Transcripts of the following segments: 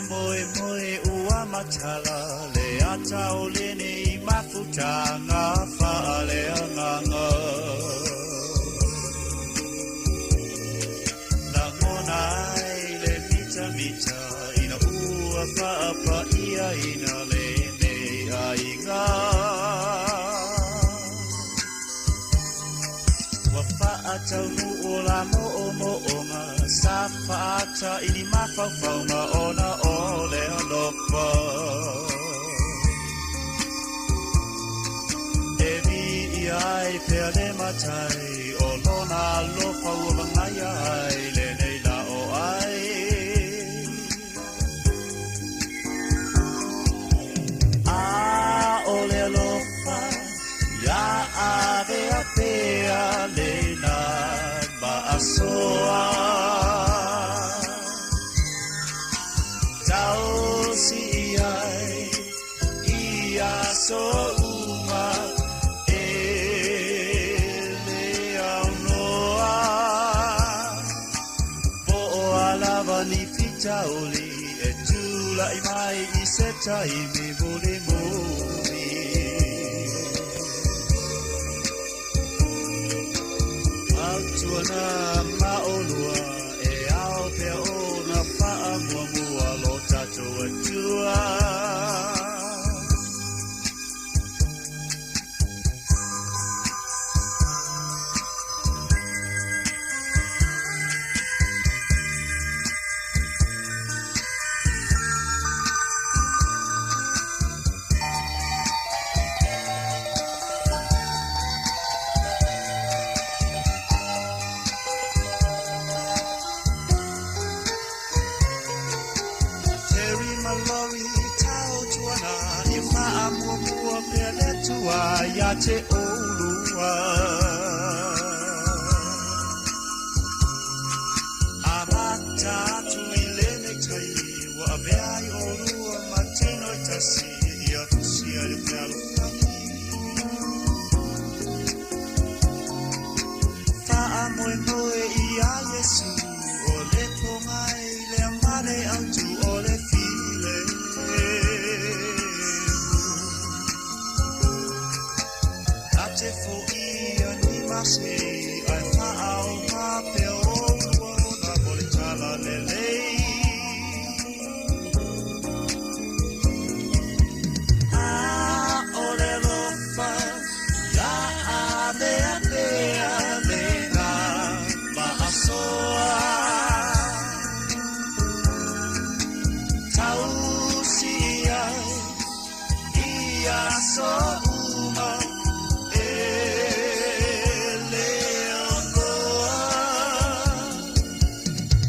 Moe ua matala le ata o lenei mafutaga faaleagaga. Lagona ai le mitamita ina ua faapaia lenei aiga. Ua faataunuu la moomooga sa faata i ni mafaufauga ona o le alofa. E viia ai pea le matai o lona alofa ua vagaia ai lenei la o ai. A o le alofa ia avea pea lena maasoa. Tausi ai i aso uma e le aunoa. Po o alava ni fitauli e tulai mai i se taimi mulimuli. Autuana maolua e ao pea ona faamuamua lo tatou Atua. Terry Mallory tau tuana i faamuamua pea le Atua ia te olua. Amata atu i lenei taimi ua avea ai olua ma tino i tasi ia tusia i le fealofani. Faamoemoe ia Iesu o le pogai le male autu o le filemu. Ta te foia ni mase ai faaoga pea olua ona mo le tala lelei. A o le alofa ia avea pea lena maasoa. Tausi ai i aso uma e le aunoa.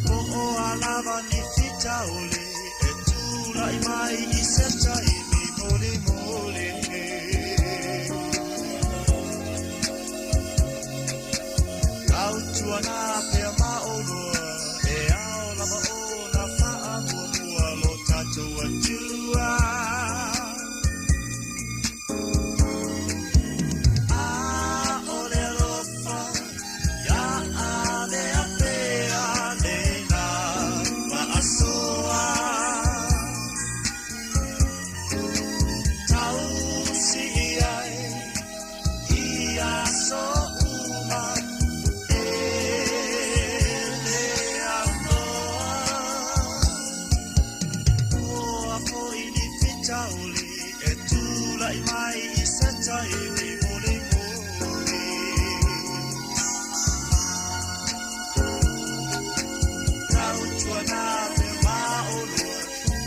Po o alava ni fitauli e tulai mai i se taimi mulimuli. Tautuana pea maolua e ao lava ona faamuamua lo tatou Atua. A o le alofa ia avea pea lena maasoa. Tausi ai i aso uma e le aunoa. Oa foi ni fitauli e tulai mai i se taimi mulimuli. Tautuana pea maolua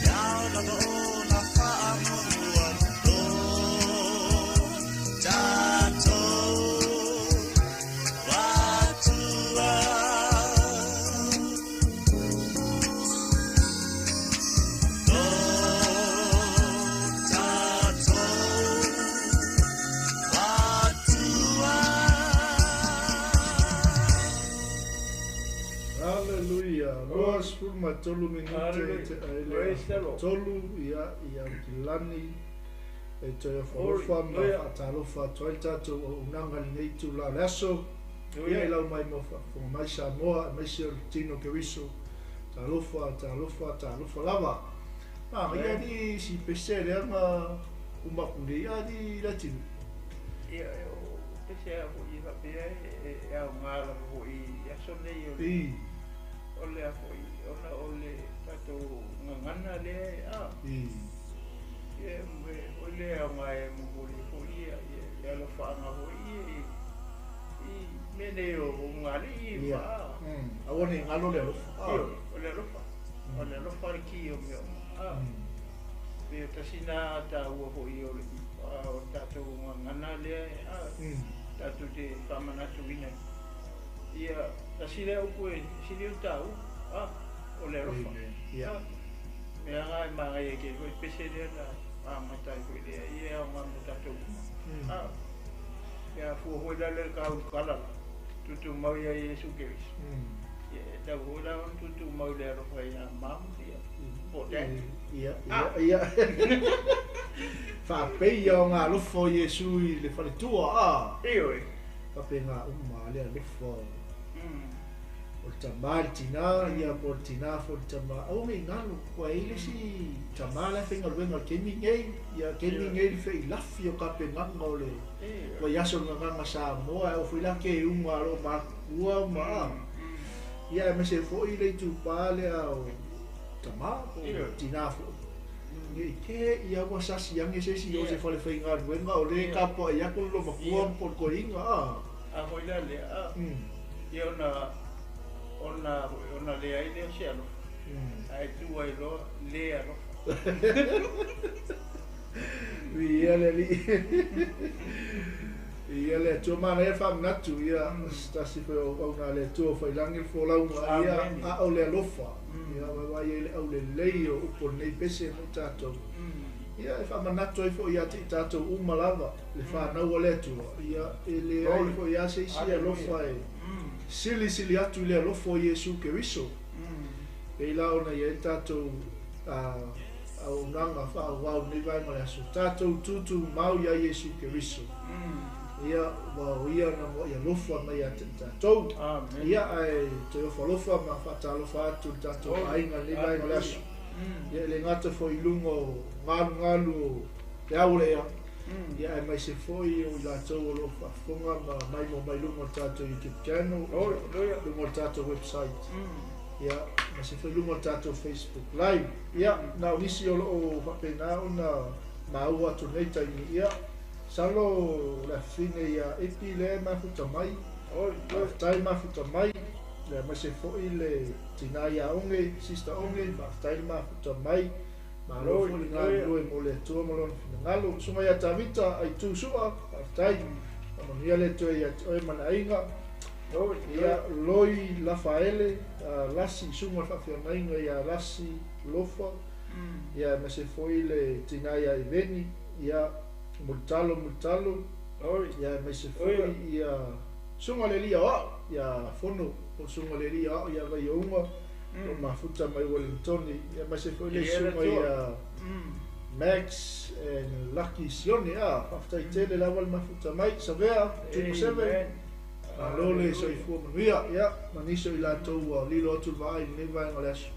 e ao lava ona faamuamua lo tatou Atua. Lo tatou Atua. Hallelujah. 23 minute Hallelujah. te aile. Praise the Lord. Tolu ia ia kilani e toe whalofa ma Hallelujah. whaatalofa atu ai tātou o unanga lenei tula le aso. Ia i lau mai mo whaafonga mai Samoa, e maise o le tino Keriso. Talofa, talofa, talofa lava. Manaia alii si pese lea na uma aku nei alii Leatinuu. Ia, o pese lava foi e faapea e aoga lava foi i aso nei o le o le a foi ona o le tatou gagana lea a ia foi le aoga e momoli foi ia le alofaaga foi ia i mea nei o ulugalii Ia. ma Aua ne i galo le alofa. Ioe, o le alofa. O le alofa le ki o mea uma. Pe tasi na taua foi o le o tatou gagana lea tatou te faamanatuina. Ia, tasi lea upu e sili ona taua, o le alofa. Ia. Mea lava e manaia tele foi pese lea na amata ai foi lea, ia e aoga mo tatou uma. Ia fua foi la le kaulukala la, tutumau ia Iesu Keriso. Ia e tau foi la ona tutumau le alofa ia Mom, ia, po o Dad. Ia, ia, ia. Faapei o ngā alofa o Iesu i le faletua, a. Ioe. Faapena uma le alofa o le tamā i le tinā, ia po o le tinā foi i le tamā. Aua ne i galo, ua i ai le isi tamā la e faigaluega i le taimi lenei, ia taimi lenei le feilafi o tapenaga o le vaiaso o le Gagana Samoa, e oo foi la keuga a loo matutua ma a. Ia aemaise foi le itupa lea o tamā po o tinā foi. Ne i te i a ua sasi ane se isi i o se fale faigaluega o lea e tapuai atu le loomatua po o le toeaina a. A foi la lea a. Ia ona ona ona leai lea o se alofa. Ae tu ai loa le alofa. Viia le Alii. Viia le Atua. Manaia le faamanatu, ia, se tasi foi o auauna a le Atua o failangi le folauga, ia, a o le alofa. Ia, vaavaai i ai le aulelei o upu o lenei pese mo i tatou. Ia, e faamanatu ai foi ia te i tatou uma lava, le fanau a le Atua, ia, e leai foi lava se isi alofa e silisili atu i le alofa o Iesu Keriso. Pei la ona i ai le tatou auaunaga faaauau i lenei vaega o le aso, tatou tutumau ia Iesu Keriso. Ia, aua o Ia na muai alofa mai ia te i tatou. Ia, ae toe ofo alofa ma faatalofa atu i le tatou aiga i lenei vaega o le aso. Ia, e le gata foi i luga o galugalu o le ao o le ea, ia aemaise foi o i latou o lo o faafofoga ma maimoa mai luga o le tatou YouTube channel, luga o le tatou website, ia, aemaise foi luga o le tatou Facebook Live. Ia, na o nisi o lo o faapena ona maua atu i lenei taimi, ia, masalo o le afafine ia Epi lea e mafuta mai, faafetai mafuta mai, aemaise foi le tinā ia Oge, Sister Oge, faafetai le mafuta mai. Malo foi le galulue mo le Atua ma Lona finagalo. Susuga ia Tavita Aitu Sua, faafetai. Faamanuia le Atua ia te oe ma le aiga. Ia Loi Lafaele, Lasi, susuga i le faafeagaiga ia Lasi Lofa. Ia aemaise foi le tinā ia Eveni, ia Mulitalo Mulitalo. Ia aemaise foi ia susuga i le alii aoao ia Fono, po o le susuga i le alii aoao ia Vaiouga. O mafuta mai Wellingtoni, aemaise foi le susuga ia Max and Lucky Sione. A, faafetai tele lava le mafuta mai. Savea, 247. Malo le soifua manuia. Ia, ma nisi o i latou ua lilo atu le vaai i lenei vaega o le aso.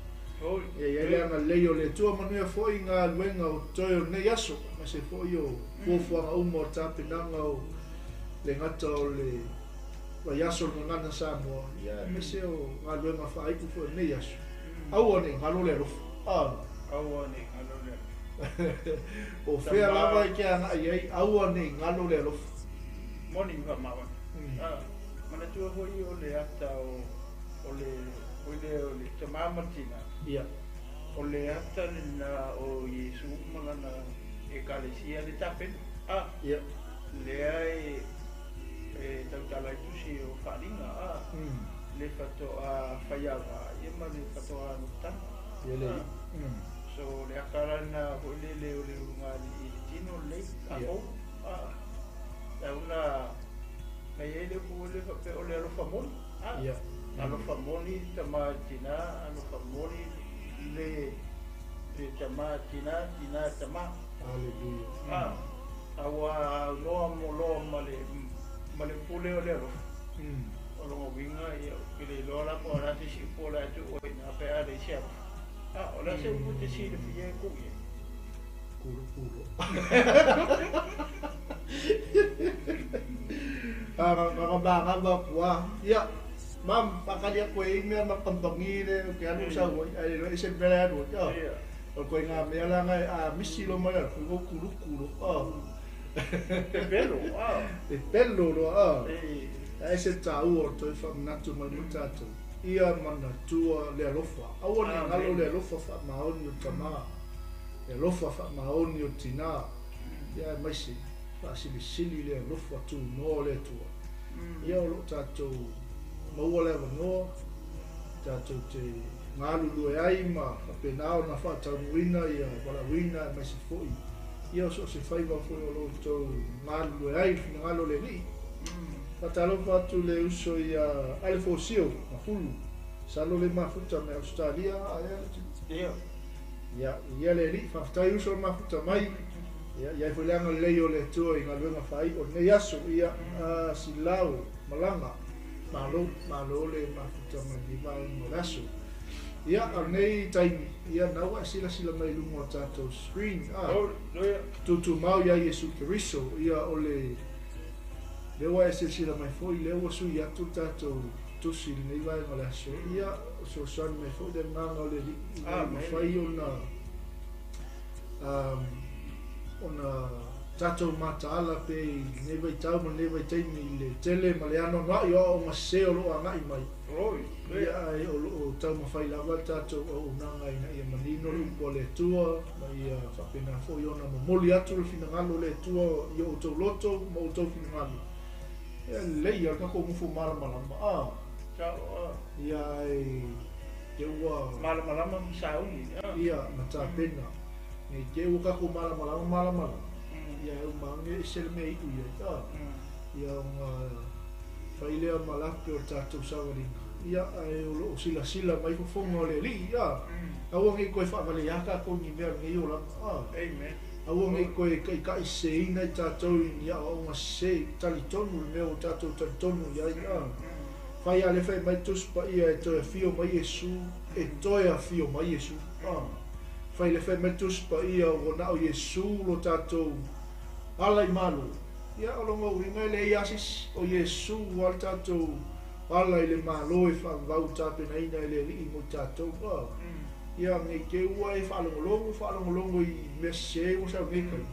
Ia i ai le agalelei o le Atua, manuia foi galuega o totoe o lenei aso, aemaise foi o fuafuaga uma o le tapenaga o le gata o le vaiaso o le Gagana Samoa, ia aemaise o galuega faaiu foi o lenei aso. Aua ne i galo le alofa. Aua ne i galo le alofa. Po o fea lava e te agai i ai, aua ne i galo le alofa. Moni faamaoni. Manatua foi o le ata o le foi lea o le tama ma le tina. Ia. O le ata lena o Iesu ma lana Ekalesia le tapena. Ia. Lea e e tautala ai tusi o Faaaliga, a, le faatoa faiava ia ma le faatoa nofotana. Ia le. So le ata la lena foi lele o le ulugalii i le tino lenei tatou, a, tau na na i ai le upu foi lele faapea o le alofa moni, a, Ia. Alofa moni le tama i le tina, alofa moni le le tama tina, tina tama. Haleluia. A, aua a aunoa mo loa ma le ma le pule o le alofa. O lona uiga, ia, ou te le iloa la po o le a se isi upu o le a tuu ai i ina pe a leai se alofa. O le a se upu e te silafia e tuu i ai? Kulokolo. Ga ma kua. Ia, mam, pakali ako e mea ma kampangi le o ke anu sa oi, ai le ese mea anu. Ia. O koe ngā mea la ngai a misi lo mai ala, fui o kulukulu. Pepelo, a. E pelo loa, a. E. A ese tāua o toi whamanatu mai mo tātou. Ia manatua le alofa. Aua ne ngalo le alofa wha maoni o tamā. Le alofa wha maoni o tinā. Ia maise, whaasilisili le alofa tū noa le tua. Ia o lo tātou maua le awanoa, tātou te ngalulu e ai ma whapenao na whaataunuina ia walawina e maise foi. Ia o so se whaiwa foi o lo tau ngalulu e ai, ngalo le lii. Whatalofa atu le uso ia Alefosio, Mafulu. Salo le mafuta me Australia, a ea le titi. Ia. Ia, ia le li, whaftai uso le mafuta mai. Ia, ia i leanga lei o le tua i ngaluenga whai o nei aso, ia silau, malanga. Malo, malo le mafuta mai ni vai mo le aso. Ia, o nei taimi, ia naua sila sila mai lunga o tātou screen. Tutu mau ia Yesu Keriso, ia o le lewa e sila mai foi, lewa sui atu tātou tusi nei vai mo le aso. Ia, o sosoani mai foi le nganga o le li, i mawhai ona tātou mataala pe i nei vai tau ma nei vai taimi i le tele ma le ano nai o o ngase o lo angai mai. Ia ai o lo tau mawhai lava tātou o unanga ina ia manino le upo le tua, ma ia whapena foi ona momoli atu le finangalo le tua i o tau loto ma o tau finangalo. Ia lei al kako mufu malamalama. Ia ai te ua malamalama ma sauni. Ia ma tāpena. Nei te ua kako malamalama malamalama. Ia e umange i sele mea iu ia. Ia o ngā whailea malape o tātou sawaringa. Ia ai o lo sila sila mai fofonga o le lii. Aua ngei koe whaavale iaka ko ni mea ngei o lama. Amen. Aua ngei koe kai kai se ina i tātou i ia o ngā se talitonu le mea o tātou talitonu ia ia. Whai a le whai mai tuspa ia e toe whio mai Yesu, e toe a whio mai Yesu. Whai le whai mai tuspa ia o nao Yesu lo tātou ala i malo. Ia o longa uringa le iasis o Yesu o al tātou ala i le malo e whaavau tāpena ina e le lii mo tātou. Ia ngei ke ua e whaalongolongo i mea se o sa ngei kai.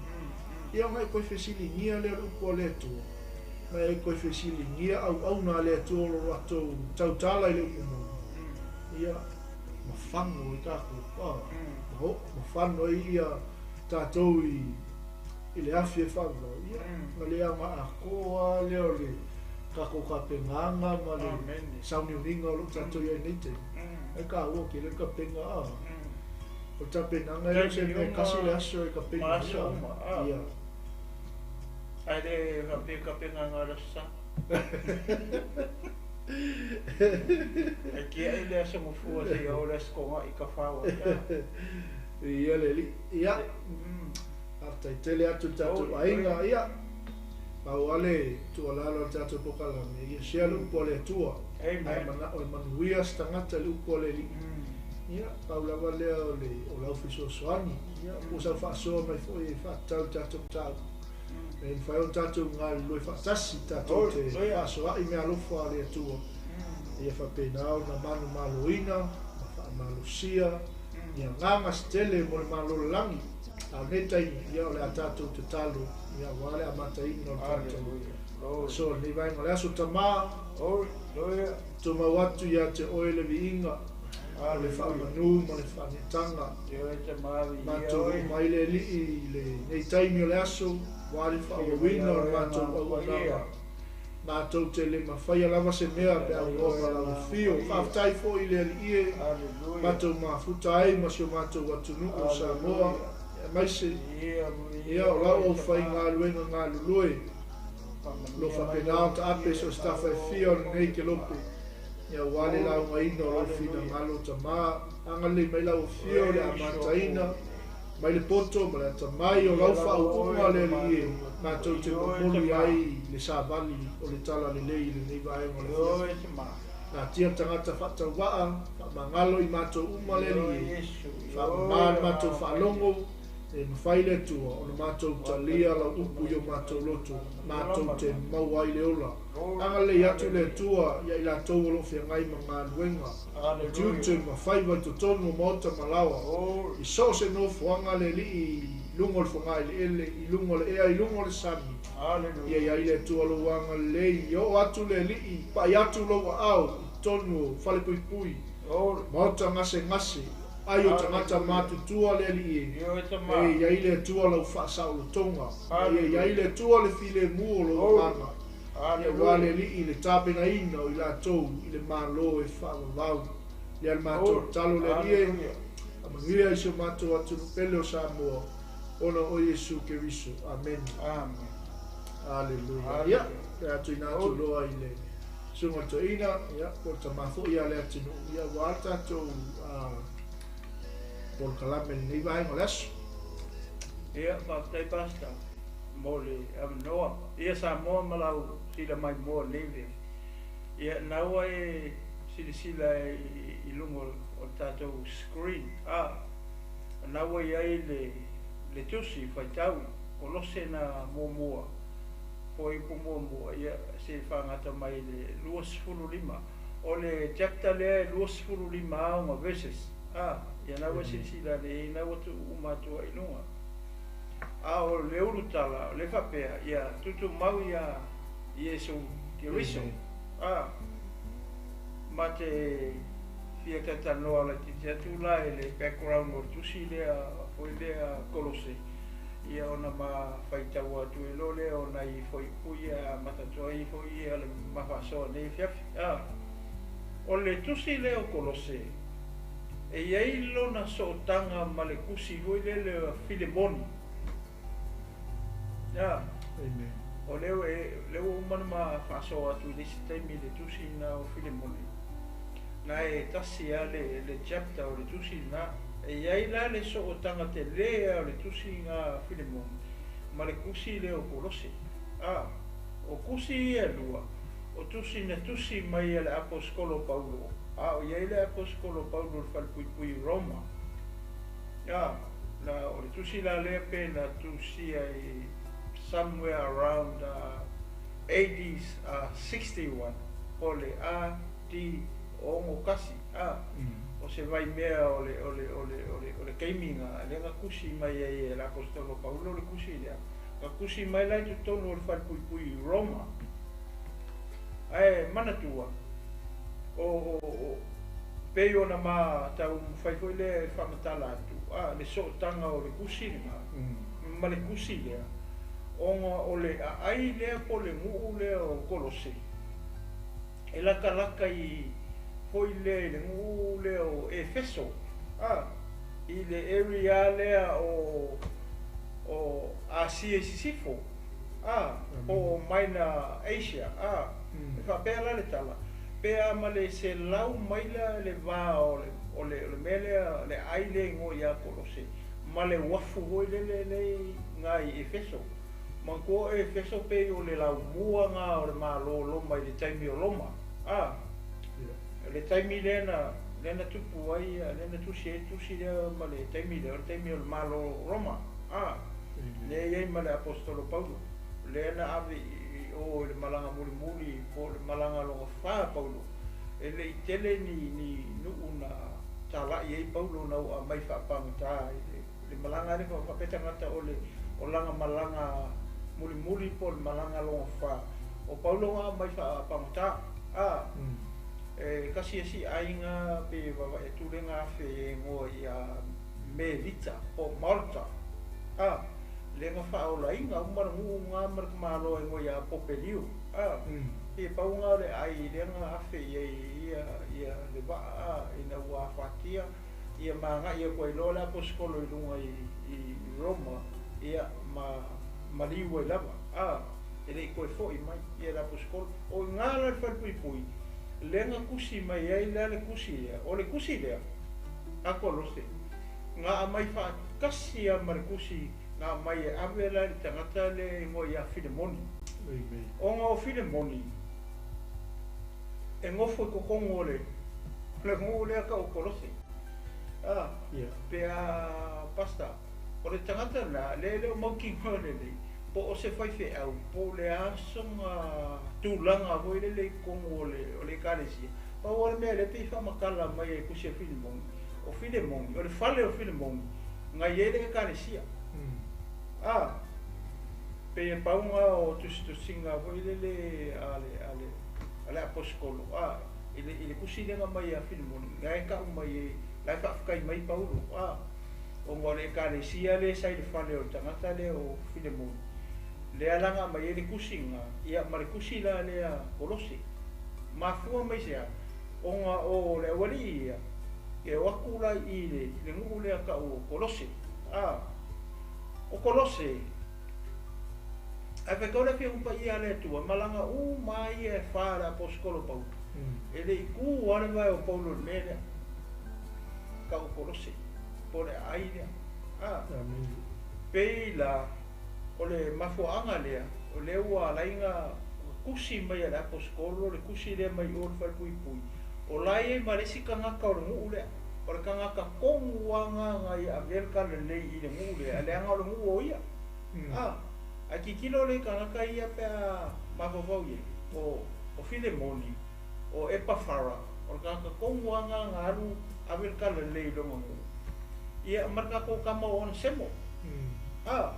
Ia ngai koe whesilingia le upu a le atua. Ngai koe whesilingia au au nā le atua o ratou tautala i le upu mo. Ia mawhango i tākou. Mawhano i ia tātou i le afi e whaavau. Ia nga lea ma akoa lea o le kako ka penganga ma le sauniuninga o lo tātou ia nei te. Ai ka ua ki le ka penga a. O ta penanga e se me kasi le aso e ka penga. Ma aso uma. Ia. Ai le ka penga ngā rasa. Ai kia i le aso ngufua se ia o le aso konga i ka whawa. Ia le li. Ia. Aftai tele atu tātou ainga. Ia. Mau ale tualalo tātou pokalame. Ia sea le upo le atua. Amen. Ai mana o le manuia stangata le upo le li. Ia, pau lava lea o le o lau fisosoani. Ia, po sa whaasoa mai foi e whaatau tātou tāu. E whai o tātou ngā loi whaatasi tātou te whaasoa i mea alofa le atua. Ia whapenao na manu maloina, ma whaamalosia, ia nganga stele mo le malololangi. A nei taimi, ia o le a tātou te talo, ia wale a mataina o tātou. So, nei vaenga le aso tamā, tō mau atu ia te oe le viinga, o le whaamanu ma le whaanetanga. Mātou mai le lii le nei taimi o le aso, wale whaawawina o le mātou au ananga. Mātou te le mawhaia lava se mea pe au noa ma lawa whio. Whaaftai fo i le ali ie, mātou mafuta ai ma si o mātou atunuku o Samoa. Maise, ia o lau au whai ngā luenga ngā lulue. Lo whapenao ta ape so stafa e whio o nei ke lope. Ia wale lau ngaina o lau whina ngalo ta mā. Anga le mai lau whio le amataina. Mai le poto ma le atamai o lau whaauunga le ali ie. Mātou te momoli ai le sāvali o le tala le lei le nei vaenga o le whio. Natia le tagata faatauvaa, faamagalo i matou uma le Alii e. Faamama le matou faalogo, e mafai le Atua ona matou talia lau upu i o matou loto, matou te maua ai le ola. Agalelei atu le Atua ia i latou o lo o feagai ma galuega, o tiute ma faiva i totonu o maota ma laoa, i so o se nofoaga le Alii i luga o le fogaeleele, i luga o le ea, i luga o le sami. Ia i ai le Atua lou agalelei, ia oo atu le Alii, pai atu lou aao i totonu o falepuipui, maota gasegase, ai o tagata matutua le Alii e. E i ai le Atua lau faasaolotoga, ma ia i ai le Atua le filemu o lou agaga, aua le Alii i le tapenaina o i latou i le Malo e faavavau. Lea le matou tatalo le Alii e, faamanuia i si o matou atunuu pele o Samoa, ona o Iesu Keriso. Amene. Amen. Aleluia. Ia, pe a tuuina atu loa i le Susuga i le Toeaina, ia, po o le tama foi ia Leatinuu, ia, aua le tatou polokalame i lenei vaega o le aso. Ia, faafetai Pastor mo le avanoa. Ia Samoa ma lau sila maimoa nei le. Ia, na ua e silasila i luga o le tatou screen. A, na ua i ai le tusi faitau Kolose na muamua, fuaiupu muamua, ia, se faagata mai le 25. O le chapter lea e 25 aoga verses. A, ia na ua silasila nei, na ua tuu uma atu ai i luga. A o le ulutala, o le faapea, ia tutumau ia Iesu Keriso. A, ma te fia talatalanoa laitiiti atu la i le background o le tusi lea foi lea Kolose, ia ona ma faitau atu ai loa lea o nai fuaiupu ia amata atu ai foi ia le mafaasoa nei afiafi. A, o le tusi lea o Kolose, e i ai lona sootaga ma le tusi foi lele o Filemoni. A, Amen. o lea ua uma ona ma faasoa atu i le isi taimi le tusi na o Filemoni. Na e tasi lava le chapter o le tusi na. E i ai la le sootaga tele o le tusi na Filemoni ma le tusi lea o Kolose. A, o tusi ia e lua, o tusi na tusi mai e le aposetolo Paulo. A, o i ai le aposetolo Paulo i le falepuipui i Roma. A, na o le tusi la lea pe na tusia i somewhere around AD 61, po le AD 61. A, o se vaimea o le taimi na lea na tusi mai ai e le aposetolo Paulo le tusi lea. Na tusi mai la i totonu o le falepuipui i Roma. Ae manatua, o pei ona ma tau mafai foi lea e faamatala atu, a, le sootaga o le tusi lena ma le tusi lea, ona o le aai lea po le nuu lea o Kolose, e latalata i foi lea i le nuu lea o Efeso, a, i le area lea o Asia i Sisifo, a, po o Minor Asia, a, e faapea la le tala, pe a ma le 100 maila le va o le mea lea, le aai lea igoa ia Kolose, ma le uafu foi lele le ngai i Efeso. Manatua o Efeso pei o le laumua ngā o le Malo Roma i le taimi o Roma. A, le taimi lea na tupu ai, lea na tusi ai tusi lea ma le taimi lea, o le taimi o le Malo Roma. A, lea i ai ma le apostolo Paulo, lea na ave i o i le malaga mulimuli po o le malaga loga fa Paulo, e le i tele ni nuu na talai ai Paulo na ua mai faapagata i le malaga le faapea tagata o le o lana malaga mulimuli po o le malaga loga fa o Paulo nga mai faapagata. A, e kasi esi aiga pe vavae atu le gafe e igoa ia Melita po o Malta. A, le ga faaolaina uma le nuu ga ma le tamāloa igoa ia Popeliu. A, e pau ga o le ai le ga afe i ai ia le vaa, a, ina ua afatia ia magai atu ai loa le aposetolo i luga i Roma, ia ma maliu ai lava. A, e le i toe foi mai ia le aposetolo. O i ngā la le falepuipui, le ga tusi mai ai la le tusi lea. O le tusi lea a Kolose, nga aumai faatasi a ma le tusi nga aumai e ave la le tagata le igoa ia Filemoni. Amen. Ona o Filemoni, E gofo i totonu o le nuu lea ta'u o Kolose. A pe a pastor, o le tagata lena lea e le o mautinoa lelei po o se faifeau po o le a sona tulaga foi lele i totonu o le ekalesia. Pau lava le mea lea pei faamatala mai ai i le tusi a Filemoni, o Filemoni, o le fale o Filemoni na i ai le ekalesia. A pei e pau lena o tusitusiga foi lele a le aposetolo a i le tusi lea na aumai ia Filemoni, na e ta'u mai ai, la e faafetai mai Paulo a ona o le ekalesia lea sa i le fale o le tagata lea o Filemoni, lea la na aumai ai le tusi lena, ia ma le tusi la lea Kolose. Mafua mai se a, ona o le aualii ia, e o atu la i le nuu lea ta'u o Kolose. A o Kolose, ae faitau le Afioga Paia a le Atua, malaga uma ia e fa le aposetolo Paulo. E le i tu lava le vae o Paulo i le mea lea ta'u o Kolose, po o le aai lea. A pei la o le mafuaaga lea, o lea ua ala ai ona tusi mai e le aposetolo le tusi lea mai o le falepuipui, o la e i ai ma le isi tagata o le nuu lea, o le tagata tonu lava na ia avea le talalelei i le nuu lea, leaga o le nuu o ia. A ae tilotilo le tagata ia pe a mafaufau i ai, o Filemoni, o Epafara, o le tagata tonu lava na alu ave le talalelei i lona nuu, ia ma le tatou tama o Onesemo. A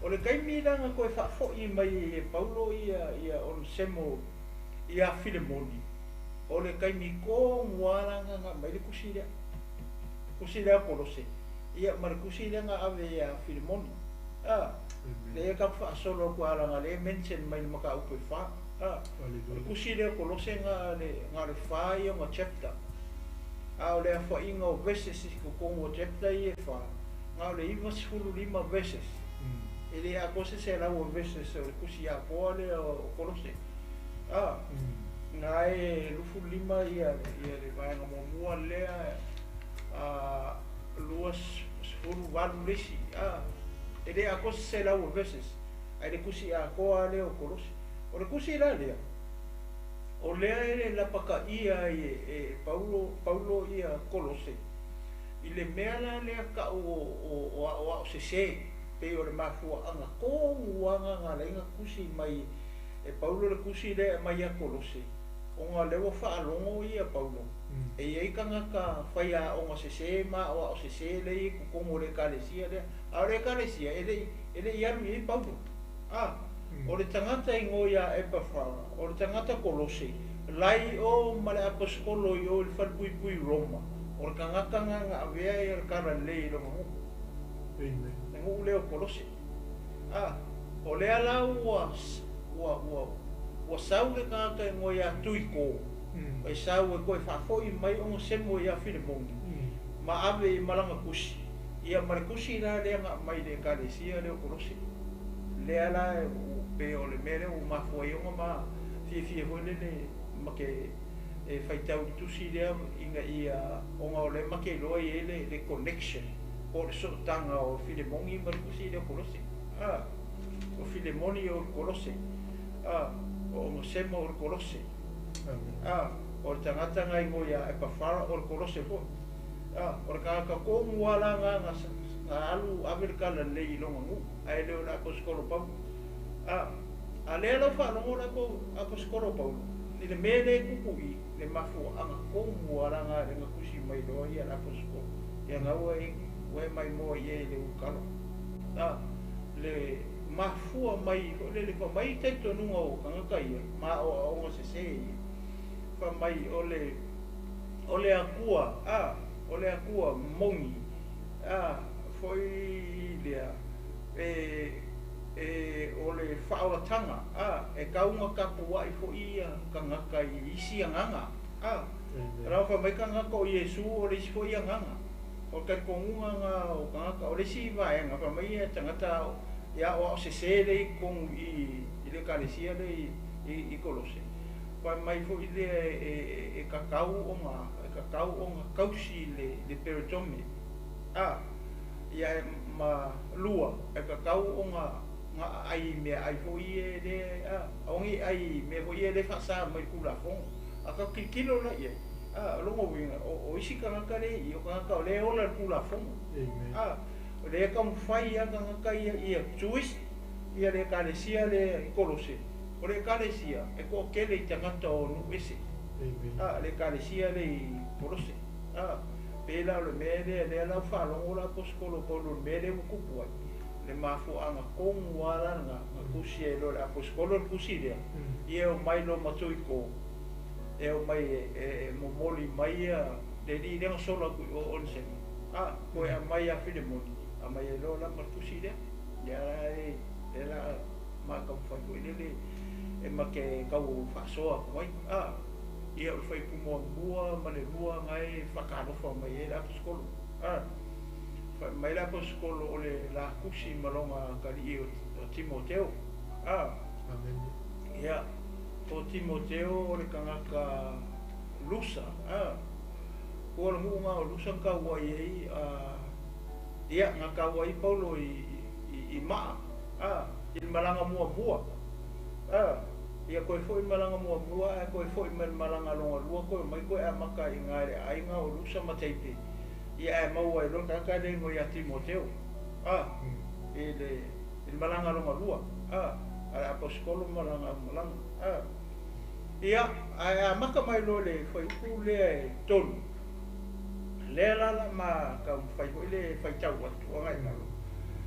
o le taimi la na toe faafo'i mai e Paulo ia Onesemo ia Filemoni, o le taimi tonu lava la na aumai le tusi lea, tusi lea Kolose, ia ma le tusi lea na ave ia Filemoni. A lea ka faasolo atu alaga lea mention mai le mataupu e fa. A o le tusi lea Kolose na le fa ia ona chapter, a o le afa'iga o verses i totonu o chapter ia e fa, na o le 95 verses. E le atoa se 100 o verses o le tusi atoa lea o Kolose. A na e 25 ia le vaega muamua lea, a 28 le isi. A e le atoa se 100 o verses ae le tusi atoa lea o Kolose. O le tusi la lea, o lea e le lapaka'ia ai e Paulo ia Kolose i le mea la lea ta'u o a'oa'o sesē, pei o le mafua'aga tonu lava na ala ai ona tusi mai e Paulo le tusi lea e aumai ia Kolose, ona lea ua faalogo ia Paulo e i ai tagata faiaoga sesē ma a'oa'o sesē lea i totonu o le ekalesia lea. A o le ekalesia e le i alu i ai Paulo. A o le tagata igoa ia Epafara, o le tagata Kolose, lai o ma le aposetolo i o i le falepuipui Roma, o le tagata na avea ia le talalelei i lona nuu, le nuu lea o Kolose. A o lea la ua sau le tagata igoa ia Tuiko, e sau e toe faafo'i mai Onesemo ia Filemoni, ma ave i malaga tusi, ia ma le tusi la lea na aumai i le ekalesia lea o Kolose. Lea la pe o le mea lea ua mafua ai ona ma fiafia foi lele ma ke e faitau i tusi lea, ina ia ona o le make iloa i ai le connection po o le sootaga o Filemoni ma le tusi lea o Kolose. A o Filemoni o le Kolose, a o Onesemo o le Kolose. A o le tagata na igoa ia Epafara o le Kolose foi. A o le tagata tonu lava la na alu ave le talalelei i lona nuu, ae le o le aposetolo Paulo. A lea lau faalogo le aposetolo Paulo i le mea lea e tupu i le mafuaaga tonu lava la na tusi mai loa ia le aposetolo, ia na ua e maimoa i ai i le ulukala. A le mafua mai foi lele fa mai talitonuga o tagata ia ma aoaoga sesē ia, fa mai o le Atua, a o le Atua moni, a foi lea e o le faaolataga, a e tau na tapua'i fo'i ia tagata i isi agaga. A rao fa mai tagata o Iesu o le isi fo'i agaga, o le talitonuga na o tagata o le isi vaega fa mai ia tagata ia aoa'o sesē lea i totonu i le ekalesia lea i Kolose. Fa mai foi lea e kakau ona kausi le peritome. A ia ma lua e kakau ona nga ai mea ai foi e le a ongi ai mea foi e le faasa mai le Tulafono. A ka kilokilo la i ai, a, o lona uiga, o isi tagata lea i i, o tagata o lea e ola i le Tulafono. A, o lea e taumafai lava tagata ia ia twist le Ekalesia lea i Kolose. O le Ekalesia e toatele i tagata o nuu ese. A, le Ekalesia lea i Kolose. A, pei la o le mea lea, lea la ua faalogo le aposetolo o Paulo i le mea lea ua tupu ai, le mafuaaga tonu lava la lena na tusi ai loa e le aposetolo le tusi lea, ia e omai loa ma Toiko, e omai e momoli mai le alii lea na sola atu i o Onesemo, a, toe aumai ia Filemoni, aumai ai loa la ma le tusi lea. Lea la e, lea la ma taumafai foi lele e ma te tau faasoa atu ai, a. Ia o le fuaiupu muamua ma le lua na e faatalofa mai ai le aposetolo, a. Fai mai le aposetolo o le la tusi ma lona atalii o Timoteo, a. Ia, o Timoteo o le tagata Lusa, a. Ua o le nuu na o Lusa na tauai ai, a, ia, na tauai ai Paulo i maa, a, i le malaga muamua, a. Ia toe foi malaga muamua ae toe foi mai le malaga lona lua toe omai toe amata i ina i le aiga o Lusa ma Teipe, ia ae maua ai loa le tagata lea e igoa ia Timoteo, a, i le i le malaga lona lua, a, a le aposetolo ma lana aumalaga, a. Ia, ae amata mai loa i le fuaiupu lea e tolu, lea la la ma taumafai foi le faitau atu agai i lalo,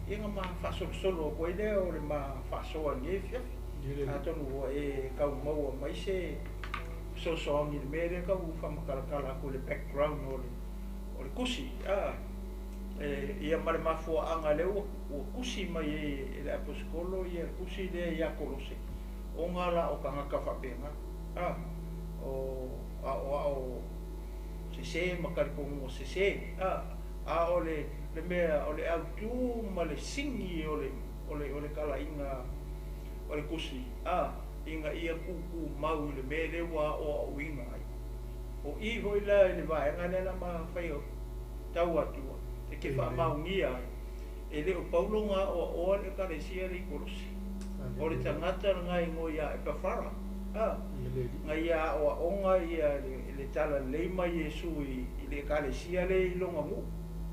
ia ona ma faasolosolo atu ai lea o le ma faasoa i lenei afiafi. Atonu ua e tau maua mai se fesoasoani i le mea lea e tau faamatalatala atu i le background o le o le tusi, a, e, ia ma le mafuaaga lea ua tusi mai ai e le aposetolo ia le tusi lea ia Kolose, ona la o tagata faapena, a, o aoao sese ma talitonuga sese, a, a o le le mea o le autu ma le sini o le o le o le talaiga o le tusi, a, ina ia tutumau i le mea lea ua aoaoina ai. O i foi la i le vaega lea la ma fai tau atua e te faamaonia ai, e le o Paulo na aoaoa le Ekalesia lea i Kolose. O le tagata lena e igoa ia Epafara, a, na ia aoaoga ia le talalelei mai Iesu i le Ekalesia lea i lona nuu,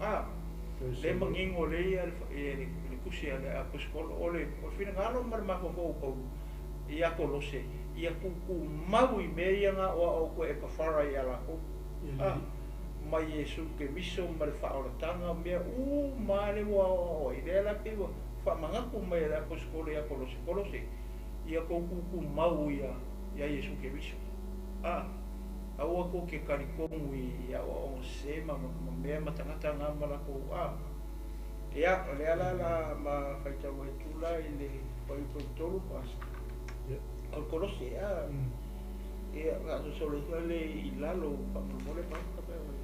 a, lea manino lea le tusi a le aposetolo. O le finagalo ma le mafaufau o Paulo ia Kolose, ia tutumau i mea ia na aoao atu e Epafara ia lakou, a, mai Iesu Keriso ma le faaolataga, mea uma lava lea ua aoao ai. Lea la pei ua faamanatu mai e le aposetolo ia Kolose, Kolose, ia tou tutumau ia Iesu Keriso, a, aua tou te talitonu i aoaoga sese ma mea ma tagata na ma lakou, a. Ia, o lea la la ma faitau atu la i le fuaiupu 3 pastor. O le Kolose, a. Ia, faasolosolo ifo le i lalo faamolemole pastor pe oi.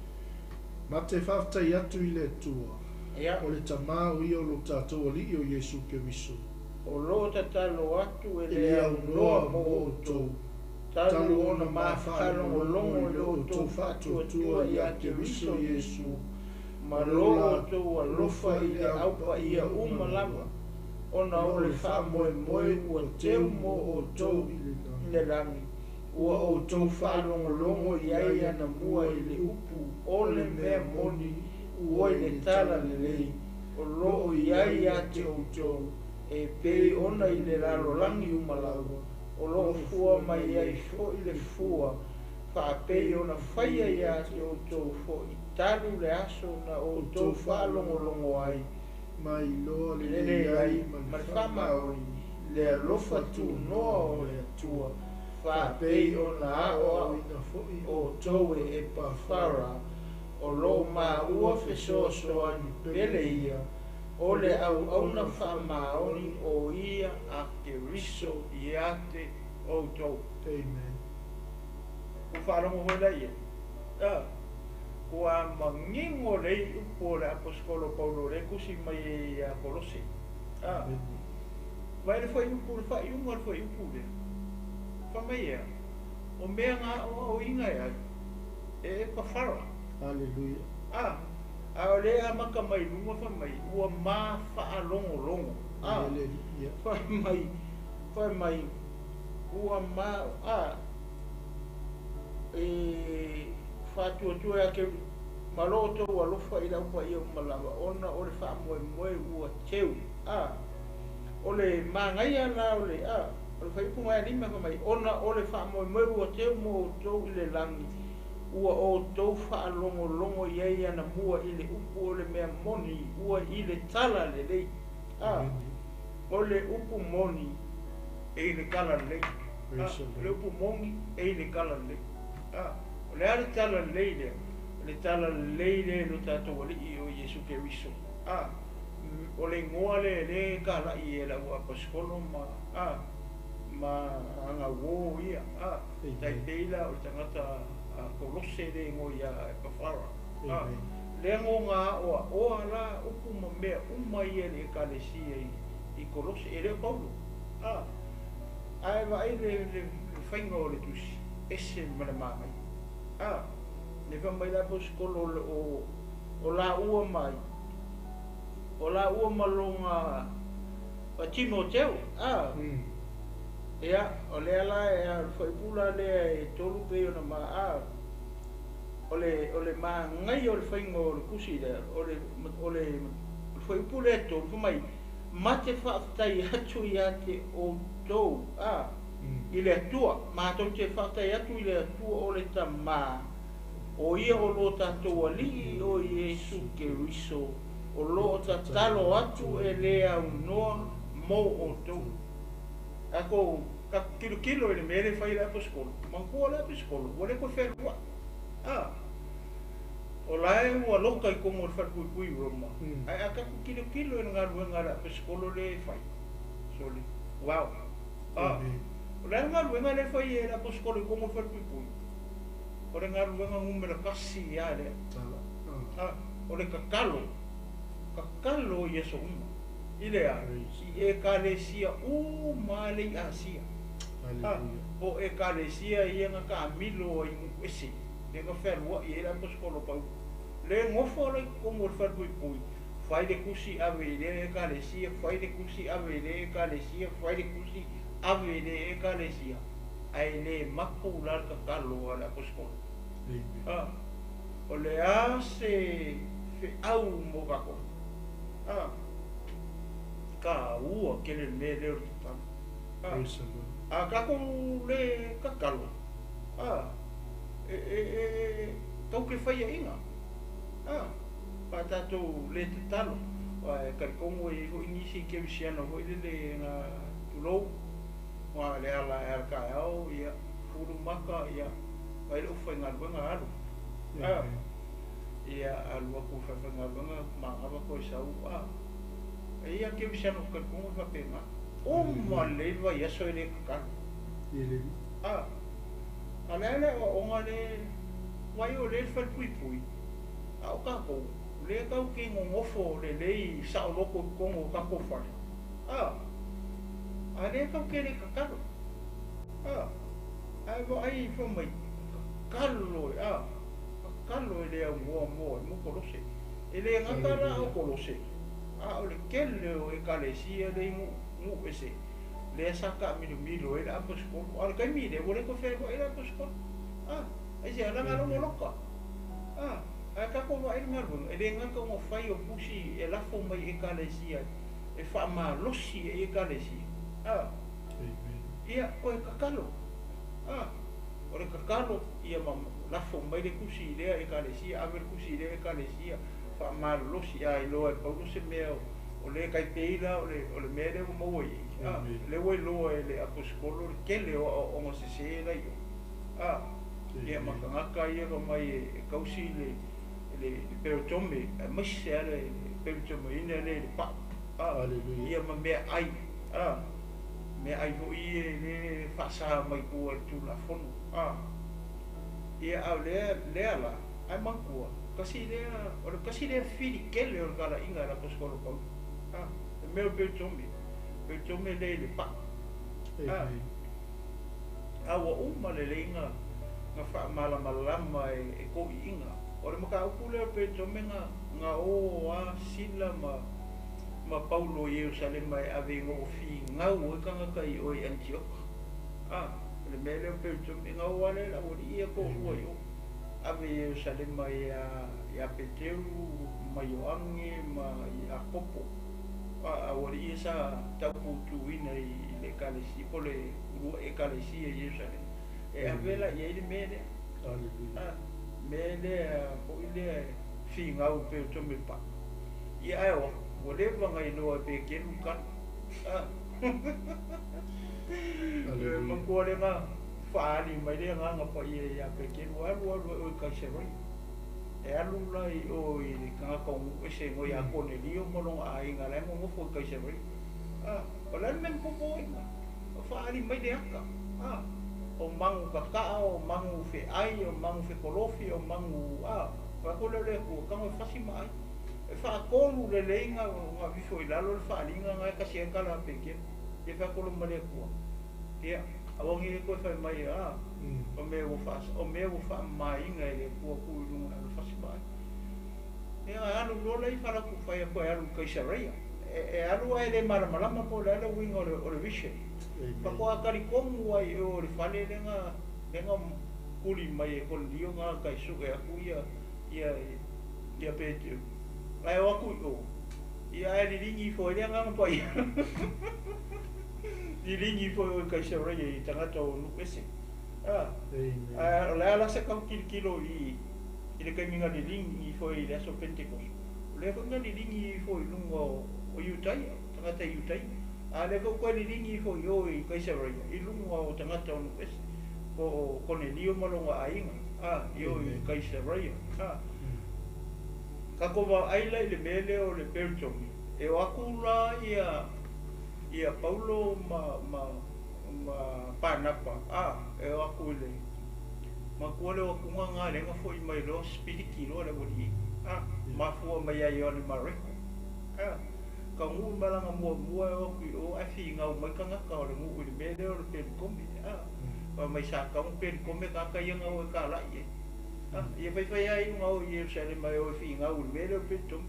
Ma te faafetai atu i le Atua. Ia. O le Tama o ia o lo tatou Alii o Iesu Keriso. O lo o tatalo atu e E le le aunoa aunoa mo mo outou, outou, talu talu ona ona ma ma faalogologo faalogologo i i lo lo outou outou faatuatua faatuatua ia ia Keriso Keriso Iesu, Iesu, ma ma lo lo la outou alofa alofa i i le le aupaia aupaia uma uma lava, lava, ona ona o o le le faamoemoe faamoemoe ua ua teu teu mo mo outou outou i le i lagi. le lagi, ua Ua outou outou faalogologo faalogologo i i ai ai anamua anamua i i le le upu upu o o le le mea mea moni moni ua ua i i le le talalelei talalelei, o lo lo o o i i ai ai ia ia te te outou, outou, e pei pei ona ona i i le le lalolagi lalolagi uma uma lava, lava, o o lo o lo o fua fua mai mai ai ai foi foi le le fua, fua, faapei faapei ona ona faia faia ia ia te te outou outou foi talu le aso na outou outou faalogologo faalogologo ai, ai, ma iloa lelei lelei ai ai ma ma le le faamaoni faamaoni le le alofa alofa tunoa tunoa o o le le Atua, Atua, faapei faapei ona ona aoao aoaoina foi outou outou e e Epafara, Epafara, o o lo lo o o maua maua fesoasoani fesoasoani pele pele ia, ia, o o le le auauna auauna faamaoni faamaoni o ia a Keriso ia te outou. Amen. Ua faalogo foi la ia. A, ua manino le upu o le aposetolo Paulo le tusi mai ai ia Kolose. A, Amen. vai le fuaiupu le faaiuga o le fuaiupu lea. Fai mai ea, o mea na aoaoina e ai, e Epafara. Hallelujah. A, a o lea amata mai luga fai mai, ua ma faalogologo. A, Hallelujah. fai mai, fai mai, ua ma, a, E faatuatua ia te ma lo outou alofa i le aupaia uma lava ona o le faamoemoe ua teu. A o le magaia la o le a o le fuaiupu gae 5 fai mai ona o le faamoemoe ua teu mo outou i le lagi ua outou faalogologo i ai anamua i le upu o le mea moni ua i le tala lelei. A o le upu moni e i le tala lelei. A o le upu moni e i le tala lelei. A o le a le tala lelei lea? O le tala lelei lea i lo tatou alii o Iesu Keriso. A o le igoa lea le kalai e lau aposikolo ma a ma agauō ia. A taipei la o le tagata Kolose le igoa ia Epafara. A lea goga oa la upu ma mea uma ia i le ekalesia i Kolose e le o Paulo. A ae vaai le faiga o le tusi ese ma le magai. A le fai mai le aposikolo o laua mai o laua ma loga Timoteo. A ia o lea la e a fuaiupu la lea e 3 pei ona ma a o le magai o le faiga o le tusi lea o le fuaiupu lea e 3 fai mai ma te faafetai atu ia te outou a i le Atua matou te faafetai atu i le Atua o le Tamā o ia o lo tatou alii o Iesu Keriso o lo o tatalo atu e le aunoa mo outou. Ako ka kilokilo i le mea le fai le aposikolo manatua le aposikolo ua le toe fealuai. A o la e ua loka i kogo o le falepuipui i Roma ae a tatou kilokilo i le galuega a le aposikolo le e fai sole wow. A o le a le galuega le fai e le aposikolo i kogo o le falepuipui o le galuega numera 1 ia lea. A o le tatalo tatalo i aso uma i le a i ekalesia uma le i Asia. Po ekalesia ia na kaamilo ai nu'u ese le na fealua'i ai le aposikolo Paulo le gofo le kogo o le falepuipui fai le tusi ave i lea ekalesia fai le tusi ave i lea ekalesia fai le tusi ave i lea ekalesia ae le mapu la le tatalo a le aposikolo. A o le a se fe'au mo tatou. A ka ua kele le mea lea o le tatalo. A tatou le tatalo a e tau ke faia'iga. A pa tatou le tatalo e talitonu e ai fo'i nisi kerisiano fo'i lele na tulou ua le ala e ala taeao ia fulu maka ia vai lou faigaluega alu. A ia alu atu faigaluega magava toe sau. A e ia kerisiano talitonu e faapena uma lelei le vaiaso e lē tatalo. A a le a le aoaoga le vai o lē le falepuipui a o tatou lē tau ke gogofo lelei saʻoloko i totonu o tatou fale. A a lē tau ke lē tatalo. A ae vaai fai mai tatalo e a tatalo e le aunoa mo mo Kolose e lē gata la o Kolose a o le kele o ekalesia le i nu'u ese lea sa taamilomilo ai le aposikolo a o le taimi lea ua le toe fealua'i le aposikolo. A aisea laga lona loka. A ae tatou vaai le galuega e lē gata ona fai o tusi e lafo mai ekalesia e faamalosi ai ekalesia. A ia toe tatalo. A o le tatalo ia ma lafo mai le tusi i lea ekalesia ave le tusi i lea ekalesia faamalolosi a iloa e Paulo se mea o le kaipeila o le mea lea ua maua i ai. A le ua iloa e le aposikolo le kele o aoaoga sesē lai o. A ia ma tagata ia ka mai e kausi le peotome aemaise a le peotomeina lea i le pa'u. A ia ma mea ai. A mea ai fo'i e lē faasā mai tua i le tulafono. A ia a o lea la ae manatua kasi lea o le kasi lea fili kele o le tala'iga e le aposikolo Paulo. A e mea o peotome lea i le pa'u. A a ua uma lelei na faamalamalama e ko'i'iga o le mataupu lea o peotome na ō a Sila ma Paulo i Ierusalema e ave i goo figau ai tagata i o i Anitioka. A O le mea lea o Peritome, e gaoa lea le aualii ia toalua i o, ave i Ierusalema ia Peteru ma Ioane ma Iakopo, aualii ia sa tauputuina i le ekalesia, po o le uluai ekalesia i Ierusalema, e ave la i ai le mea lea. Mea lea foi lea e finau e Peritome i le pau. Ia ae o aku, ua leva ona iloa e Peteru le tala. E matua lea na faaali mai le Agaga Paia ia Peteru, alu alu e oe i Kaisareia. E alu la i o i le tagata o nuu ese igoa ia Konelio ma lona aiga la e nonofo i Kaisareia. O le a le mea na tupu ai ina? Faaali mai le ata. O magu tataa, o magu feai, o magu fekolofi, o magu, fai atu lea o le Atua, tago e fasi ma ai. E faatolu lelei na avifo i lalo le faaaliga na e tasi ai tala a Peteru. Ia fai atu loa ma le Atua, ia, aua nei le toe fai mai, a, o mea ua faa, o mea ua faamamaina e le Atua tuu i luga e alu fasi ma ai. Ia, alu loa la i falaku fai atu e alu i Kaisareia. E alu ae le malamalama po o le a le uiga o le vision. Faatoa talitonu lava i o i le fale lea na tuli mai e Konelio tagata e sue atu ia Peteru. Ae o atu i o, ia ae liligi ifo ai le Agaga Paia. Liligi ifo i o i Kaisareia i tagata o nuu ese. Ae o le a la se tau tilotilo i le taimi na liligi ifo ai i le aso Pentekoso? O lea foi na liligi ifo i luga o Iutaia, tagata Iutaia. A o lea foi ua toe liligi ifo i o i Kaisareia i luga o tagata o nuu ese, po o Konelio ma lona aiga, i o i Kaisareia. Tatou vaai la i le mea lea o le Peritome, e o atu la ia Paulo ma Panapa, e o atu i le matua lea o atuga na lea na foi mai loa sipiliki loa le aualii, mafua mai ia Ioane Mareko. Taunuu i malaga muamua e o atu i o ae finau mai tagata o le nuu i le mea lea o le Peritome. Fai mai sa tatau ona Peritome tagata ia na o e talai i ai. Ia faifai lava iuga o i Ierusalema e o e finau i le mea lea o le Peritome.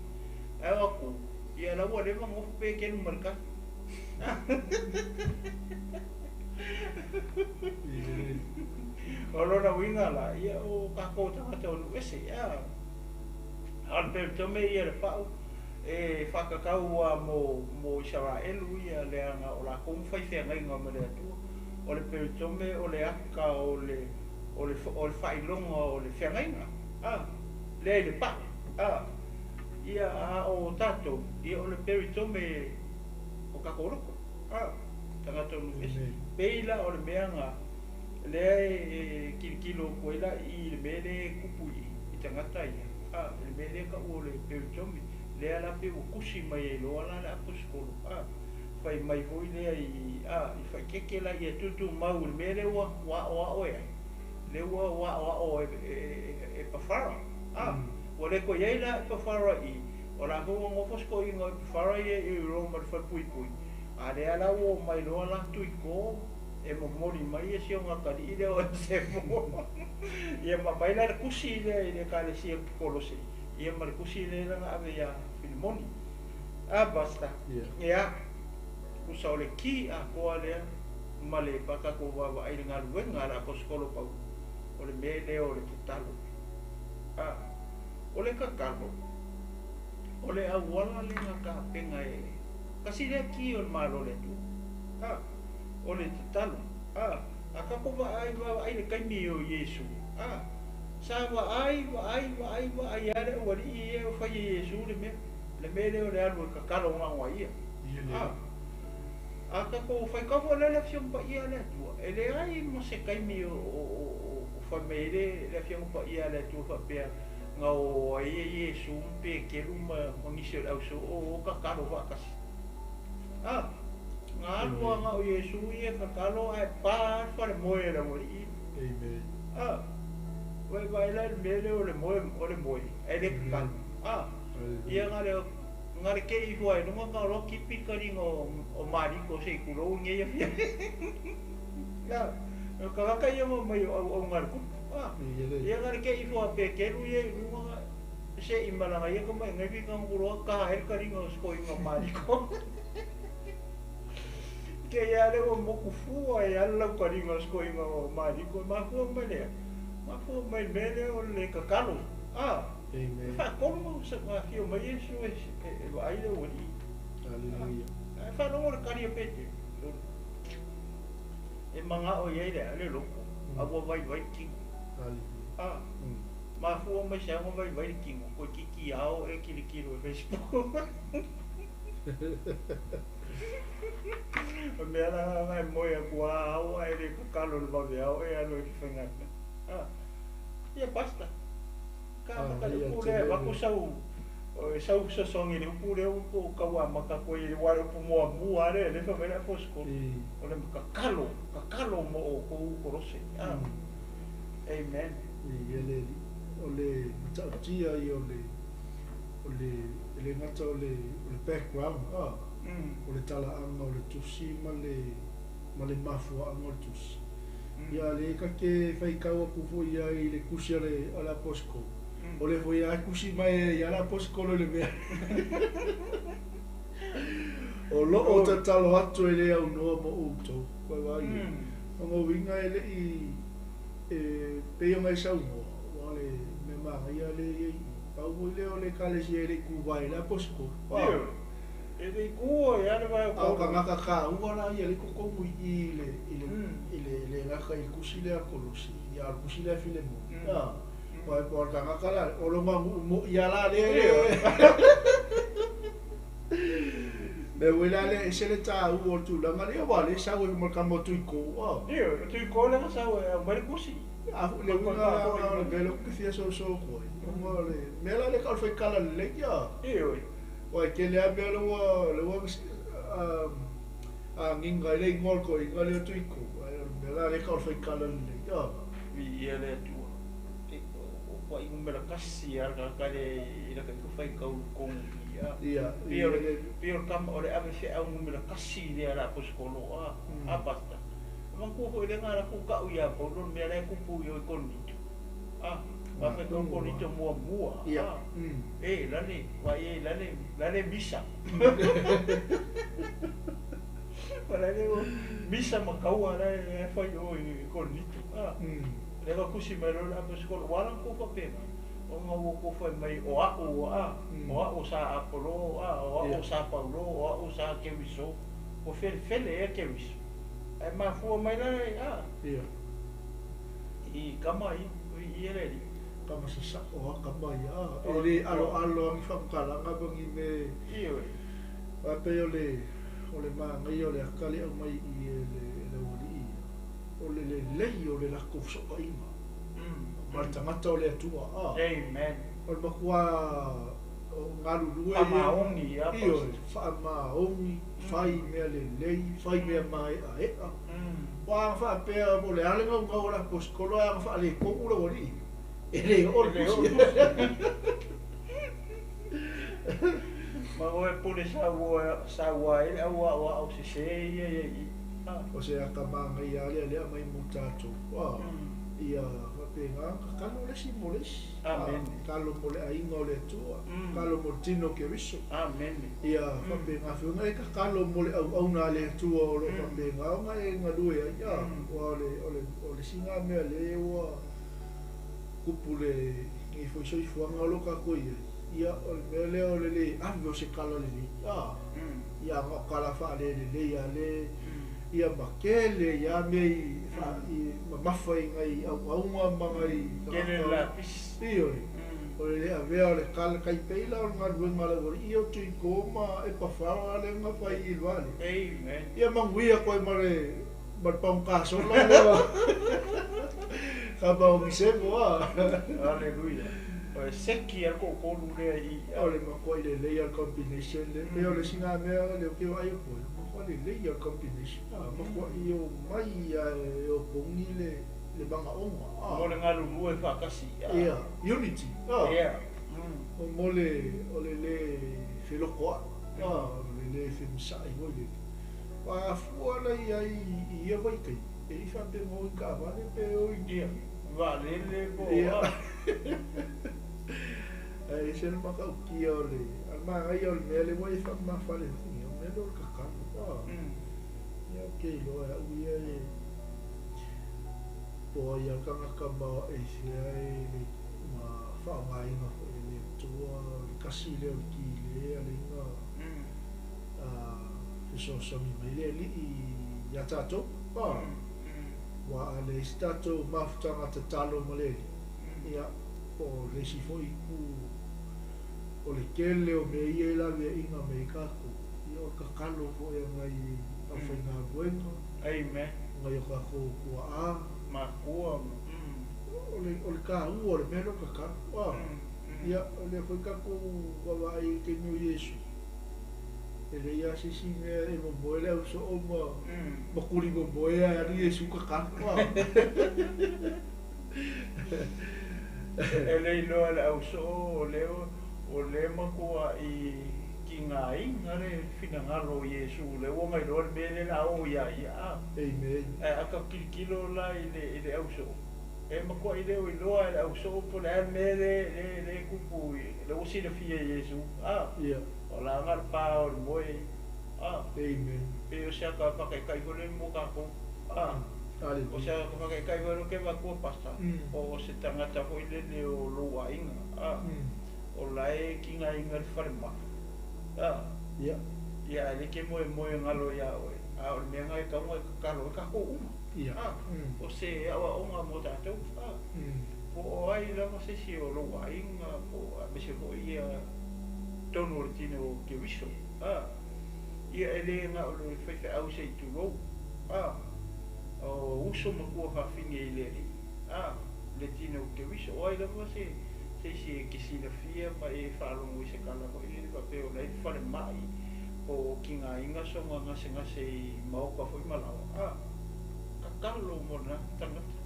Ae o atu, ia la ua leva ona nofo Petelu ma le tali. O lona uiga la, ia o tatou tagata o nuu ese. A o le Peritome ia le pau e faatatau lava mo Isaraelu ia leaga o latou ma fai feagaiga ma le Atua. O le Peritome o le ata o le faailoga o le feagaiga, lea i le pau. Ia a o tatou, ia o le Peritome o tatou loto, tagata o nuu ese. Pei la o le mea na lea e tilotilo atu ai la i le mea lea e tupu i tagata ia, i le mea lea e tau o le Peritome. Lea la pei ua tusi mai ai loa la le aposetolo, fai mai foi lea i faitete la ia tutumau i le mea lea ua aoao e ai, lea ua aoao e Epafara. Ua le toe i ai la Epafara i, o la foi ua nofo se toeaina o Epafara ia i Roma i le falepuipui, a lea la ua omai loa la Tuiko e momoli mai e si ona atalii lea o Onesemo. Ia ma aumai la le tusi lea i le ekalesia o Kolose, ia ma le tusi lea na ave ia Filimoni. Basta. Ia, tusa o le ki atoa lea ma le pa tatou vaavaai i le galuega a le aposetolo Paulo, o le mea lea o le tatalo. O le tatalo, o le auala lea na tapena e tasi lea ki o le Malo o le Atua. O le tatalo. A tatou vaai vaai le taimi o Iesu, sa vaai vaai vaai vaai lava le aualii ia o fai e Iesu le mea. Le mea lea o le alu e tatalo na ona ia. A tatou faitau foi lea le Afioga Paia a le Atua, e leai ma se taimi o fai mai ai le Afioga Paia a le Atua faapea na o ai e Iesu ma Peteru ma nisi o le ausoo o tatalo faatasi. Na alu lava na o Iesu ia e tatalo ae pa le falemoe e le aualii. Amen. Vai vai la le mea lea o le moe, ae le tatalo. Ia na le kei ifo ai luga ka loa kipi kaliga o Mariko se i tulou nei afia. Ia, o tagata ia ma mai o auauga a le tupu. Ia na le kei ifo a Peteru ia i luga se i malaga ia ka mai ngai fi ka nguloa ka hae le kaliga o sikoiga o Mariko. Ke ia le ua moku fua e ala lau kaliga o sikoiga o Maliko e mafua mai lea. Mafua mai le mea lea o le kakalo. Ah. Amen. Faatolu ma afio mai Iesu e vaai le aualii. Hallelujah. Ae faalogo le kali a Petelo. E magao i ai le a le loto. A ua vaivai le tino. Hallelujah. Ah. Mafua mai se aga vaivai le tino. Koe titi ao e kilokilo e Facebook. O mea la ngai moe aku a ao ae le kakalo le vave ao e alo e faiga. Ah. Ia basta. Ka maka le upu lea avatu sau sau fesoasoani i le upu lea ua po tauamata atu ai i le aua o le upu muamua lava lea lea e fai mai le aposetolo. O le kakalo, kakalo mo outou Kolose. Ah. Amen. Ia le alii. O le matautia ia o le o le e le gata o le o le background ah. O le talaaga o le tusi ma le ma le mafuaaga o le tusi. Ia lea ta te faitau atu foi ai i le tusi a le a le aposetolo. O lea foi lava e tusi mai ai lava le aposetolo i le mea o lo o tatalo atu e le aunoa mo outou. Ua vaai i ai. O lona uiga e le i e pei ona e saunoa, ua le mea manaia lea e i ai i i. Pau foi lea o le Ekalesia e le i tuvae ai le aposetolo. Ioe, e le i tu ai lava le vae o A o Paulo. tagata taua la ia lea i totonu i i i le i le i le le gata i le tusi lea a Kolosi, ia a o le tusi lea a Filemoni. A, aua e pei o le tagata la, o lona nuu moi lava la lea e Mea foi la lea e ese le taua o le tulaga lea, aua o lea e sau ai ma le tama o Tuiko. A. Ioe, o Tuiko lea na sau e aumai le tusi. A foi le uiga la o le mea lea ou te fia soso atu ai, ona o le mea la lea e tau o le faikala lelei. A. Ioe. Aua e tele lava mea lea ua lea ua agiga ai le igoa o le toeaina lea o Tuiko, ae o le mea la lea e tau o le faikala lelei. A. Viia le Atua. Ua numera tasi lava le tagata lea i lata ita faitau i totonu i i, a. Ia, Pei o le, pei o le tama, o le ave feau numera tasi lea a le aposetolo, a, a pastor. E manatua foi lea na alu atu tau ia Paulo le mea la e tupu i o i Korinito. A, ba faitau Korinito muamua, a. E, lale, vaai i ai, lale, lale misa. Ma lale misa ma kaua la e fai i o i Korinito, a. Lea na tusi mai loa le aposetolo, ua ala ona tou faapena, ona ua outou fai mai, o a'u, a, o a'u sa Apolo, a, o a'u sa Paulo, o a'u sa Keriso. Ua felefele ea Keriso. Ae mafua mai la, a, i kama ia, i ia le alii. Kama sasa'o a kama ia, a, e le aloalo a ni faamatalaga ma ni mea. Ioe. Aua pei o le, o le manaia o le ata lea e aumai i i e le, e le aualii ia, o le lelei o le latou fesootaiga ma le tagata o le Atua. A. Amen. O le matua galulue ia. Faamaoni ia, Ioe, faamaoni, fai mea lelei, fai mea maeaea. Ua aga faapea po o le a le gaugau o le aposetolo ae aga faaletonu le aualii. E le oo le tusi. Ma oe pule saua ai le au aoao sese ia ia i i. O se ata manaia lea lea aumai mo tatou. Ia faapena, tatalo le isi mo le isi. Amene. Tatalo mo le aiga o le Atua. Tatalo mo le tino o Keriso. Amene. Ia faapena foi ona e tatalo mo le auauna a le Atua o lo o faapena ona e galue ai. Aua o le, o le, o le isi lena mea lea ua tupu lenei foi soifuaga o lo o tatou i ai, ia o le mea lea o le le ave o se tala lelei. Ia na o tala faalelelei lava le, ia ma tele ai lava mea i i mamafa i nai auauna ma nai Tele le lapisi. Ioe. O le le avea o le tala tai pei la o le galuega a le aualii ia o Tuiko ma Epafara lea na fai i le vaalele. Amen. Ia manuia koe ma le ma le paogasola lea ka paogisemo a. Hallelujah. O le seki a le toatolu lea i i. O le matuai lelei lava le combination lea. Pei o le isi lena mea lea ou te vaai atu ai, matuai lelei lava le combination. Matuai omai lava e opogi le le manaoga. Mo le galulue faatasi. Ia, unity. Ia. O mo le o le le felotoa'i, o le le femisa'i foi lele. Aua a fua la i ai i ia vaitaimi, e le i faapea o i taavale pe o i Ia, vaalele po o Ia. a. Ae ese le matautia o le, a le manaia o le mea lea ua e faamamafa lelei, o le mea lea o le tatalo. Ia ou te iloa e au ia e po o ai lava le tagata ma e sea e le ma faaaogaina foi e le Atua o le tasi lea o le ki le a le iga a fesoasoani mai le Alii iā tatou. A, aua a leai se tatou mafutaga tatalo ma le Alii, ia, po o le isi foi itu o le tele o mea ia e laveaiina mai ai tatou, ia o le tatalo foi a nai aufaigaluega, Amen. nai o tatou tuaa, Makua ma. O le, o le taua o le mea lea o le tatalo. A, ia, o lea foi tatou vaavaai i le taimi o Iesu, e leai lava se isi mea e momoe le ausoo ma, ma tuli momoe ae alu Iesu tatalo. A. E le iloa e le ausoo o lea o lea e matuai tigaina le finagalo o Iesu lea ua gailoa le mea lea o le a oo ia ia. A. Amen. Ae a tatou tilotilo la i le i le ausoo, e matuai le o iloa e le ausoo po o le a le mea lea lea lea e tupu i lea ua silafia e Iesu. A. Ia. O la na o le pa o le moe. A. Amen. Pei o se ata faataitai foi lea mo tatou. A. O se Hallelujah. ata faataitai foi lea ou te avatua Pastor, o se tagata foi lele o lou aiga. A. O la e tigaina i le falemai. A. Ia. Ia ae le ke moemoe galo iā oe, a o le mea lena e tatau ona e tatalo ai tatou uma. A. O se aoaoga mo tatou. A. Po o ai lava se isi o lou aiga po o aemaise foi ia totonu o le tino o Keriso. A. Ia e le na o le faifeau se i tulou. A. O uso ma tuafafine i le Alii. A. Le tino o Keriso. O ai lava se se isi e te silafia ma e faalogo i se tala foi lele faapea o la e i le falemai po o tigaina sona gasegase i maota foi ma laoa. A. Tatalo mo lena tagata.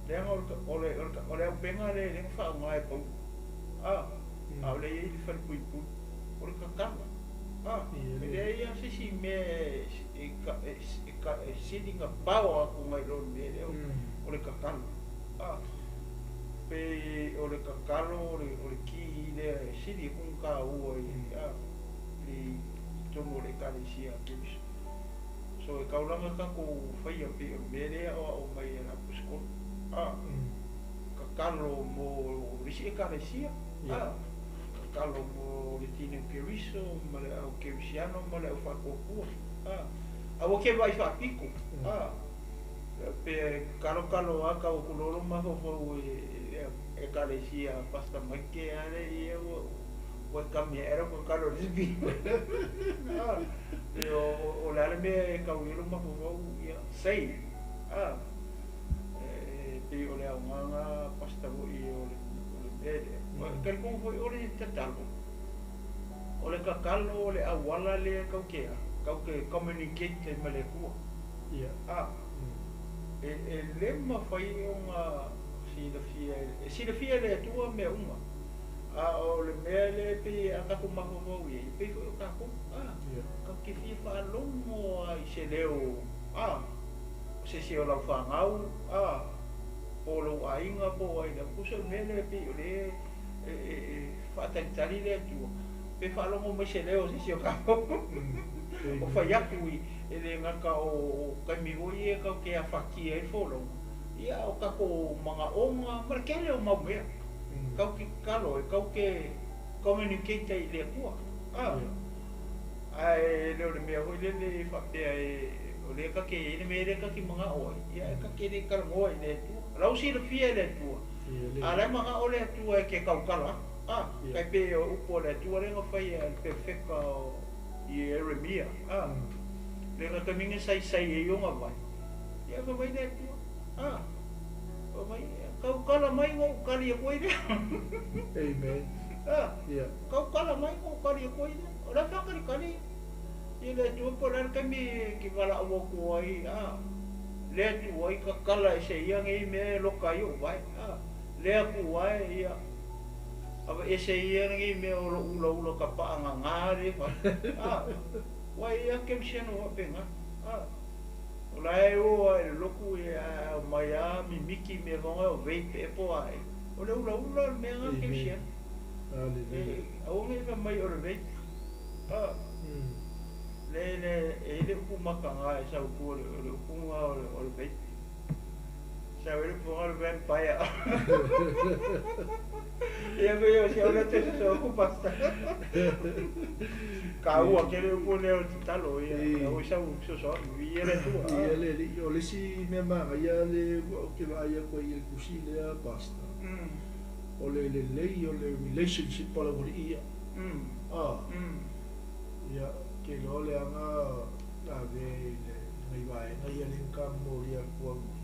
Leaga o le o le o le auupega lea e le na faaaoga e Paulo. A. A o lea e i ai le falepuipui. O le tatalo. A. Ia E le. leai lava se isi mea e e e e sili ona power atu nai lo le mea lea o le tatalo. A. Pe o le tatalo o le o le ki lea e sili atu ona taua i a i totonu o le Ekalesia a Keriso. So e taulaga tatou faia pei o le mea lea e aoao mai e le Aposetolo. A. Tatalo mo le isi Ekalesia. Ia. A. Tatalo mo le tino o Keriso ma le au kerisiano ma le au faatuatua. A. Aua ke vaai faapito. A. Pe kalokalo lava tau atu loa lou mafaufau i le Ekalesia a Pastor Mike a lea ia ua ua e kami ae lau tatalo i le isi pito. A. Pe o o le a le mea e tau i ai lou mafaufau ia say. A. E pei o le aoga lena Pastor foi o le o le mea lea. Talitonu foi o le tatalo, o le tatalo o le auala lea tatou te a, tatou te communicate ai ma le Atua. Ia. A. E e le mafai ona silafia e silafia e le Atua mea uma. A o le mea lea e pei a tatou mafaufau i ai, e pei foi o tatou, a, Ia. tatou te fia faalogo lava i se leo, a, o se isi o lau fanau, a, po o lou aiga po o ai lava. Tusa o le mea lea e pei o lea e e e faatalitali le Atua pe faalogo mai se leo o se isi o tatou. O Amen. fai atu i e le gata o taimi foi ia tatou te afatia ai le folauga, ia a o tatou manaoga ma le tele o mau mea. Tatou te tatalo ai, tatou te communicate ai i le Atua. A. Ia. Ae le o le mea foi lele e faapea e o lea ta te i ai le mea lea ta te manao ai, ia ae ta te le talanoa i le Atua. O la ua silafia e le Atua, Ia a o le. la e manao le Atua e te tautala atu. A. Ia. Tai pei o upu a le Atua lea na fai e le perofeta o Ieremia. A. Le na taimi na saisai ai ona vai, ia fai mai le Atua, a, fai mai, tautala mai ona ou tali atu ai lea. Amen. A. Ia. Tautala mai ona ou tali atu ai lea. O la e faatalitali ia le Atua po o le a le taimi e te valaau atu ai, a, le Atua i tatala ese ia nei mea e loka ai ou vae. A. Le Atua e, ia, aveese ia lenei mea o lou ulaula tapaagaga lea e fai. A. Ua i ai lava kerisiano faapena. A. O la e o lava i le lotu ia ae aumai lava mimiti mea faapena o vape ea po o a ea. O le ulaula o le mea lena Amen. kerisiano. Hallelujah. E aua ne i fai mai o le vape. A. Le le e le upu makaga e sautu o le upuga o le veipi. Sa o le upuga o le vampire. Ia me o se o le te so ku pasta. Ka ua ke le upu le o te talo ia o sa u so so i le tua. Ia le li o le si mea magaia le ua ou te vaai atu ai i le kusi lea pastor. O le lelei o le relationship o le aualii ia. Ah. Ia, ke iloa le aga ave i le nai vaega ia le ka molia atu au mai.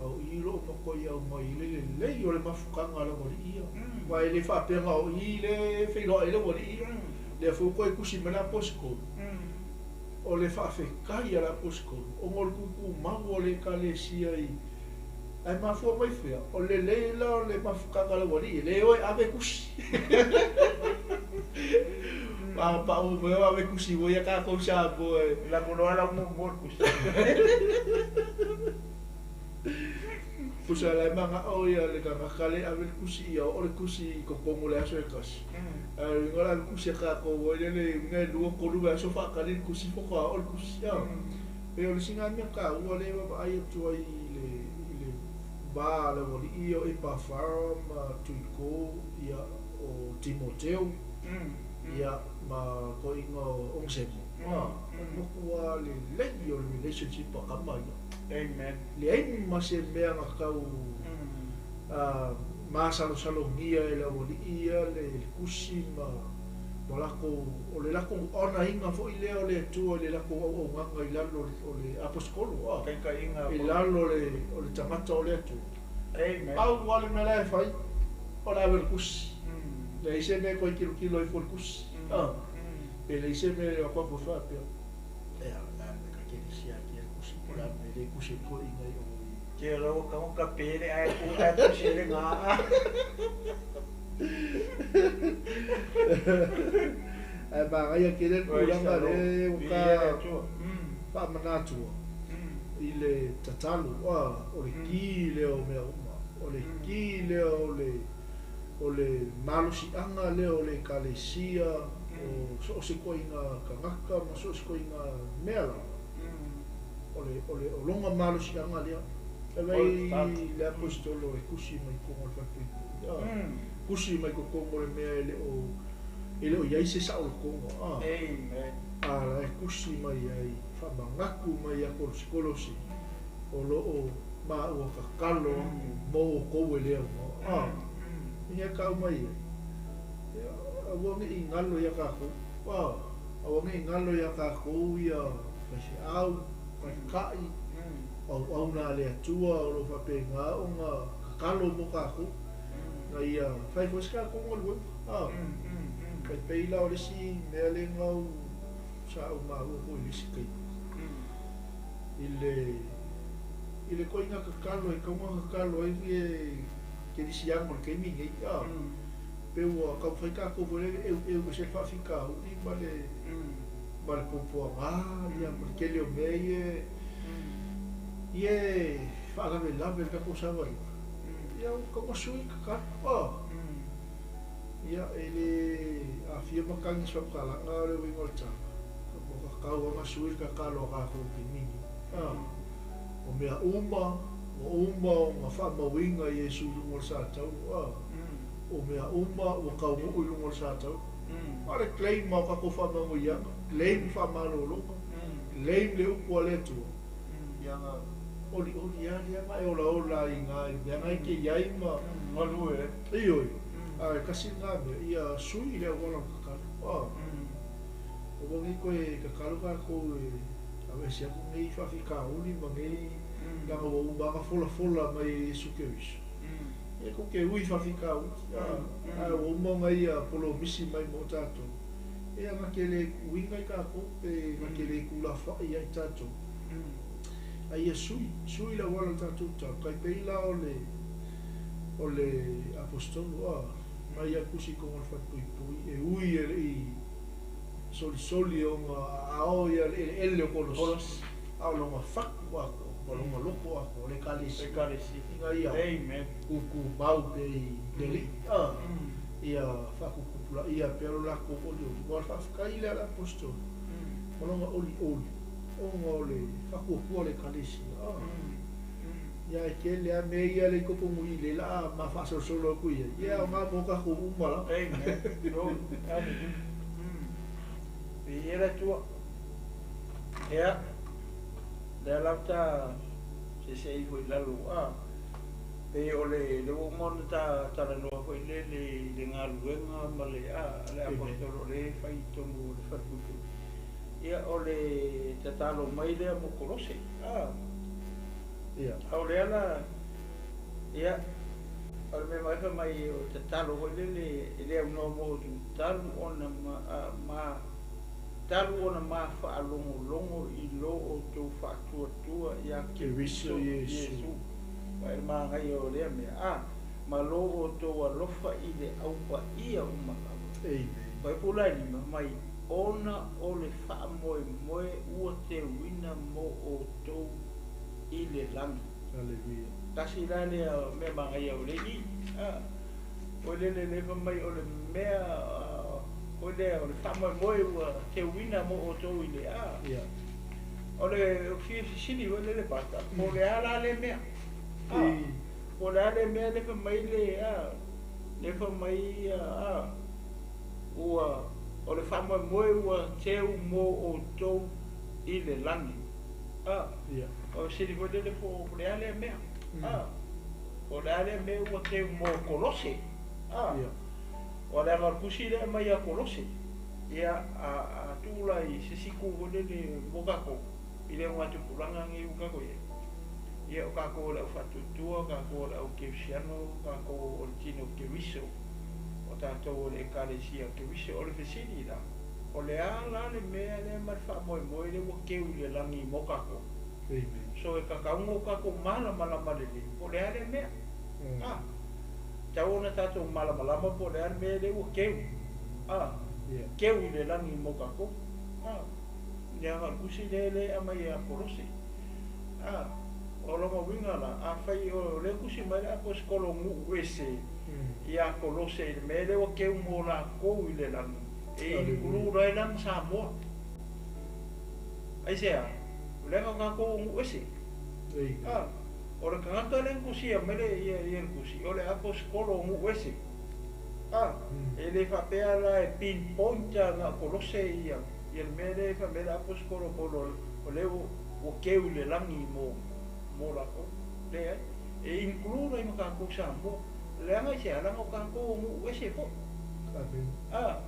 Au i loo matua i au mai i le lelei o le mafutaga a le aualii ia. Aua e le faapea na o i le feiloai le aualii ia. Lea foi ua toe tusi mai le aposetolu. O le faafetai a le aposetolu ona o le tutumau o le Ekalesia i ae mafua mai fea, o le lelei la o le mafutaga a le aualii, e le o e ave tusi. A pau mai o ave tusi foi ia tatou Samoa e. Lako loa lau muamua o le tusi. Pusa la e manao ia le tagata le ave le tusi ia oo le tusi i totonu o le aso e tasi. Ae o le uiga o le ave tusi a tatou ai lea le uiga e lua tolu vaiaso faatali le tusi faatoa oo le tusi. Pei o le isi lena mea taua lea e vaavaai atu ai i le i le va a le aualii ia o Epafara ma Tuiko ia o Timoteo ia ma toeaiina o Onesemo. O le matua lelei o le relationship a tama ia. Amen. Leai ma se mea na tau masalosalogia e le aualii ia le kusi ma latou, o le latou onaina foi lea o le Atua i le latou auaunaga i lalo o le aposetolo, Taitaiga i lalo o le tagata o le Atua. Amen. Pau lava le mea la e fai, o le ave o le kusi. Leai se mea e toe tilotilo ai fua i le kusi. Pe leai se mea e o atu faapea, ia, o le a le mea ka kelesi a kia le kusi, po o le a le mea e le kusi ai toeaiina i o i. Ke lau ka ka pele ai ku ai kusi le ngā. Ae magaia tele le tulaga lea ua Viia le ka Atua. faamanatu i le tatalo, o le ki lea o mea uma, o le ki lea o le o le malosiaga lea o le ekalesia, o so o se ituaiga tagata ma so o se ituaiga mea lava. O le o le o lona malosiaga lea. E vaai le aposetolo e tusi mai totonu o le falepuipui, tusi mai totonu o le mea e le o i ai se saolotoga. Amen. A la e tusi mai ai, faamanatu mai ia Kolosi o loo maua tatalo atu mo outou e le aunoa. Ia tau mai ai. Ia, aua ne i galo ia tatou. Aua ne i galo ia tatou ia faifeau, taitai, auauna a le Atua o lo o faapena ona tatalo mo tatou. Na ia fai foi se tatou galuega. Tai pei la o le isi mea lea na ou sa ou maua foi i le isi taimi. I le ituaiga tatalo e tatau ona tatalo ai le kerisiano i le taimi nei. Pe ua taumafai tatou foi lele eueu ese le faafitauli ma le ma le puapuaga ia ma le tele o mea ia ia e faalavelave i le tatou savaliga. Ia ua tatau ona sui le tatalo. Ia e le aafia matagi i se faamatalaga o le uiga o le tala. Ua tatau lava ona sui le tatalo a tatou i le taimi nei. O mea uma, ua uma ona faamauina Iesu i luga o le satauro. O mea uma ua taunuu i luga o le satauro. A o le claim o tatou faamanuiaga, claim faamalologa, claim le upu a le Atua. Ia na olioli lava lea ma e olaola ai i ina i le mea na e te i ai ma Galue. Ioe, ae tasi lena mea, ia sui le auala o le tatalo. Aua ne i toe tatalo tatou e aveese atu nei faafitauli ma nei leaga ua uma lava ona folafola mai e Iesu Keriso. Ia tou te ui faafitauli, ae ua uma ona ia polomisi mai mo tatou. Ia na te le uiga i tatou pe na te le tulafai ia i tatou. Ae ia sui, sui le auala o le tatou tatalo. Tai pei la o le o le aposetolo, mai ia tusi i totonu o le falepuipui e ui e le i solisoli ona aao ia le eleele o Kolosi, a o lona fatu atoa ma lona loto atoa o le ekalesia. Ekalesia. Ina ia Amen. tutumau pea i le Alii, ia faatuputupulaia pea lo latou olioli. Ua o le faafetai lea a le aposetolo. Ma lona olioli ona o le faapuapua o le ekalesia. Ia e tele lava mea ia le i totonu i i le laa ma faasolosolo atu i ai. Ia aoga mo tatou uma lava. Amen. Glory. Hallelujah. Viia le Atua. Ia, lea lava ta seesee ifo i lalo, a, pei o le, le ua uma ona ta talanoa foi lele i le galuega ma le, a, le aposetolo o lea e fai i totonu o le falepuipui. Ia, o le tatalo mai lea mo Kolose, a. Ia. A o lea la, ia, o le mea mai fai mai o le tatalo foi lele e le aunoa mo outou talu ona ma, a, ma, talu ona ma faalogologo i lo outou faatuatua ia Keriso Keriso Iesu. Iesu. Vaai le manaia o lea mea, a, ma lo outou alofa i le aupaia uma lava. Amen. Fuaiupu la e lima mai, ona o le faamoemoe ua teuina mo outou i le lagi. Hallelujah. Tasi la lea mea manaia o le i, a, o le le le fai mai o le mea, o lea o le faamoemoe ua teuina mo outou i le, a. Ia. O le fia fesili foi lele pasta, po o le a la lea mea? A, po o le a lea mea le fai mai le, a, le fai mai, a, ua, o le faamoemoe ua teu mo outou i le lagi. A, Ia. o fesili foi lele po o le a lea mea? A, po o le a lea mea ua teu mo Kolose? A, Ia. o le aga o le tusi lea mai ia Kolose. Ia, a, a tuu la i se isi itu foi lele mo tatou, i le augatupulaga lenei ua tatou i ai. Ia, o tatou o le aufaatuatua, o tatou o le aukerisiano, o tatou o le tino Keriso, o tatou o le ekalesia Keriso. O le fesili la, o le a la le mea lea ma le faamoemoe lea ua teu i le lagi mo tatou? Amen. So e tatau ona tatou malamalama lelei, po o le a lea mea? A, tatau ona tatou malamalama po o le a le mea lea ua teu. A, Ia. teu i le lagi mo tatou. A, le aga o le tusi lea lea e aumai ia Kolose. A, o lona uiga la, afai o lea tusi mai le aposetolo nuu ese ia Kolose i le mea lea ua teu mo latou i le lagi, e include ai la ma Samoa. Aisea? O leaga o tatou o nuu ese. Amen. A, o le tagata lea na tusia mai le ia ia le tusi, o le aposetolo o nuu ese. A, e le faapea la e pinpoint na Kolose ia ia le mea lea e fai mai le aposetolo Paulo o lea ua teu i le lagi mo mo latou. Leai, e include ai ma tatou Samoa. Leaga aisea? Leaga o tatou o nuu ese foi. Amen. A,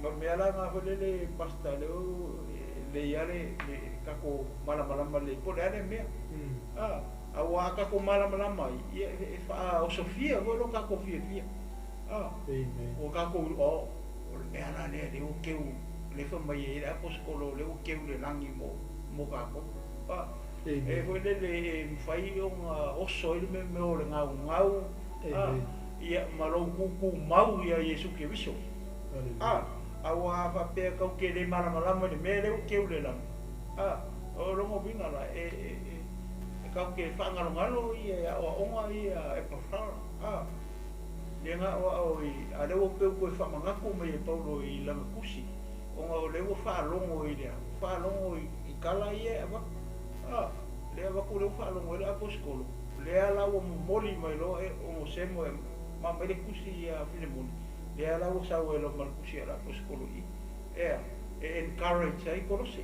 ma le mea la na foi lele pasta lea le ia le le tatou malamalama lelei po o le a le mea. A, aua a tatou malamalama ai, ia e faaosofia foi lo tatou fiafia. A, Amen. o tatou, o, o le mea la lea lea ua teu, lea fai mai ai le aposetolo lea ua teu i le lagi mo mo tatou. A, Amen. e foi lele e mafai ona oso ai le mea mea o le gaugau, a, Amen. ia ma lou tutumau ia Iesu Keriso. Hallelujah. A, aua a faapea kau ke le malamalama i le mea lea ua teu i le lagi. A, o lona uiga la, e, e, e, e kau ke faagalogalo ia e aoaoga ia e pafara. A, le ga aoao i, a lea ua peu koe faamanatu mai e Paulo i lana tusi, ona o lea ua faalogo i le a, faalogo i, i tala ia e avatu. A, lea avatu lea ua faalogo ai le aposetolo, lea la ua momoli mai loa e Onosemo e ma mai le tusi ia Filemoni, lea la ua sau ai loa ma le tusi a le aposetolo i, ea, e encourage ai Kolose.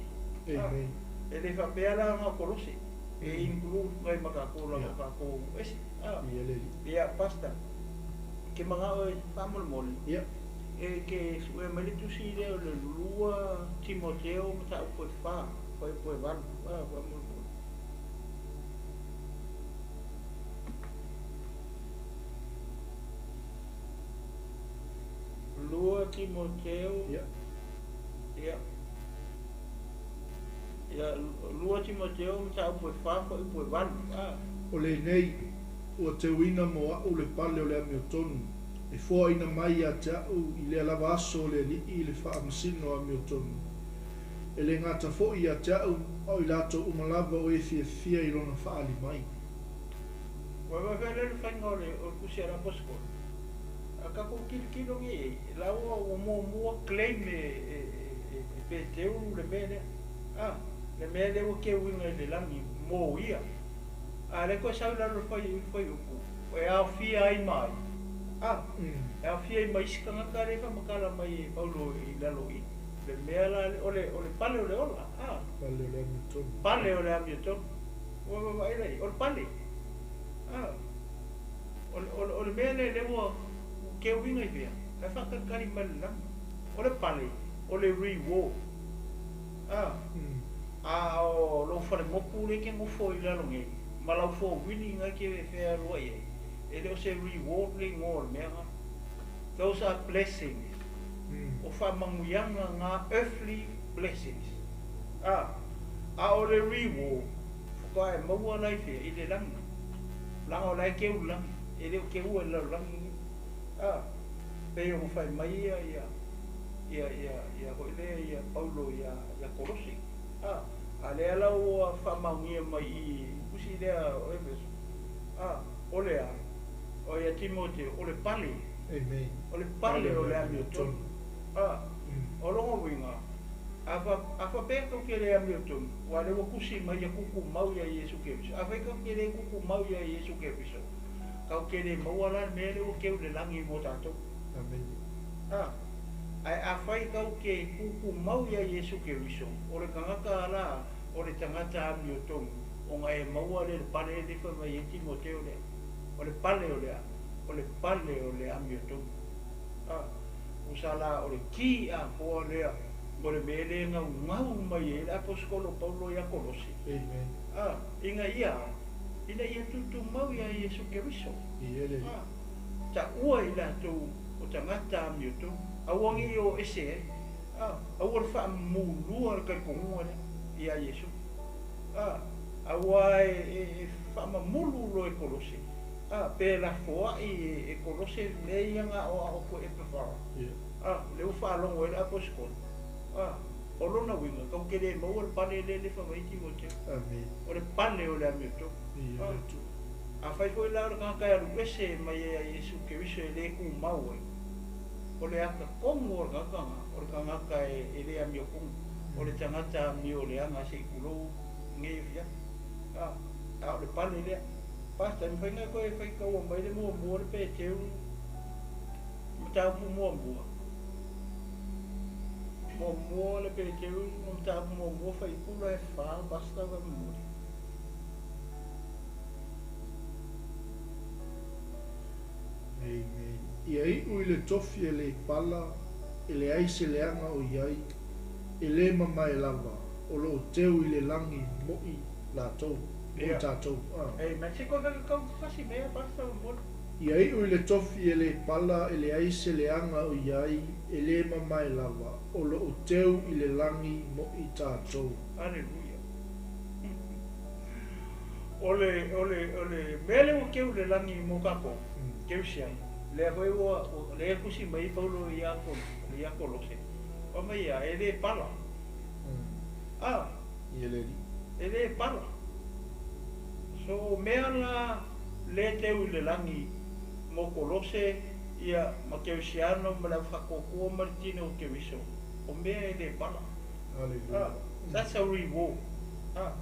A, Amen. e le faapea la na o Kolose, e include mai ma tatou la Ia. o tatou ese. A, Ia le Alii. ia pasta, ke mangao e faamolemole, Ia. e ke sue mai le tusi lea o le 2 Timoteo mataupu e 4, fuaiupu e 8, a, faamolemole. Lua Timoteo, Ia. ia, ia, 2 Timoteo mataupu e 4, fuaiupu e 8, a. O lenei ua teuina mo a'u le pale o le amiotonu, e foaina mai ia te a'u i lea lava aso o le Alii i le faamasino amiotonu. E le gata foi ia te a'u, a o i latou uma lava o e fiafia i lona faaali mai. Ua vaai lea le faiga o le o le tusi a le aposetolo. A tatou tilotilo nei ai, la ua ua muamua claim e e e e Pe teu le mea lea. A, le mea lea ua keuina i le lagi mo ia. A le koe sau lalo fai fai upu. E aofia ai mai. A, e aofia ai mai isi tagata lea e faamatala mai e Paulo i lalo i. Le mea la o le pale o le ola. A. Pale o le amiotonu. Pale o le amiotonu. Ua vaavaai la i ai. O le pale. A. O le mea lea lea ua keuina i fea. Ae faatalitali mai le lagi. O le pale, o le reward. A. A o lou falemoku lea e te nofo i lalo nei, ma lau fowili na e te fealuai ai, e le o se reward le igoa o le mea lena. Those are blessings. O faamanuiaga na, earthly blessings. A. A o le reward, faatoa e maua la i fea? I le lagi. Leaga o la e keu le lagi, e le o keua i le lalolagi lenei. A. Pei ona fai mai ia ia ia ia ia foi lea ia Paulo ia ia Kolosi. A, a lea la ua faamaonia mai i tusi lea o Efeso. A, o le a? O ia Timoteo, o le pale. Amen. O le pale o le amiotonu. A, o lona uiga, a fa, a faapea tou te le amiotonu, aua o lea ua tusi mai ia tutumau ia Iesu Keriso. Afai tou te le tutumau ia Iesu Keriso, Kau te le maua la le mea lea ua keu i le lagi mo tatou. Amen. A, ae afai kau te tutumau ia Iesu Keriso, o le tagata la, o le tagata amiotonu, ona e maua lea le pale lea fai mai ai Timoteo lea. O le pale o le a? O le pale o le amiotonu. A, usa la o le ki atoa lea mo le mea lea e gaugau mai ai le Aposetolo Paulo ia Kolose. Amen. A, ina ia a? Ina ia tutumau ia Iesu Keriso. A, taua i latou o tagata amiotonu, aua ne i o ese ai. A, aua le faamulua le talitonuga lea ia Iesu. A, aua e faamamulu loa e Kolose. A, pe lafoai e Kolose mea ia na aoao atu e Epafara. A, lea ua faalogo ai le aposetolo. A, o lona uiga, kau te le maua le pale lea e lefa mai ai Timoteo. Amen. O le pale o le amiotonu. Ia le Atua. Afai foi la o le tagata e alu ese mai ai a Iesu Keriso e le tumau ai, o le ata tonu o le tagata na, o le tagata e le amiotonu, o le tagata amio leaga se i tulou nei afiafi. A, a o le pale lea. Pastor, e mafai ona toe faitaua mai le muamua le Peteu mataupu muamua. Muamua le Peteu mataupu muamua faipula e fa basta va momoli. Amen. Ia iu i le tofi e le pala, e leai se leaga o i ai, e le mamae lava, o lo o teu i le lagi moʻi latou, moʻi tatou. Amen. Se koe kau kasi mea basta va momoli. Ia iu i le tofi e le pala, e leai se leaga o i ai, e le mamae lava, o lo o teu i le lagi moʻi tatou. Aleluia. O le, o le, o le mea lea ua keu i le lagi mo tatou, keusiano, lea foi ua, ua, lea e tusi mai ai Paulo ia, ia Kolose, fai mai ia, e le pala. A, Ia le Alii. E le pala. So, mea la lea teu i le lagi mo Kolose, ia, ma Keusiano ma le au faatuatua ma le tino o Keriso, o mea e le pala. Hallelujah. Ah, that's a reward. Ah,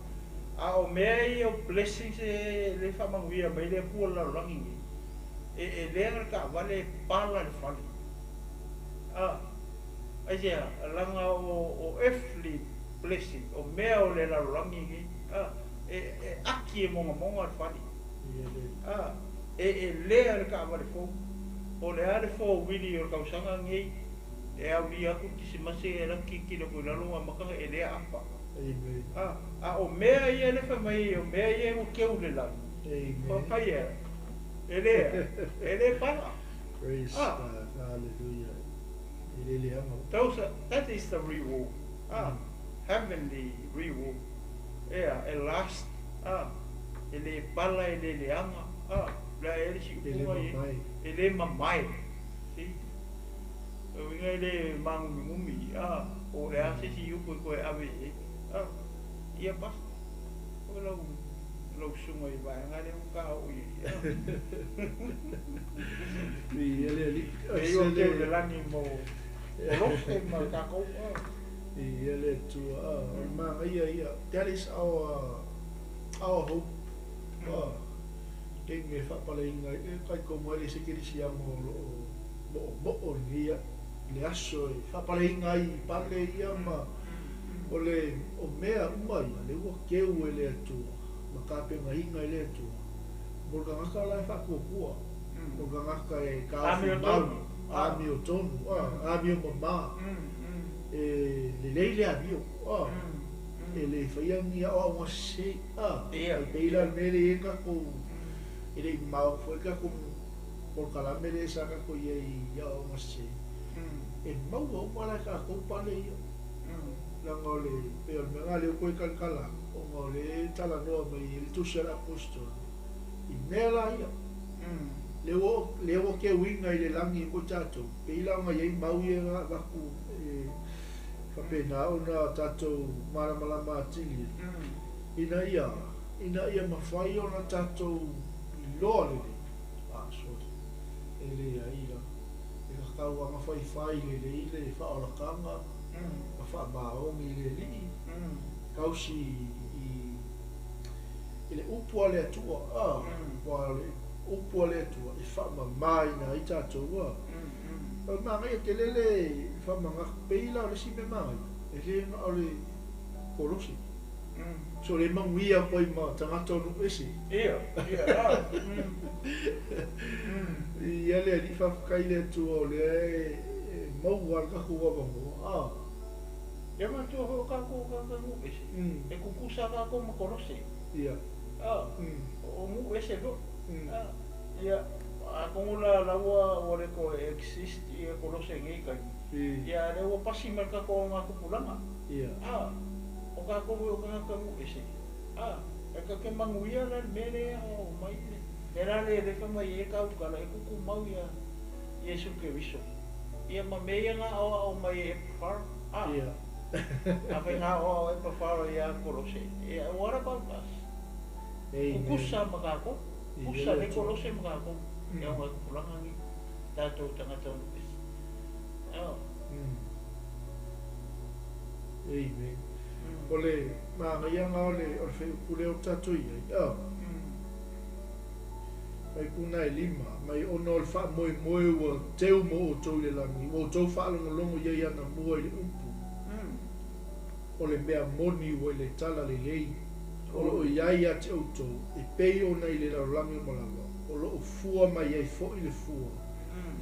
a o mea ia o blessings e le faamanuia mai le Atua i le lalolagi nei, e, e leaga le taavale e pala le fale. Ah, aisea, leaga o, o earthly blessing, o mea o le lalolagi nei, ah, e, e aki e mogamoga le fale. Ah, e, e lea le taavale fou. O le a le four-wheelie o le tausaga nei, e aulia atu le Kisimasi e alu atu tilotilo atu i lalo amataga e lea apa. Amen. A, a o mea ia le fai mai o mea ia ua keu le lagi. Amen. O fai e, e le, e le pala. Praise Ah. God. Hallelujah. E le leaga. Those are, that is the reward. Ah, heavenly reward. Ea, e last. Ah, e le pala, e le leaga. Ah, la e le si E le upuga i e. mamae. E le mamae. See? O uiga e le māgumigumi, a, po o le a se isi upu e toe ave i ai. A, ia basta. O lau, lau susuga i vaega lea ua taoo i ai. A. I ele alii. E iu atu i le lagi mo Kolose ma tatou. A. Ia le Atua, o le magaia ia. That is our hope. E me faapalaiga e taitonu ai le isi kerisiano o loo moomoo lenei le aso e faapalaiga ai i pale ia ma o le o mea uma ia le ua keu e le Atua ma tapenaina e le Atua mo le tagata la e faatuatua, mo le tagata e taofi mau, amiotonu, amio mamā, e lelei le amio, e le faia ni aoaoga sese, e pei la le mea lea e i ai le tatou, e le i mamao atu foi le tatou polokalame lea sa tatou i ai i aoaoga sese, e maua uma la e tatou pale ia. Leaga o le, pei o le mea lena lea ua toe talatala atu, ona o lea e talanoa mai ai le tusi a le Aposetolo i mea la ia. Lea ua, lea ua teuina i le lagi mo i tatou, pei la ona i ai mau ia na avatu e faapena ona tatou malamalama atili ai, ina ia, ina ia mafai ona tatou iloa lelei, ah sorry, e leai la, e tatau lava ona faifai lelei le faaolataga ma faamaoni i le Alii, tausi i i le upu a le Atua, a, aua o le upu a le Atua e faamamaina ai tatou, a. O le manaia tele le faamanatu, pei la o le isi mea manaia, e le na o le Kolose. So le manuia atu ai ma tagata o nuu ese. Ia, ia, a. Ia le Alii, faafetai i le Atua o lea e maua le tatou avanoa, a. Ia manatua foi o tatou tagata nuu ese, e tutusa tatou ma Kolose. Ia. A, o nuu ese foi. A, ia, atonu la la ua ua le toe exist ia Kolose i nei taimi. Ia a lea ua pasi ma le tatou augatupulaga. Ia. A, o tatou foi o tagata nuu ese. A, e ta te manuia la le mea lea o mai le mea la lea lea fai mai ai le tautala e tutumau ia Iesu Keriso. Ia ma mea ia na aoao mai e Epafara. A, Ia. afai na aoao e Epafara ia Kolose, ia what about us? Amen. Tutusa ma tatou. Ia Tutusa le le Atua. Kolose ma tatou. E augatupulaga nei, tatou tagata o nuu ese. A. Amen. O le magaiaga o le o le fuaiupu lea o tatou i ai, a. Mai puna e lima, mai ona o le faamoemoe ua teu mo outou i le lagi, ua outou faalogologo i ai anamua i le upu, o le mea moni ua i le tala lelei, o loo i ai ia te outou, e pei ona i le lalolagi uma lava, o loo fua mai ai foi le fua,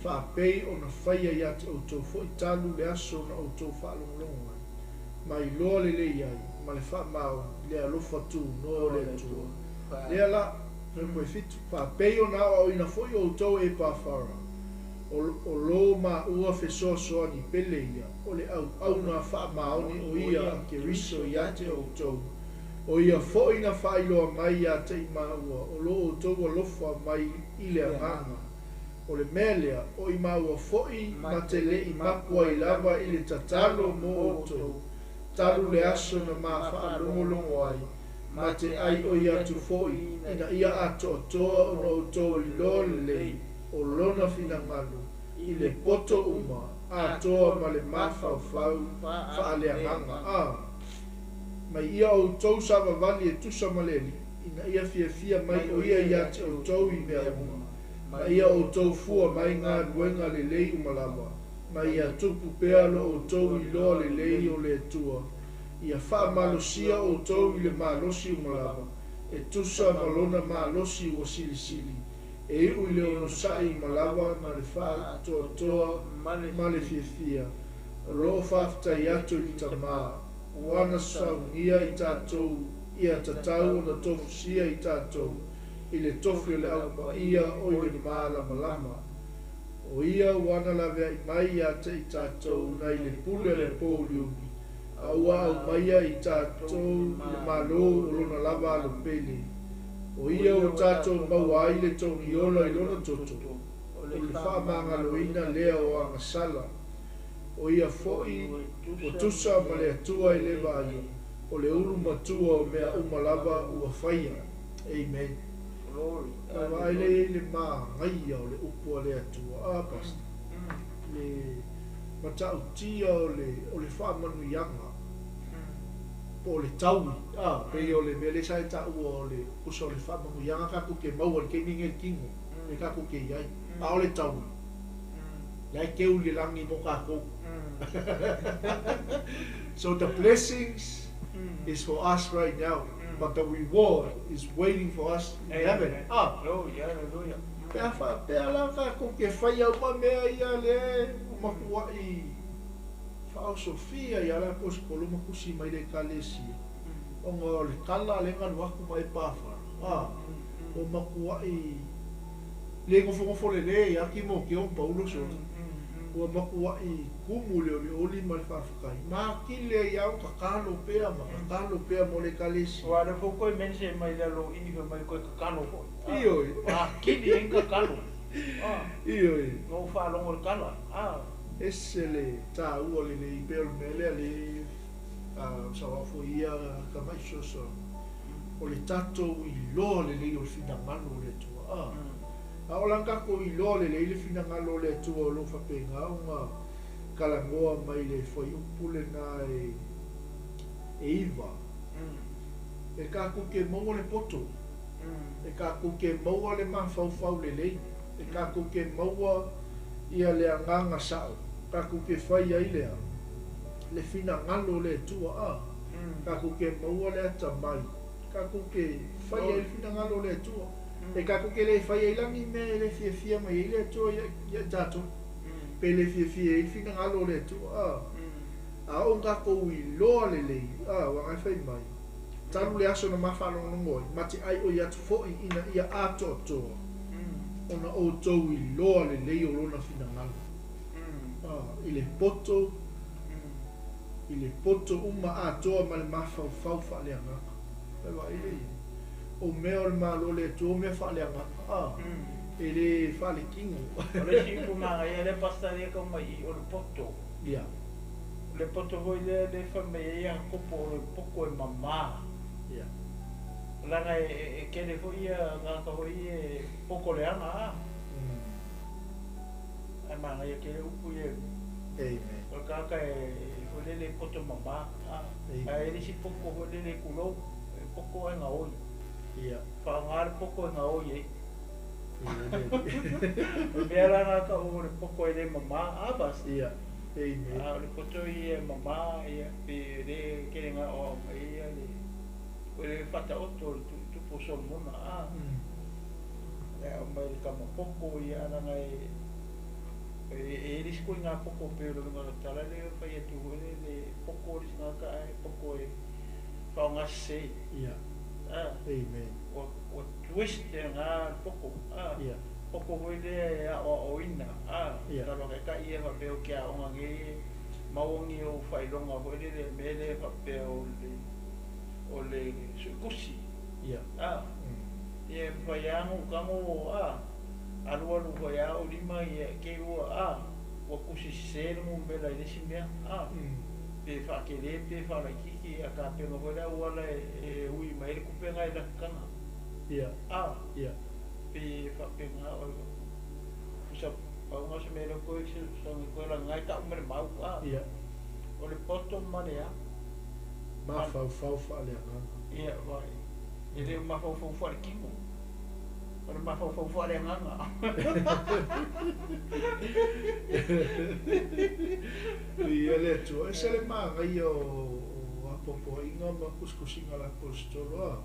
faapei ona faia ia te outou foi talu le aso na outou faalogologo ai, ma iloa lelei ai, ma le faamaoni, le alofa tunoa o le Atua. Lea la, fuaiupu e fitu, faapei ona aoaoina foi outou e Epafara, o lo maua fesoasoani pele ia, o le auauna faamaoni o ia a Keriso ia te outou, o ia foi na faailoa mai ia te i maua, o lo outou alofa mai i le agaga. O le mea lea, o i maua foi ma te le i mapu ai lava i le tatalo mo outou, talu le aso na ma faalogologo ai, ma te ai oi atu foi, ina ia atoatoa ona outou iloa lelei, o lona finagalo, i le poto uma, atoa ma le mafaufau faaleagaga. A, mai ia outou savavali e tusa ma le Alii, ina ia fiafia mai o ia ia te outou i mea uma, ma ia outou fua mai galuega lelei uma lava, ma ia tupu pea lo outou iloa lelei o le Atua, ia faamalosia outou i le malosi uma lava, e tusa ma lona malosi ua silisili, e iu i le onosai uma lava ma le faatoatoa ma le fiafia, o loo faafetai atu i le Tamā, ua ana saunia i tatou ia tatau ona tofusia i tatou i le tofi o le aupaia o i le malamalama. O ia ua ana laveai mai ia te i tatou nai le pule a le pouliuli, a ua aumaia i tatou i le Malo o lona lava alo pele. O ia ua tatou maua ai le togiola i lona toto, o le faamagaloina lea o agasala. O ia foi ua tusa ma le Atua e le vaaia, o le ulu matua o mea uma lava ua faia. Amen. Glory. Na vaai lea i ai le magaia o le upu a le Atua, a Pastor, le matautia o le o le faamanuiaga. Po o le taui, a, pei o le mea lea sa e taua o le kusa o le faamanuiaga tatou te maua i le taimi lenei i le tino, lea tatou te i ai. A o le taui, la e teu i le lagi mo tatou. So the blessings is for us right now, but the reward is waiting for us in heaven. A, pe a faapea la tatou te faia uma mea ia lea ua matuai faaosofia ia le aposetolo ma tusi mai le Ekalesia, ona o le tala lea na alu atu ma Epafara, a, ua matuai le nofonofo lelei ia Timoteo ma Paulo sole, ua matuai tumu le olioli ma le faafetai, ma atili ai lava ona tatalo pea ma tatalo pea mo le Ekalesia. Aua o lea foi ua toe mention mai lalo i i fai mai toe tatalo foi. Ioe. Atili ai ona tatalo. Ioe. Na ou faalogo i le tala. Ese le taua lelei pea o le mea lea le sao foi ia tamai fesoasoani o le tatou iloa lelei o le finagalo o le Atua. A, a o la tatou iloa lelei le finagalo o le Atua o lo o faapena ona talanoa mai le fuaiupu lena e 9, e tatou te maua le poto, e tatou te maua le mafaufau lelei, e tatou te maua ia le agaga sa'o, tatou te fai ai lea le finagalo o le Atua, a, tatou te maua le atamai, tatou te fai ai le finagalo o le Atua, e tatou te le fai ai la ni mea e le fiafia mai ai le Atua ia i tatou, pe le fiafia ai le finagalo o le Atua, a, a o tatou iloa lelei, a, ua agai fai mai, talu le aso na mafaalogologo ai, ma te ai o i atu fo'i ina ia atoatoa, ona outou iloa lelei o lona finagalo. I le poto, i le poto uma atoa ma le mafaufau faaleagaga. Pai vaai le ia. O mea o le Malo o le Atua, o mea faaleagaga. A, e le faaletino. O le isi upu manaia lea pastor lea tau mai i i o le poto. Ia. O le poto foi lea lea e fai mai ai Iakopo o le poto e mama. Ia. Leaga e tele foi ia tagata foi ia e poto leaga a. Ae manaia tele upu ia. Amen. O le tagata e foi lele e poto mama a. Ae le isi poto foi lele tulou, e poto ae gaoi. Ia. Faaaoga le poto e gaoi ai. O le mea la lena tau o le poto e le mama a pastor. Ia. Amen. A o le poto ia e mama ia pe le tele na aoao mai ai ia le o le faataoto o le tupu o Solomona a. Le ao mai le tama poto ia leaga e e i ai le isi ituaiga poto pei o le uiga o le tala lea e fai atu foi lele e poto le isi tagata ae poto e faaaoga sese. Ia. A. Amen. Ua twist lena poto a. Ia. Poto foi lea e aoaoina a. Ia. Talo taitai ia faapea ou te aoga nei maua ni ou faailoga foi lele i le mea lea faapea o le o le suikusi. Ia. A. Ia e mafai lava ona ou tago a, alualu foi lava ou lima ia te i ua a, ua tusi sese le numera i le isi mea a, pe faatele pe faalaitiiti a tapena foi le auala e ui mai ai le tupe lena i lakikana. Ia. A. Ia. Pe faapena o tusa pau na o se mea lea toe fesoasoani atu ai leaga e tau mai le mau a. Ia. O le poto ma le a. Mafaufau faaleagaga. Ia, vai. E le o mafaufau faaletino. O le mafaufau faaleagaga. Viia le Atua. Ese le manaia o apoapoaiga ma tusitusiga a le Aposetolo a.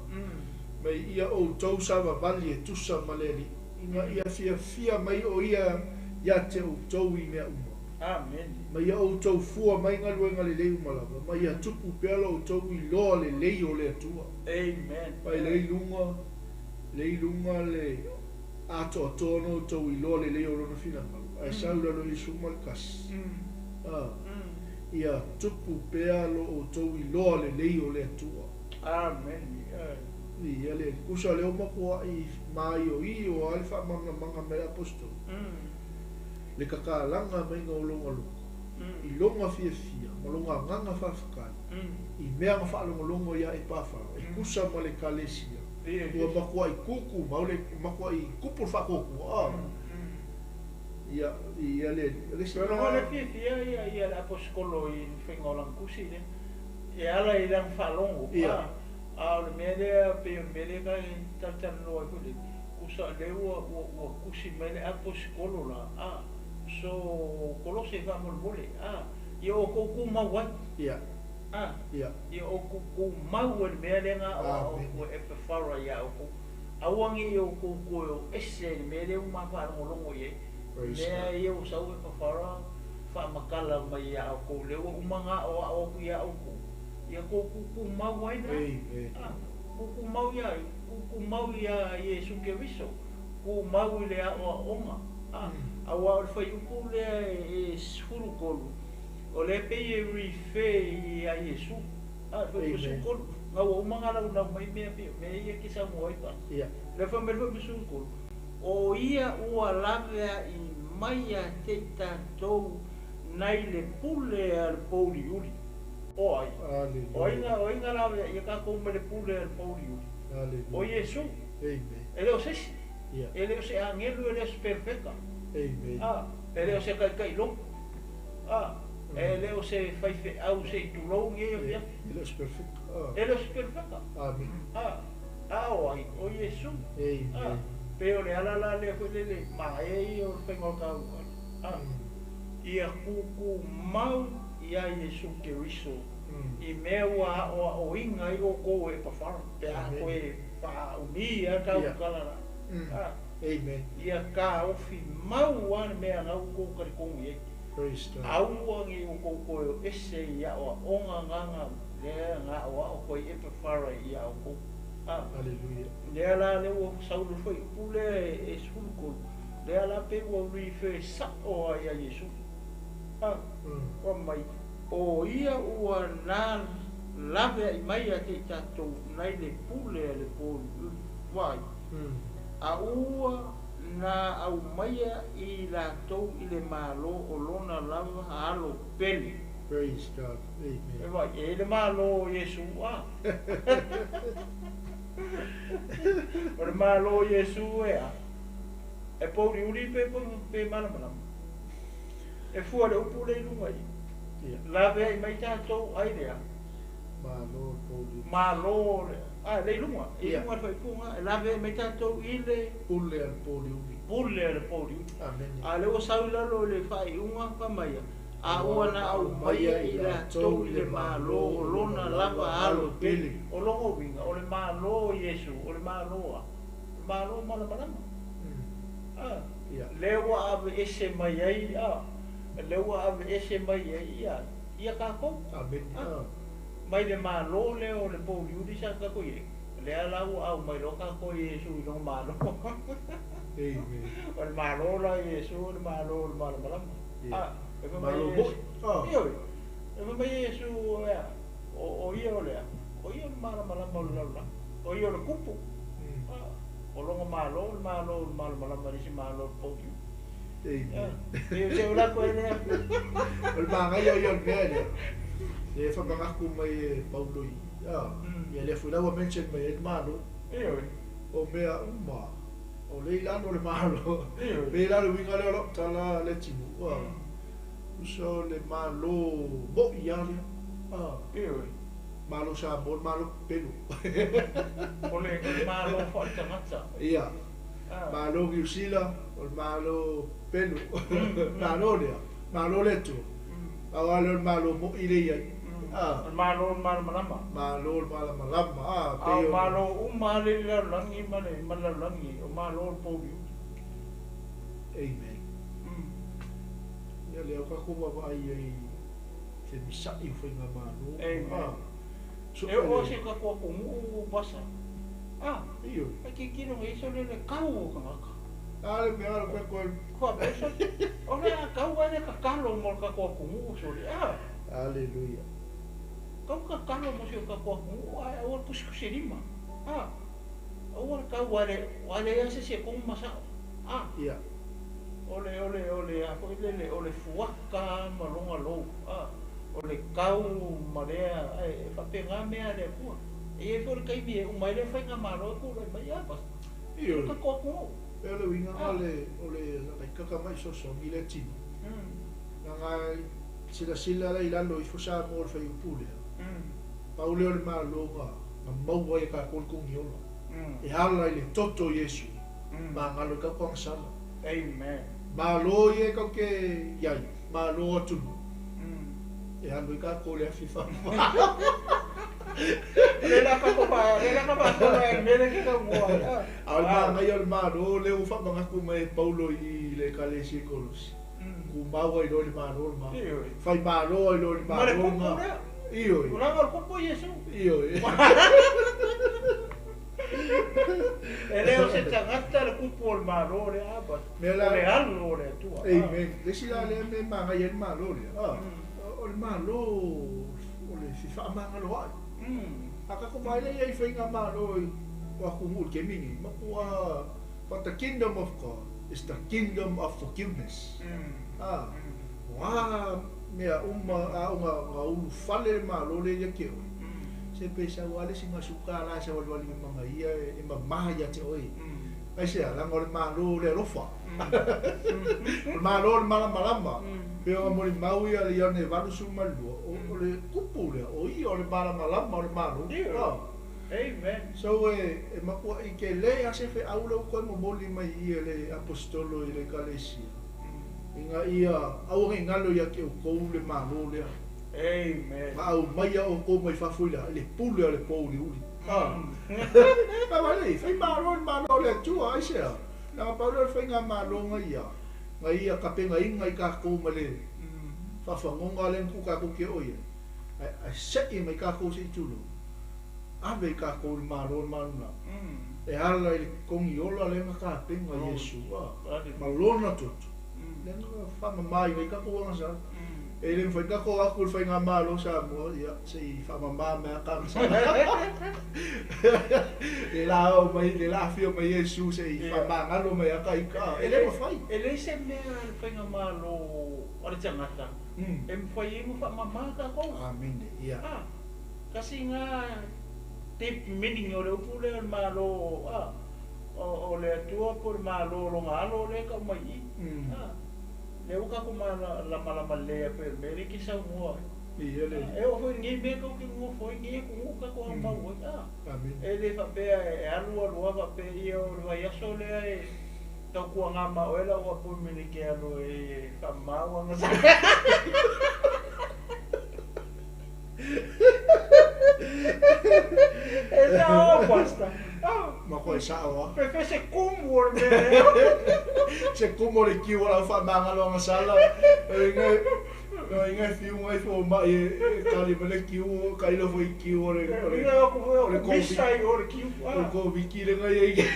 Mai ia outou savavali e tusa ma le Alii, ina ia fiafia mai o ia ia te outou i mea uma. Amene. Ma ia outou fua mai galuega lelei uma lava, ma ia tupu pea lo outou iloa lelei o le Atua. Amen. Mai lea i luga, lea i luga le atoatoa ona outou iloa lelei o lona finagalo, ae sau i lalo o Iesu ma le kasi. A, ia tupu pea lo outou iloa lelei o le Atua. Amene. Ia le kusa lea o matuai maioio lava le faamalamalamaga mai le Aposetolo, le tatalaga maiga o lona loto, i lona fiafia ma lona agaga faafetai, i mea na faalogologo ia Epafara, e tusa ma le Ekalesia, ua matuai tutu mau le matuai tupu le faatuatua. A, ia, ia le le isi Ona le fiafia ia le Aposetolo i le faiga o lana tusi lea. E ala i lana faalogo. Ia. A o le mea lea pei o le mea lea ka e talatalanoa ai foi lele, usa o lea ua ua ua tusi mai le aposikolo la, a, so Kolose faamolemole, a, ia outou tumau ai. Ia. A, Ia. ia outou tumau ai i le mea lea na aoao atu e Epafara ia outou. Aua ne i outou toe o ese i le mea lea ua ma faalogologo i ai. Praise Mea God. ia ua sau Epafara faamatala mai ia outou, lea ua uma ona aoao atu ia outou, ia tou tutumau ai la. Amen. A, tutumau ia ai, tutumau ia Iesu Keriso, tumau i le aoaoga. A, aua o le fuaiupu lea e 13, o lea pei e refer ia Iesu. A, le fuaiupu Amen. 13, na ua uma ona laulau mai mea pei o mea ia e te saunoa ai pa. Ia. Lea fai mai le fuaiupu 13, o ia ua laveai mai ia te i tatou nai le pule a le pouliuli. O ai? O ai Hallelujah. na, o ai na laveai ia tatou mai le pule a le pouliuli? O Hallelujah. Iesu. Amen. E le o se isi. Ia. E le o se agelu, e le o se perofeta. Amen. A, e le o se taitailogo. A, e le o se faifeau se i tulou nei o E mea. e le o se perofeta. Ah. E le o se perofeta. Amen. A, a o ai? O Iesu. A, Amen. pei o le ala la lea foi lele maea ia o le faiga o le taua. A, ia tutumau ia Iesu Keriso i mea ua aoaoina ai outou e Epafara, pe a Amen. toe faaumi a tau Ia. tala la. A, Amen. ia taofi mau a le mea na outou talitonu i ai. Praise God. Aua ne i outou toe o ese i aoaoga gana lea na aoao koe i Epafara ia outou. A, Hallelujah. lea la lea ua sau le fuaiupu lea e 13, lea la pei ua refer sao ai ia Iesu. A, ua mai, o ia ua na laveai mai ia te i tatou nai le pule a le pouliuli. Vai. A ua na aumaia i latou i le malo o lona lava alo pele. Praise God. E Amen. vai, e le malo o Iesu, a. O le malo o Iesu e a. E pouliuli pe, pe, pe malamalama. E fua le upu le i luga i. Ia. Laveai mai tatou ai lea. Malo pouliuli. Malo le, a, le i luga. I Ia. luga le faaipuga, e laveai mai tatou i le Pule a le pouliuli. pule a le pouliuli. Amen. A lea ua sau i lalo i le faaiuga fai mai, a ua na aumaia i latou i le malo o lona lava alo pele. O lona uiga, o le malo o Iesu, o le malo a, o le malo malamalama. A, Ia. lea ua aveese mai ai, a, lea ua aveese mai ai ia, ia tatou. Amen. A, Ah. mai le malo lea o le pouliuli sa tatou i ai. Lea la ua aumai loa tatou i Iesu i lona malo. Amen. O le malo la i Iesu, o le malo o le malamalama. Ia. A, e fai mai Malo Iesu. moi. Ah. Ioe. E fai mai Iesu, ea, o ia o lea. O ia o le malamalama o le lalolagi. O ia o le kupu. A, o lona malo, o le malo o le malamalama, le isi malo o le pouliuli. Amen. A, e se o la koe lea. O le magaia ia o le mea lea. Le whakangaku mai e Paulo i. Ah. Ia lea foi lau mention mai e le malo. Ioe. O mea uma. O le ilalo le malo. Ioe. Pe ilalo winga lea o lau tala le timu. Ah. Usa o le malo mo i a lea. Ah. Ioe. Malo sa mo, malo pelu. O le malo faale-tagata. Ia. A. Malo Niu Sila, o le malo pelu. Malo lea. Malo le tu. Aua lea o le malo mo'i le iai. Ah. O le malo o le malamalama. Malo le malamalama. Ah, A pei o o malo uma le lalolagi ma le ma le lalolagi, o malo o le pouliuli. Amen. Ia lea o kako vaavaai ai se misa'i o faigamalo. Amen. Ah. So, E oo se tatou atunuu pasa. A, Ioe. e tilotilo nei so le le kau o tagata. A le mea le koe koe. Faapea so, o le a kau ai le tatalo mo le tatou atunuu sole. A, Hallelujah. kau tatalo mo si o tatou atunuu, ae aua le tusitusilima. A, aua le kau ai le, ai le ia se se kogu masa'o. A, Ia. o le o le o le a foi lele, o le fuaka ma lona lou. A, o le kau ma lea, e faapegā mea a le Atua. E i ai foi le taimi e uma ai le faigamalo e tulai mai a pasa. Ioe. Tatou atunuu. E o le uiga o le o le taikaka mai sosogi le tino. Na ngai silasila la i lalo ifo sa mo le faiupu lea. Pau lea o le Malo na maua ai e tatou le togiola. E ala i le toto o Iesu, magalo i tatou agasala. Amen. Malo ia e tatou te i ai, malo atunuu, e alu ai tatou i le afi faamama. Le la ka ko pa, le la ka pa ko e mele ke ka mua. A o le manaia o le Malo lea ua faamanatu mai e Paulo i le Ekalesia i Kolosi. Tumau ai loa i le Malo le Malo. Fai malo ai loa i le Ma le Malo kupu lena. lea. Ioe. O langa o le kupu o Iesu. Ioe. E le o se tagata le kupu o le Malo lea, but Mea o la- le alo o le Atua. Amen. Le isi la lea mea e magaia ai le Malo lea. O le Malo o le fefaamagaloai. A tatou vaai lea i ai faiga Malo i o atunuu i le taimi lenei, matua but the kingdom of God is the kingdom of forgiveness. O a mea uma a o na ulufale le Malo lea ia te oe, se pe sau lava le isi gasuka la e saualiwali mai ma gaia e mama ia te oe. Aisea, leaga o le Malo o le alofa. O le Malo o le malamalama. Pei ona molimau ia le Ioane 82, o le kupu lea, o ia o le malamalama o le Malo. Amen. So e matuai tele lava se feau lea ua toe momoli mai i i e le Aposetolo i le Ekalesia, ina ia aua ne i galo ia te outou le Malo lea. Amen. Ma aumaia outou mai fafo i le a? I le pule a le pouliuli. Pau lea, fai malo le Malo o le Atua, aisea? Leaga pau lea o le faigamalo na ia, na ia tapenaina i tatou ma le faafagoga lea na tuu tatou te oo i ai, ae sei mai tatou se i tulou, ave i tatou i le Malo o le Maluna, e ala i le togiola lea na tapena e Iesu, ma lona toto, lea na faamama ai tatou agasala. E le mafai tatou atu i le faigamalo o Samoa, ia, se i faamama mai lava ta agasala. Le la oo mai, le la afio mai Iesu se i faamagalo mai lava ta ita. E le mafai. E leai se mea a le faigamalo a le tagata e mafai ai ona faamama tatou. Amene, ia. Tasi lena deep meaning o le upu lea o le Malo o le Atua po o le Malo o lona alo lea e tau mai i i. Lea ua tatou malamalama lelei lava pei o le mea lea e te saunoa ai. E oo foi i lenei mea tatou te nonofo ai, lenei atunuu tatou aumau ai. E le faapea e alu alu lava faapea ia o le vaiaso lea e tautuaga ma oe lau appointment e te alu ai e faamama ua agasala. E sao, Pastor. Ma koe sao lava. Pe se kumu o le mea lea. Se kumu o le kiu o lau faamagalo agasala. O inga e fiu mai fo mai e tali mai le kiu, ka ilo foi kiu o le o le o le misa i o le kiu. O le koviki le ngai e.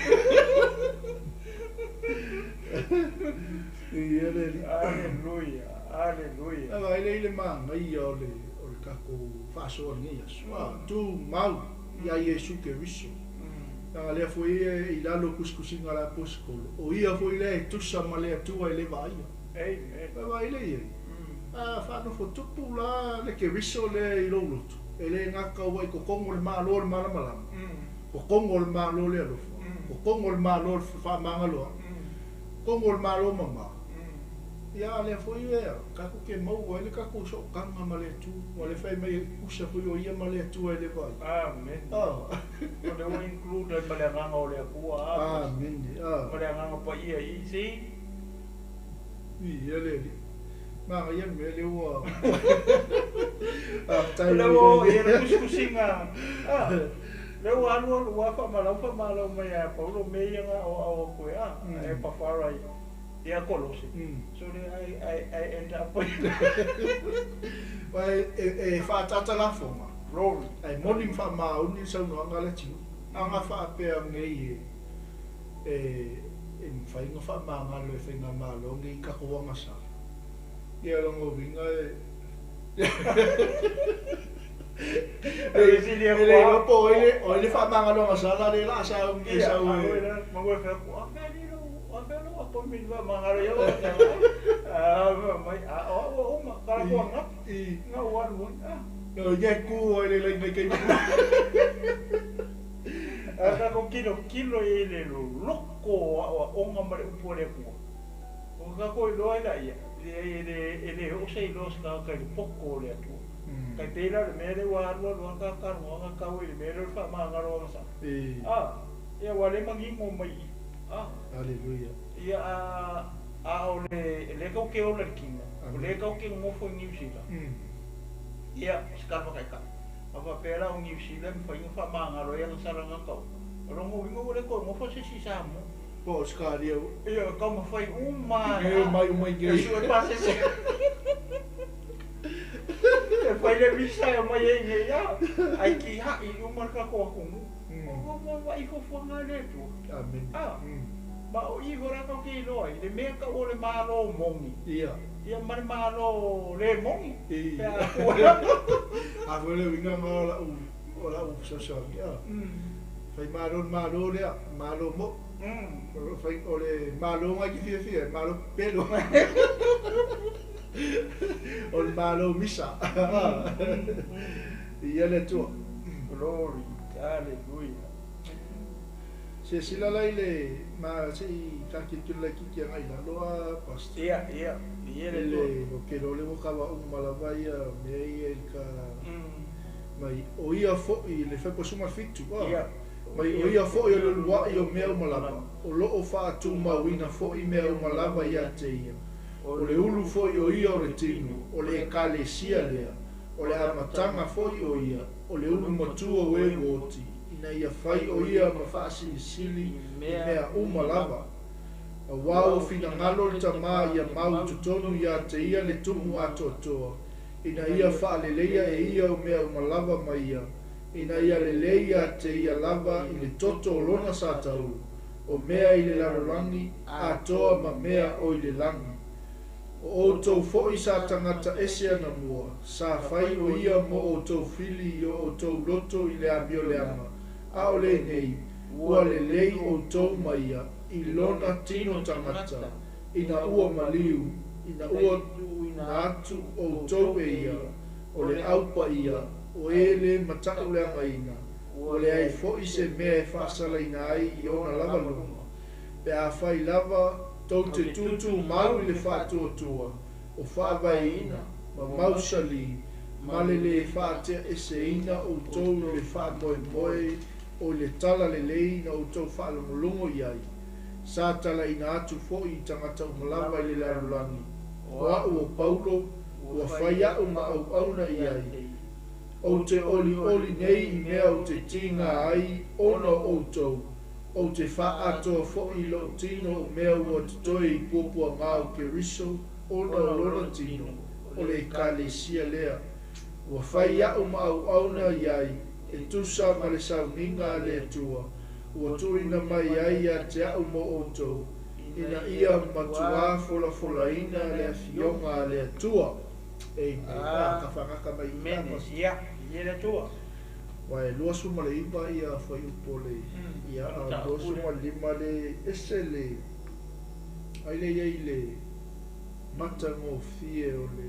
Ia le li. Aleluia, aleluia. Ava ele i le manaia o le tatou faasoa lenei aso. Tu mau ia Iesu Keriso. Leaga lea foi e i lalo o tusitusiga a le Aposetolo, o ia foi lea e tusa ma le Atua e le vaaia. Amen. Vaai lea i ai. A faanofo tupu la le Keriso lea i lou loto, e le gata ua i totonu o le Malo o le malamalama, totonu o le Malo o le alofa, totonu o le Malo o le fefaamagaloa'i, totonu o le Malo mama. Ia, a lea foi ea, tatou te maua ai le tatou sootaga ma le Atua, ua le fai mai e tusa foi o ia ma le Atua e le vaai. Amen. O lea ua include ai ma le Agaga o le Atua. Amene. Ma le Agaga Paia i i, see? Ia le Alii. Manaia le mea lea ua Faafetai O lea ua oo i ai le tusitusiga. Lea ua alu alu lava faamalau faamalau mai ia Paulo mea ia na aoao atu ai, e Epafara i ia Kolose. So lea I I end up Aua e faaataata lafoga, Glory. ae moni ma faamaoni le saunoaga a le atunuu. A na faapea nei e mafai ona faamagalo e faigamalo nei tatou agasala, ia lona uiga e e le iloa po o ai le faamagalo agasala lea o le a sauni e sau e. No, ia e kū ai le laina i taimi. A tatou tilotilo i le loloko o aoaoga ma le upu a le Atua, ona tatou iloa ai laia, e le oo se iloa o se tagata i le poto o le Atua. Tai pei la o le mea lea ua alualu lava tagata luga tau i le mea lea o le faamagalo aga sao. Ia ua le manino mai i i. Aleluia. Ia a a o le lea tatou te ola i le tino, o lea tatou te nonofo i Niu Sila. Ia, o se tala faataitai. A faapea la o Niu Sila e mafai ona faamagalo ai ana sala na tau, o lona uiga ua le toe nofo se isi i Samoa. Po o Ausetalia ua. Ia, taumafai uma lava. E omai uma i inei. E sue pasese. E fai le visa e omai ai inei, a, ae tiha'i uma le tatou atunuu. O vaai fuafuaga a le Atua. Amene. A, ma o i foi la tatou te iloa ai le mea tau o le Malo moni. Ia. Ia ma le Malo le moni. Pe a A foi le uiga ma o la'u o la'u fesoasoani a. Fai malo le Malo lea, malo mo'i. Fai o le Malo na e te fiafia ai, malo pepelo. O le Malo misa. Ia le Atua. Glory. Hallelujah. Silasila la i le ma se i tatilotilo laitiiti agai i lalo a Pastor. Ia, ia, ia le Atua. O ke loa le ua kava uma lava ia mea ia i ka mai o ia fo'i le Fepa 17 a. Ia. Mai o ia fo'i o le ulua'i o mea uma lava, o lo'o faatumauina fo'i mea uma lava ia te ia. O le ulu fo'i o ia o le tino, o le Ekalesia lea, o le amataga fo'i o ia, o le ulu matua o e ua oti, ina ia fai o ia ma faasilisili i mea uma lava. Auā ua finagalo le Tamā ia mau i totonu iā te ia le tumu atoatoa, ina ia faaleleia e ia o mea uma lava ma ia, ina ia lelei iā te ia lava i le toto o lona sataulu, o mea i le lalolagi atoa ma mea o i le lagi. O outou fo'i sa tagata ese anamua, sa fai o ia mo outou fili i o outou loto i le amioleaga, a o lenei, ua lelei outou ma ia i lona tino tagata, ina ua maliu, ina ua tuuina atu outou e ia, o le Au Paia, o e le matauleagaina, ua leai fo'i se mea e faasalaina ai i ona lava luma. Pe afai lava tou te tūtū mau i le faatuatua, o faavaeina, ma mausali, ma le lē faateaeseina outou i le faamoemoe o i le tala lelei na outou faalogologo i ai, sa talaina atu fo'i i tagata uma lava i le lalolagi, o a'u o Paulo, ua fai a'u ma auauna i ai. Ou te olioli nei i mea ou te tīgā ai ona o outou, Ou te faaatoa fo'i i lo'u tino o mea ua totoe i puapuagā o Keriso ona o lona tino, o le Ekalesia lea. Ua fai a'u ma auauna i ai, e tusa ma le sauniga a le Atua, ua tuuina mai ai ia te a'u mo outou, ina ia matuā folafolaina le Afioga a le Atua. Amen. Ah, ka fagaka mai i Amene. Ia, ia le Atua. Aua e 29 ia fuaiupu o le ia a 25 le ese le ai le iai le matagofie o le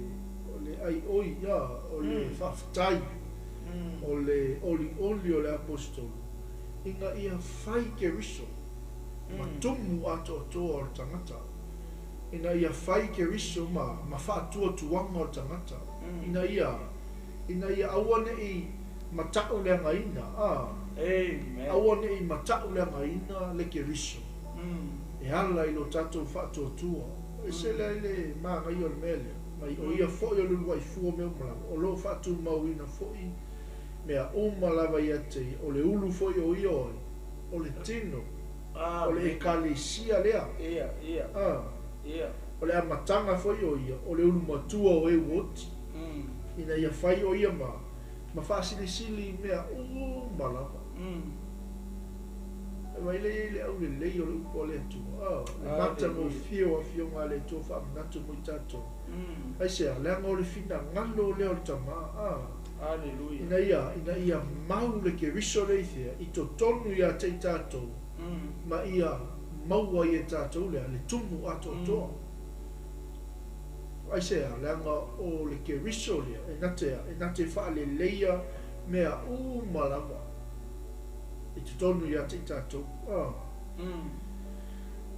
o le aioi a o le faafetai o le olioli o le aposetolo ina ia fai Keriso ma tumu atoatoa o le tagata ina ia fai Keriso ma ma faatuatuaga o le tagata ina ia ina ia aua ne i matauleagaina, ā, aua ne i matauleagaina le Keriso e ala i lo tatou faatuatua. E sele ai le manaia o le mea lea, mai o ia foi o le uluai fua o mea uma lava, o lo o faatumauina foi mea uma lava ia te ia, o le ulu foi o ia o ai? O le tino, o le Ekalesia lea, ā, o le amataga foi o ia, o le ulu matua o e ua oti. Ina ia fai o ia ma ma faasilisili i mea uma lava. E vaai lea i le aulelei o le upu a le Atua, a, le matagofie o Afioga a le Atua faamanatu mo i tatou. Aisea? Leaga o le finagalo lea o le Tama, a, ina ia, ina ia mau le Keriso lea i fea? I totonu ia te i tatou, ma ia maua ai e tatou lea le tumu atoatoa. Aisea, leaga o le Keriso lea e na te, e na te faaleleia mea uma lava i totonu ia te i tatou. Ah.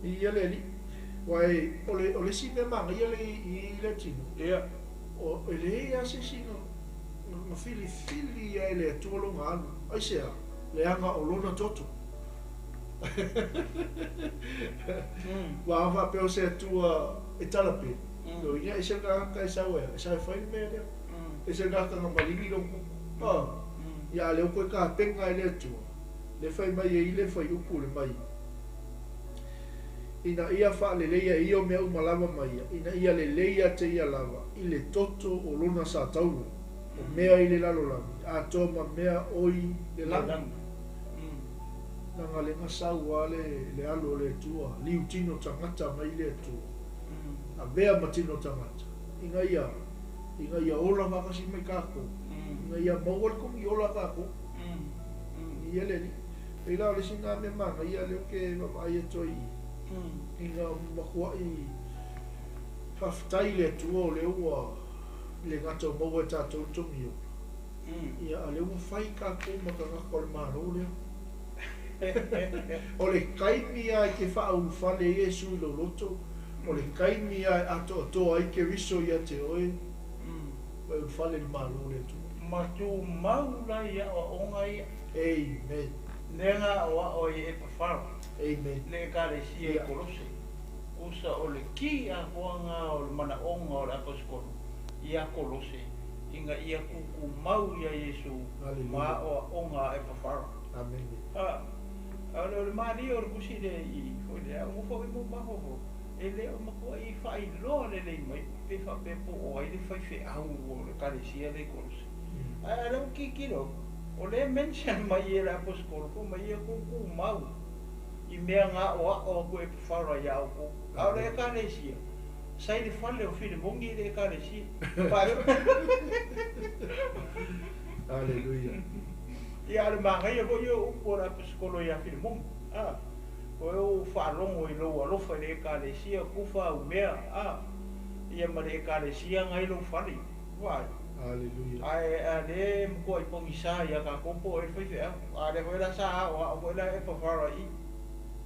I ia le alii. Aua e, o le, o le isi mea manaia lea i, i le tino. Ia. O, e leai lava se isi na, Na filifili ia e le Atua lona alu, aisea? Leaga o lona toto. Ua a faapea o se Atua e talape, lona uiga e ese le tagata e sau e a? E sau e fai le mea lea. E ese le tagata na maligi lona toto. A? Ia a o lea ua toe tapena e le Atua, lea fai mai ai le fuaiupu le mai, Ina ia faaleleia e ia o mea uma lava ma ia, ina ia lelei ia te ia lava i le toto o lona satauro, o mea i le lalolagi, atoa ma mea o i le lagi. Leaga le gasau a le le alo o le Atua, liu tino tagata mai le Atua, avea ma tino tagata, ina ia, ina ia ola faatasi mai kākou, ina ia maua le togi ola a kākou. Ia le Alii. Pei la o le isi na mea manaia lea ou te vaavaai atu ai i ina matuai faafetai i le Atua o lea ua le gata ua maua e tatou le togi ola, ia a o lea ua fai tatou ma tagata o le Malo lea. O le taimi lava e te faaulufale ai Iesu i lou loto, o le taimi lava e atoatoa ai Keriso ia te oe, ua e ulufale i le Malo o le Atua. Ma tumau la i aoaoga ia. Amen. Lea na aoao ai e Epafara. Amen. Le Ekalesia i Kolose. Tusa o le ki atoaga o le manaoga o le Aposetolo ia Kolose ina ia tutumau ia Iesu ma aoaoga a Epafara. Amen. A, a o le malie o le tusi lea i foi lea, ua foi mo mafaufau, e le o matuai faailoa lelei mai pe faapea po o ai le faifeau o le Ekalesia lea i Kolose. Ae a lea ua tilotilo atu, o lea e mention mai e le Aposetolo fai mai ia tutumau i mea na aoao atu e Epafara ia outou. A o le Ekalesia, sa i le fale o Filemoni le Ekalesia. Hallelujah. Ia, a o le manaia foi ia o upu a le Aposetolo ia Filemoni. A, o e ua faalogo i lou alofa i le Ekalesia, tufa au mea, a, ia ma le Ekalesia na i lou fale. Vaai. Hallelujah. Ae a lea e matuai pogisa ia tatou po o ai le faifeau. A lea foi la sa aoao foi la Epafara i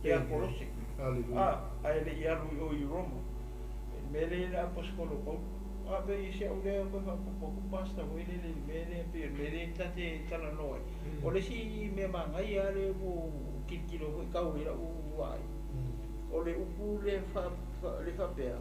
ia Kolose. Hallelujah. A, ae le i alu i o i Roma. I le mea lea i le Aposetolo Paulo. A pei si au lea koe faaopoopo atu pastor foi lele i le mea lea pei o le mea lea ta te talanoa ai. O le isi mea manaia lava lea ua ou tilotilo foi tau i lau vaai, o le upu lea le faapea,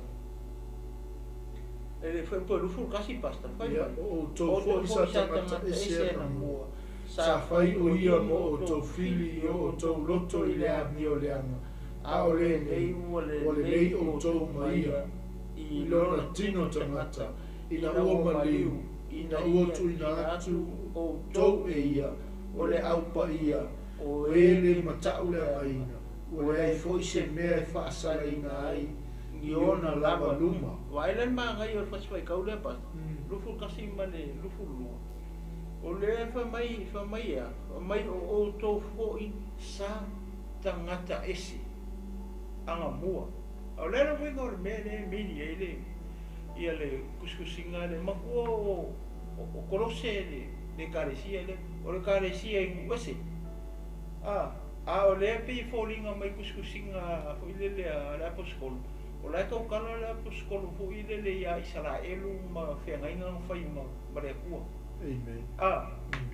e le toe 21 pastor, fai Ia, mai. o outou foi sa tagata ese anamua, sa fai o ia mo outou fili i o outou loto i le amio leaga, a o lenei, ua lelei outou ma ia i lona tino tagata, ina ua maliu, ina ua tuuina atu outou e ia, o le Au Paia, o e le matauleagaina, ua leai foi se mea e faasalaina ai i ona lava luma. Vaai la le manaia o le fasifaitau lea pastor, 21 ma le 22. O lea fai mai, fai mai e a? Fai mai o outou foi sa tagata ese anamua. A o le a le uiga o le mea lea e mini ai le ia le tusitusiga lea, matua o o Kolose le Ekalesia lea, o le Ekalesia i nuu ese. A, a o lea e pei e foliga mai tusitusiga foi lele a le Aposetolo, o la e tautala le Aposetolo foi lele ia Isaraelu ma feagaiga na fai ma le Atua. Amen. A,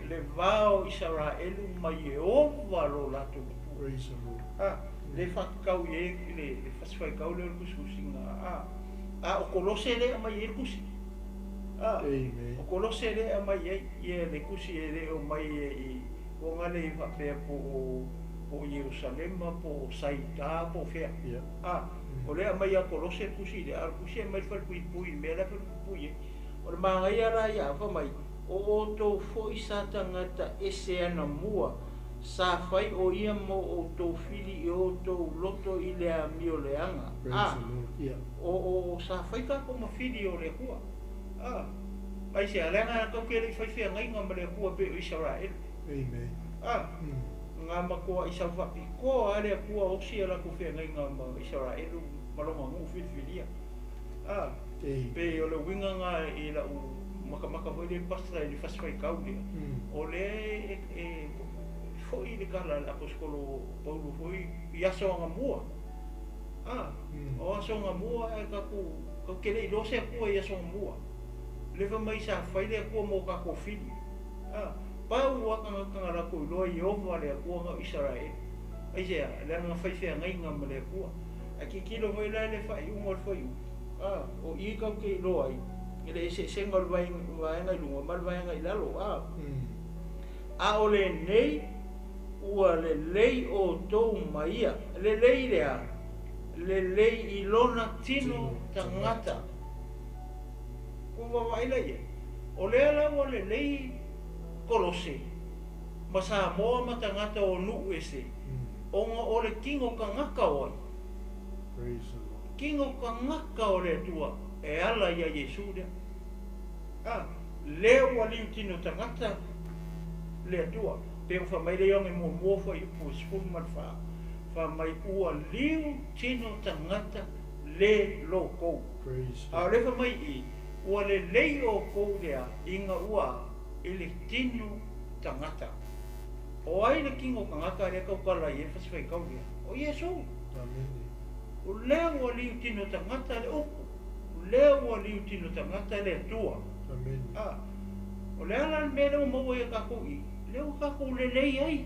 le va o Isaraelu ma Ieova lo latou Atua. Praise the Lord. A, le faatatau i ai le fasifaitau lea o le tusitusiga. A, a o Kolose lea e aumai ai le tusi. A, Amen. o Kolose lea e aumai ai ia le tusi e le o mai i uaga le faapea po o Ierusalema, po o Saita, po o fea. Yeah. A, o lea e aumai ia Kolose le tusi lea, a o le tusi e aumai le falepuipui i le mea la e falepuipui ai. O le manaia la ia fai mai, o outou foi sa tagata ese anamua, sa fai o ia mo outou fili i outou loto i le amio leaga. Praise A, the Lord. Yeah. o sa fai tatou ma fili o le Atua. A, aisea, leaga tatou te le i fai feagaiga ma le Atua pei o Isaraelu. Amen. A, ngā matua i sau faapitoa a le Atua osi a latou feagaiga ma Isaraelu ma lona nuu filifilia. A, Amen. pei o le uiga na i lau makamaka foi le pastor i le fasifaitau lea, o lea e foi le tala a le Aposetolo Paulo foi i aso anamua. A, o aso anamua e tatou te le iloa se Atua i aso anamua. Le fai mai sa fai le Atua mo tatou fili. A, pau lava tagata na latou iloa Ieova le Atua na o Isaraelu. Aisea? Leaga na fai feagaiga ma le Atua. Ae tilotilo foi la i le faaiuga o le fuaiupu, a, o i tatou te iloa ai i le eseesega o le vaega i luga ma le vaega i lalo. A, a o lenei ua lelei outou ma ia. Lelei i le a? Lelei i lona tino tagata. Ua vaavaai la i ai, o lea la ua lelei Kolose ma Samoa ma tagata o nuu ese, ona o le tino tagata o ai? Tino tagata o le Atua e ala ia Iesu lea. A, lea ua liu tino tagata le Atua. Pe ua fai mai le Ioane muamua fuaiupu 14, fai mai ua liu tino tagata le loukou. A o lea fai mai i i, ua lelei outou lea ina ua i le tino tagata. O ai le tino tagata lea tautala i ai le fasifaitau lea? O Iesu. O lea ua liu tino tagata le upu. O lea ua liu tino tagata le Atua. A, o le a la le mea lea ua maua ia tatou i i? Lea ua tatou lelei ai.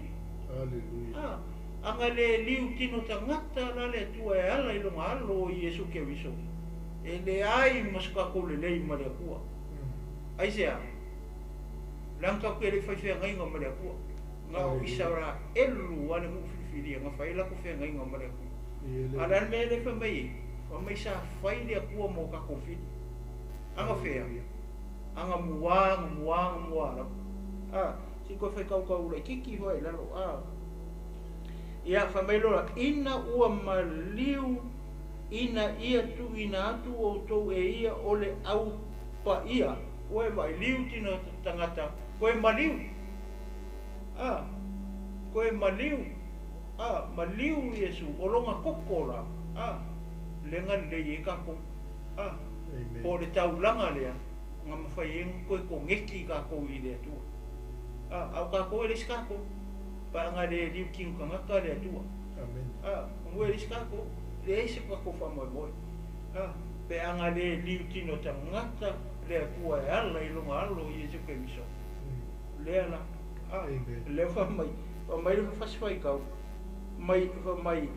A, Ana le liu tino tagata la le Atua e ala i lona Alo o Iesu Keriso, e leai ma se tatou lelei ma le Atua. Aisea? Leaga tatou te le i fai feagaiga ma le Atua. Na o Isaraelu a le nuu filifilia na fai ai latou feagaiga ma le Atua. A o le a le mea lea e fai mai ai? Fai mai sa fai le Atua mo tatou fili. Ana fea? Ana mua, ana mua, ana mua lava. A, se i toe fai tautau laitiiti foi i lalo. A. Ia, fai mai loa, ina ua maliu ina ia tuuina atu outou e ia o le au paia, ua e vaai, liu tino tagata, koe maliu, a, koe maliu, a, maliu Iesu, o lona koko la, a, lega lelei ai tatou, a, po o le taulaga lea, na mafai ai ona toe koneti tatou i le Atua. A, a o tatou e leai se tatou. Paanga le liu tino tagata le Atua. Amen. A, manu e leai se tatou, leai se tatou faamoemoe. A, pe aga le liu tino tagata le Atua e ala i lona Alo Iesu Keriso. Lea la. A, Amen. lea fai mai, fai mai le fasi faitau, mai, fai mai,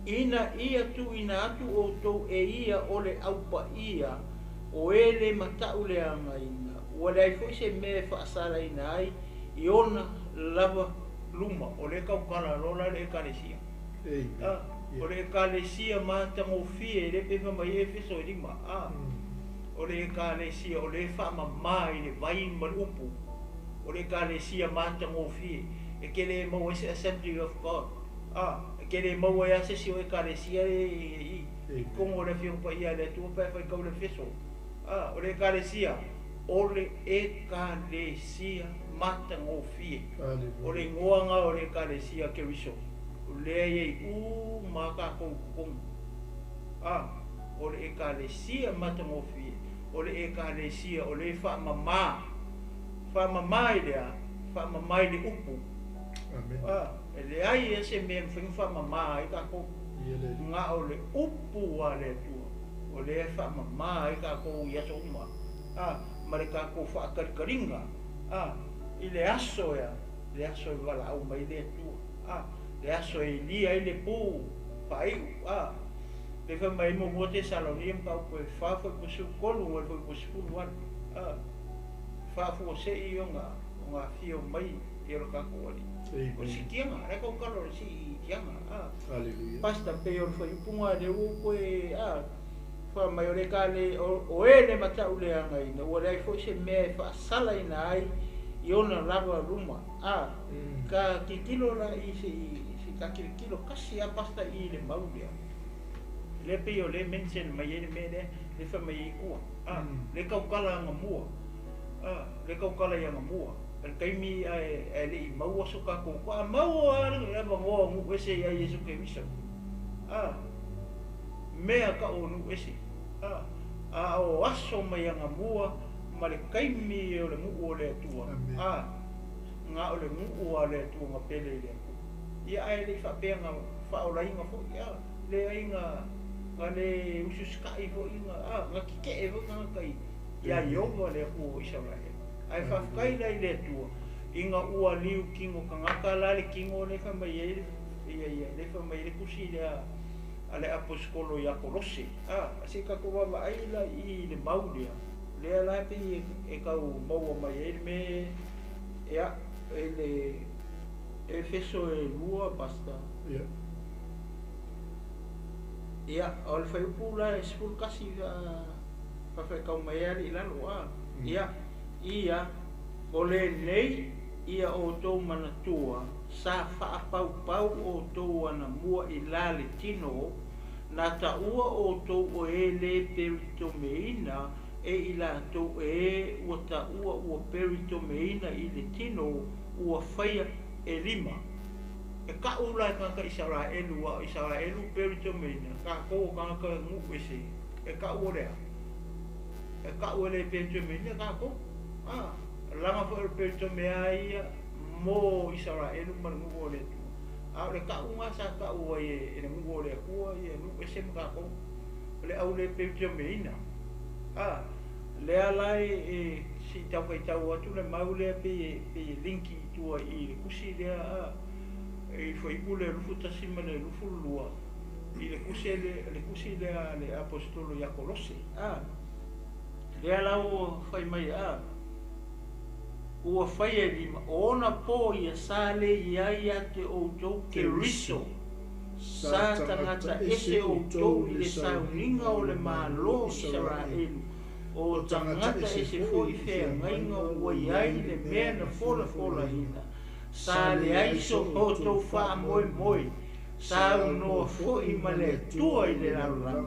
ina ia tuuina atu outou e ia o le au paia, o e le matau leagaina, ua leai foi se mea e faasalaina ai i ona lava luma. O lea e tautala loa la le Ekalesia. Amen. O le Ekalesia matagofie, lea pei fai mai ai Efeso e 5. O le Ekalesia o lea e faamama i le vai ma le upu. O le Ekalesia matagofie, e te le maua ai se Assembly of God. E te le maua ai lava se isi o Ekalesia e i i totonu o le Afioga Paia a le Atua pe a faitau le Efeso. O le Ekalesia, o le Ekalesia matagofie. O le igoa na o le Ekalesia Keriso, o lea e i ai uma a tatou i totonu. O le Ekalesia matagofie, o le Ekalesia o lea e faamama. Faamama i le a? Faamama i le upu. Amen. E leai lava se mea e mafai ona faamama ai tatou. Na o le upu a le Atua, o lea e faamama ai tatou i aso uma, a, ma le tatou faatalitaliga, a, i le aso ea, le aso e valaau mai le Atua, a, le aso e ilia ai le pu faaiu, a. Le fai mai ai muamua Tesalonia mataupu e 4 fuaiupu 13 ma le fuaiupu 18, a, faafuasei ona afio mai i o le tatou Alii. O le sitiaga, la e tautala o le sitiaga, a. Hallelujah. Pastor, pei o le fuaiupuga lea ua ou toe, a, fai mai o le kale, o e le matau leagaina, ua leai foi se mea e faasalaina ai i ona lava luma, a. Ka tilotilo la i se, se ka tilotilo kasi a pastor i le mau lea. Lea pei o lea mention mai ai le mea lea, lea fai mai ai i tua, a, lea tautala aga mua, a, lea tautala i aga mua. O le taimi ae le i maua so tatou toa, a maua lava le avanoa o nuu ese ia Iesu Keriso. A, mea kau o nuu ese. A, a o aso mai aga mua ma le taimi o le nuu o le Atua. Amen. A, na o le nuu a le Atua na pele i le Atua. Ia ae le i faapea na faaolaina foi, a, leai na le usiusikai foi na, a, na tetee foi tagata i Ia Ieova le Atua o Isaraelu. Ae faafetai la i le Atua, ina ua liu tino tagata la le tino lea e fai mai ai le, ia, ia, lea e fai mai ai le tusi lea a le aposetolo ia Kolose. A, se i tatou vaavaai la i i le mau lea, lea la e pei e tau maua mai ai le mea, ia, i le Efeso e 2, Pastor. Ia. Ia, o le fuaiupu la e 11 faafaitau mai ai alii i lalo, a. Ia, ia, o lenei ia outou manatua, sa faapaupau outou anamua i la le tino, na taua outou o e lē peritomeina e i latou e ua taua ua peritomeina i le tino ua faia e lima. E ta'u la e tagata Isaraelu, aua o Isaraelu peritomeina, tatou o tagata nuu ese, e ta'u o le a? E ta'u e le peritomeina tatou. A, leaga foi o le peritomea ia mo Isaraelu ma le nuu o le Atua. A o le ta'uga sa ta'u ai e le nuu o le Atua ia nuu ese ma tatou, o le au le peritomeina. A, lea la e se i tau faitau atu le mau lea pei e pei e linki i tua i le tusi lea a i fuaiupu le 21 ma le 22 i le tusi le le tusi lea a le aposetolo ia Kolose. A, lea la ua fai mai a ua faia e lima o ona po ia sa le i ai ia te outou Keriso, sa tagata ese outou i le sauniga o le Malo o Isaraelu, o tagata ese foi i feagaiga ua i ai le mea na folafolaina, sa leai so outou faamoemoe, saunoa foi ma le Atua i le lalolagi,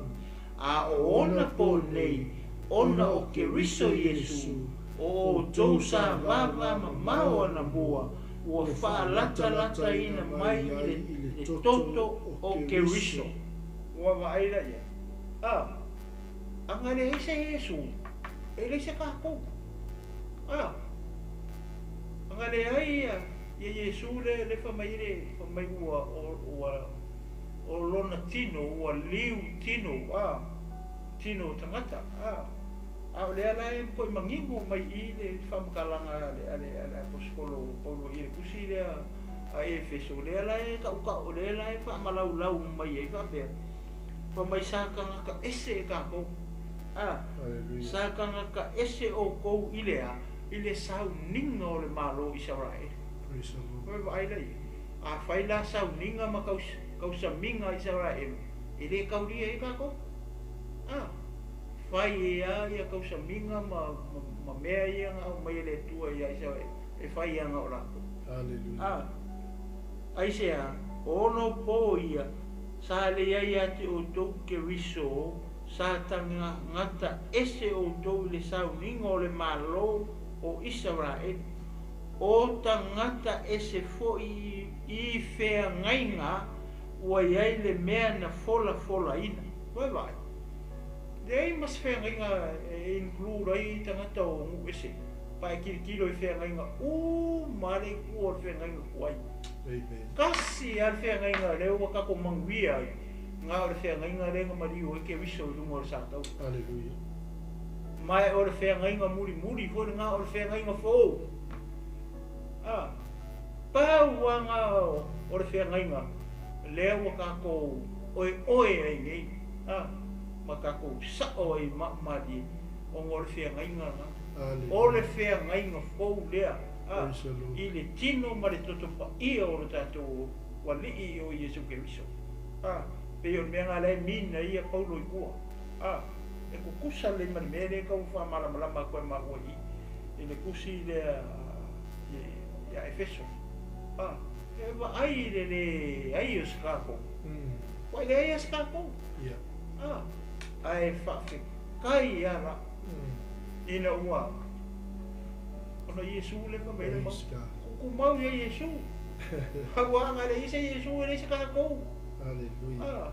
a o ona po nei, ona o Keriso Iesu, o outou sa vavamamao anamua, ua faalatalataina mai i le toto o Keriso. Ua vaai la ia. A, aga leai se Iesu, e leai se tatou. A, aga leai ia ia Iesu le le fai mai le fai mai ua ua o lona tino ua liu tino a tino o tagata a a o lea la e matuai manino mai i le faamatalaga a le a le a le aposetolo Paulo i le tusi lea a Efeso lea la e tautau lea la e faamalaulau mai ai faapea fai mai sa tagata ese e tatou a sa tagata ese outou i le a i le sauniga o le Malo o Isaraelu. Praise the Lord. Ua vaai la ia. Afai la sauniga ma kausamiga a Isaraelu, e le kaulia ai tatou. A, fai e a ia kausamiga ma, ma, ma mea ia na aumai e le Atua ia Isaraelu, e fai aga o latou. Hallelujah. A, aisea, o ono po ia, sa leai ia te outou Keriso, sa tagata ese outou i le sauniga o le Malo o Isaraelu, o tagata ese foi i feagaiga ua i ai le mea na folafolaina. Ua vaai, leai ma se feagaiga e include ai tagata o nuu ese, pa e tilotilo i feagaiga uma lava le itu o le feagaiga tuai. Amen. Tasi lava le feagaiga lea ua tatou manuia ai, na o le feagaiga lea na maliu ai Keriso i luga o le satau. Hallelujah. Ma o le feagaiga mulimuli foi lena o le feagaiga fou. A, pau lava na o le feagaiga lea ua tatou oeoe ai nei, a, ma tatou sa'o ai maumālie, ona o le feagaiga lena. O le Hallelujah. feagaiga fou lea, a, Praise the Lord. i le tino ma le toto paia o le tatou Alii o Iesu Keriso. A, pei o le mea lena la e mina ai ia Paulo i tua. A, e tutusa lelei ma le mea lea e tau faamalamalama atu ai maua i i le tusi lea ia Efeso. A, e vaai i le leai o se tatou. Ua leai lava se tatou. Ia. A, ae faafetai lava la ina ua ona Iesu le fai mai le mau. Praise God. Tumau ia Iesu. Aua a leai se Iesu e leai se tatou. Hallelujah. A,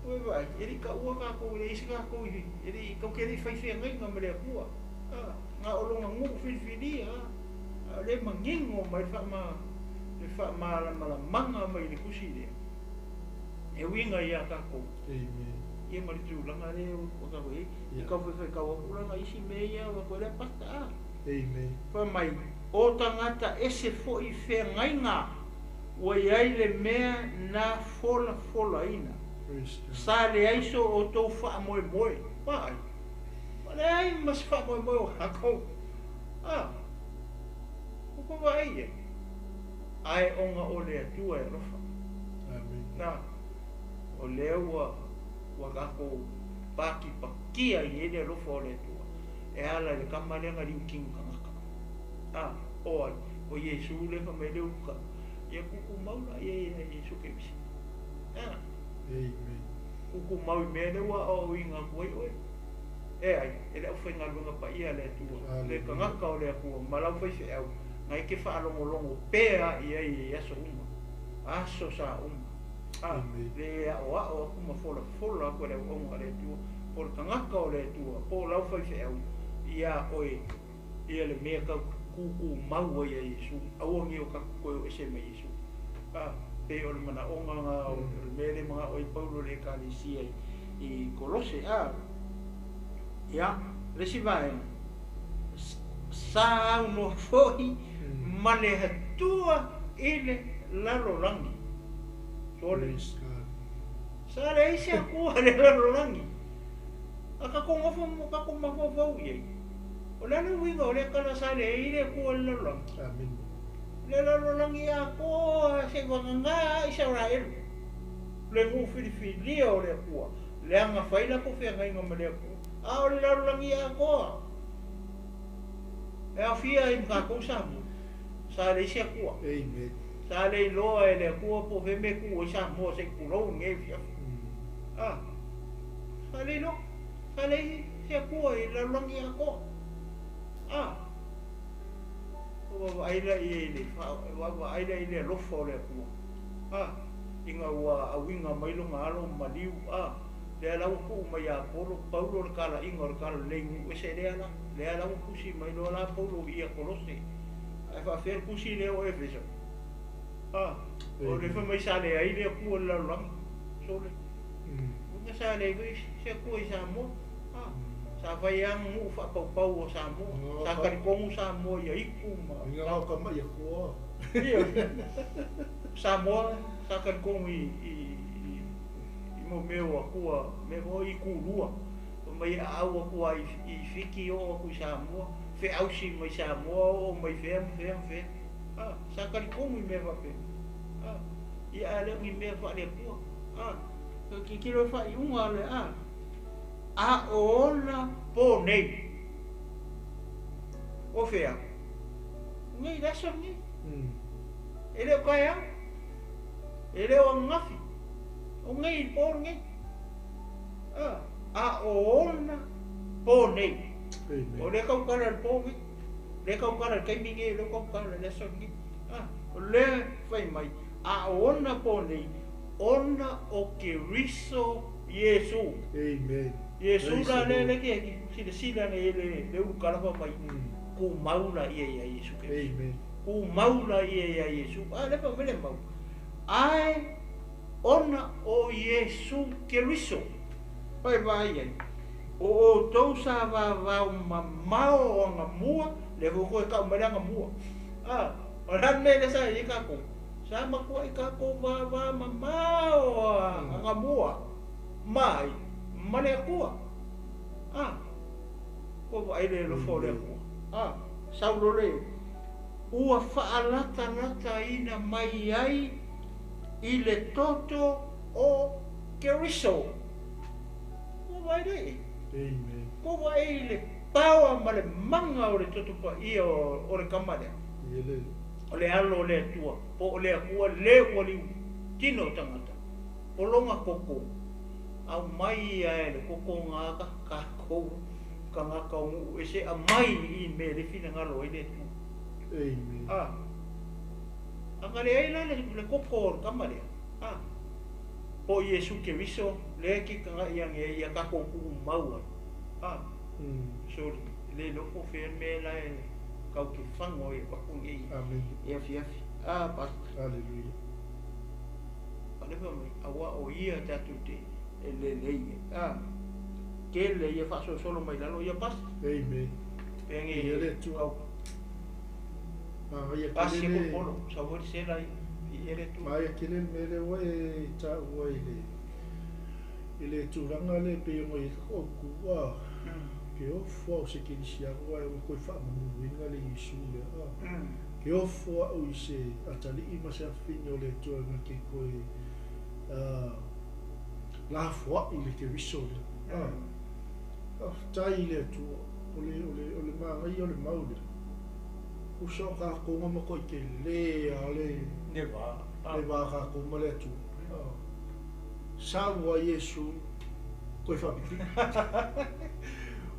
ua vaai, e le i taua tatou, e leai se tatou i, e le i, tatou te le i fai feagaiga ma le Atua. A, na o lona nuu filifilia, a o lea e manino mai le faama, le faamalamalamaga mai i le tusi lea, e uiga ia tatou. Amen. Ia ma le tulaga lea ua tatou i ai. I tau faifai atu la nai isi mea ia ua toe lea pasta a. Amen. Fai mai, o tagata ese foi feagaiga ua i ai le mea na folafolaina. Praise God. Sa leai so outou faamoemoe. Vaai. Ua leai ma se faamoemoe o tatou. A. Ua tou vaai i ai. Ae ona o le Atua e alofa. Amen. Na. O lea ua ua tatou patipatia i ai le alofa o le Atua e ala i le tama lea na liutinu tagata. A, o ai? O Iesu lea fai mai le uluka. Ia tuutumau laia ia Iesu Keriso. A, Amen. tuutumau i mea lea ua aoaoina atu ai oe. E ai, e le aufaigaluega paia a le Atua, le Hallelujah. tagata o le Atua, ma lau faifeau, na e te faalogologo pea i ai i aso uma, aso sa uma. A, Amen. le aoao atu ma folafola atu e le auauna a le Atua, po o le tagata o le Atua, po o lau faifeau, ia oe, ia le mea tau tutumau ai ia Iesu, aua ne i o tatou toe o ese mai Iesu. A, pei o le manaoga na o le mea lea e manao ai Paulo i le Ekalesia i Kolose. A, ia, le isi vaega, sa aunoa foi ma le Atua i le lalolagi. Sole. Praise God. Sa leai se Atua i le lalolagi. A tatou nofo ma tatou mafaufau i ai. O le a le uiga o lea tala sa leai le Atua i le lalolagi? Amen. Le lalolagi atoa seivagana Isaraelu. Le nuu filifilia o le Atua, leaga fai latou feagaiga ma le Atua. A o le lalolagi atoa, e aofia ai ma tatou Samoa, sa leai se Atua. Amen. Sa le iloa e le Atua po o fea mea e tu ai Samoa se i tulou lenei afiafi. A, sa le iloa, sa leai se Atua i le lalolagi atoa. A, ua vaavaai la i le vaavaai la i le alofa o le Atua. A, ina ua auiga mai lona alo maliu. A, lea la ua tuu mai ia Polo, Paulo le talaiga o le talalelei nuu ese lea la. Lea la ua tusi mai loa la Paulo ia Kolose. Ae faafefea le tusi lea o Efeso. A, o le fai mai sa leai le Atua i le lalolagi. Sole. Uiga sa leai foi se Atua i Samoa. A, sa fai lava nuu faapaupau o Samoa. Sa talitonu Samoa ia itu ma Inga ngau ka mai Atua. Ia. Samoa sa talitonu i mo mea o Atua, mea foi i kulua. Mai aau atu ai i Fiti o atu i Samoa, feausi mai Samoa o mai fea ma fea ma fea. A, sa talitonu i mea faapea. A, ia a le o ni mea faale-Atua. A, tilotilo e faaiuga le a. A o ona po nei. O fea? Nei le aso lenei. E le o taeao. E le o ananafi. O nei i le po lenei. A, a o ona po nei. Amen. O lea tautala i le po lenei. Lea tautala i le taimi nei, lea tautala i le aso lenei. A, o lea fai mai, a o ona po nei, ona o Keriso Iesu. Amen. Iesu Praise la the lea Lord. le ke silasila nei le ulukala fa mai. Tumau la ia ia Iesu Keriso. Amen. Tumau la ia ia Iesu. A, lea fa mai le mau. Ae ona o Iesu Keriso. Pai vai ai. O outou sa vavao mamao o angamua, le fua koe kau mai le angamua. A, o le mea lea sa i ai tatou. Sa matua i tatou vavao mamao o angamua. Mai, ma le Atua. A, ko vaai le alofa o le Atua. A, saulo le, ua faalatalataina mai ai i le toto o Keriso. Ko vaai le. Amen. Ko vaai le paoa ma le maga o le toto paia o le tama lea. Ia le. O le alo o le Atua, po o le Atua le ua liu tino o tagata. O longa koko, au mai ia e le koko ngā ka kākou tagata o nuu ese a mai i me le finagalo ai le Atua. Amen. A, anga le ai la le koko o le tama lea. A, po Iesu Keriso, le ki kanga ia nge ia kākou kuu mau ai. A, so le loko whea me la e kau ke whango e waku ngei. Amen. E afi afi. A, pastor. Hallelujah. Pa le wha mai, awa o ia tātou te E lelei a tele ia faasolosolo mai lalo ia pasi. Amen. Pege Ia le Atua. Au Magaia pasi tele e le popolo sau le sela i ele tu. Magaia tele le mea lea ua e taua i le i le tulaga lea pei ona i ai ka outou a ke ofo au se kerisiano ae ua toe faamanuina le Iesu lea a. Ke ofo au i se atalii ma se afafine o le Atua na te toe lafoai le Keriso lea. Faafetai i le Atua o le o le o le magaia o le mau lea. Usa o kākou ma matuai tele a le Le va. Le va kākou ma le Atua. Sau a Iesu koe faapipii.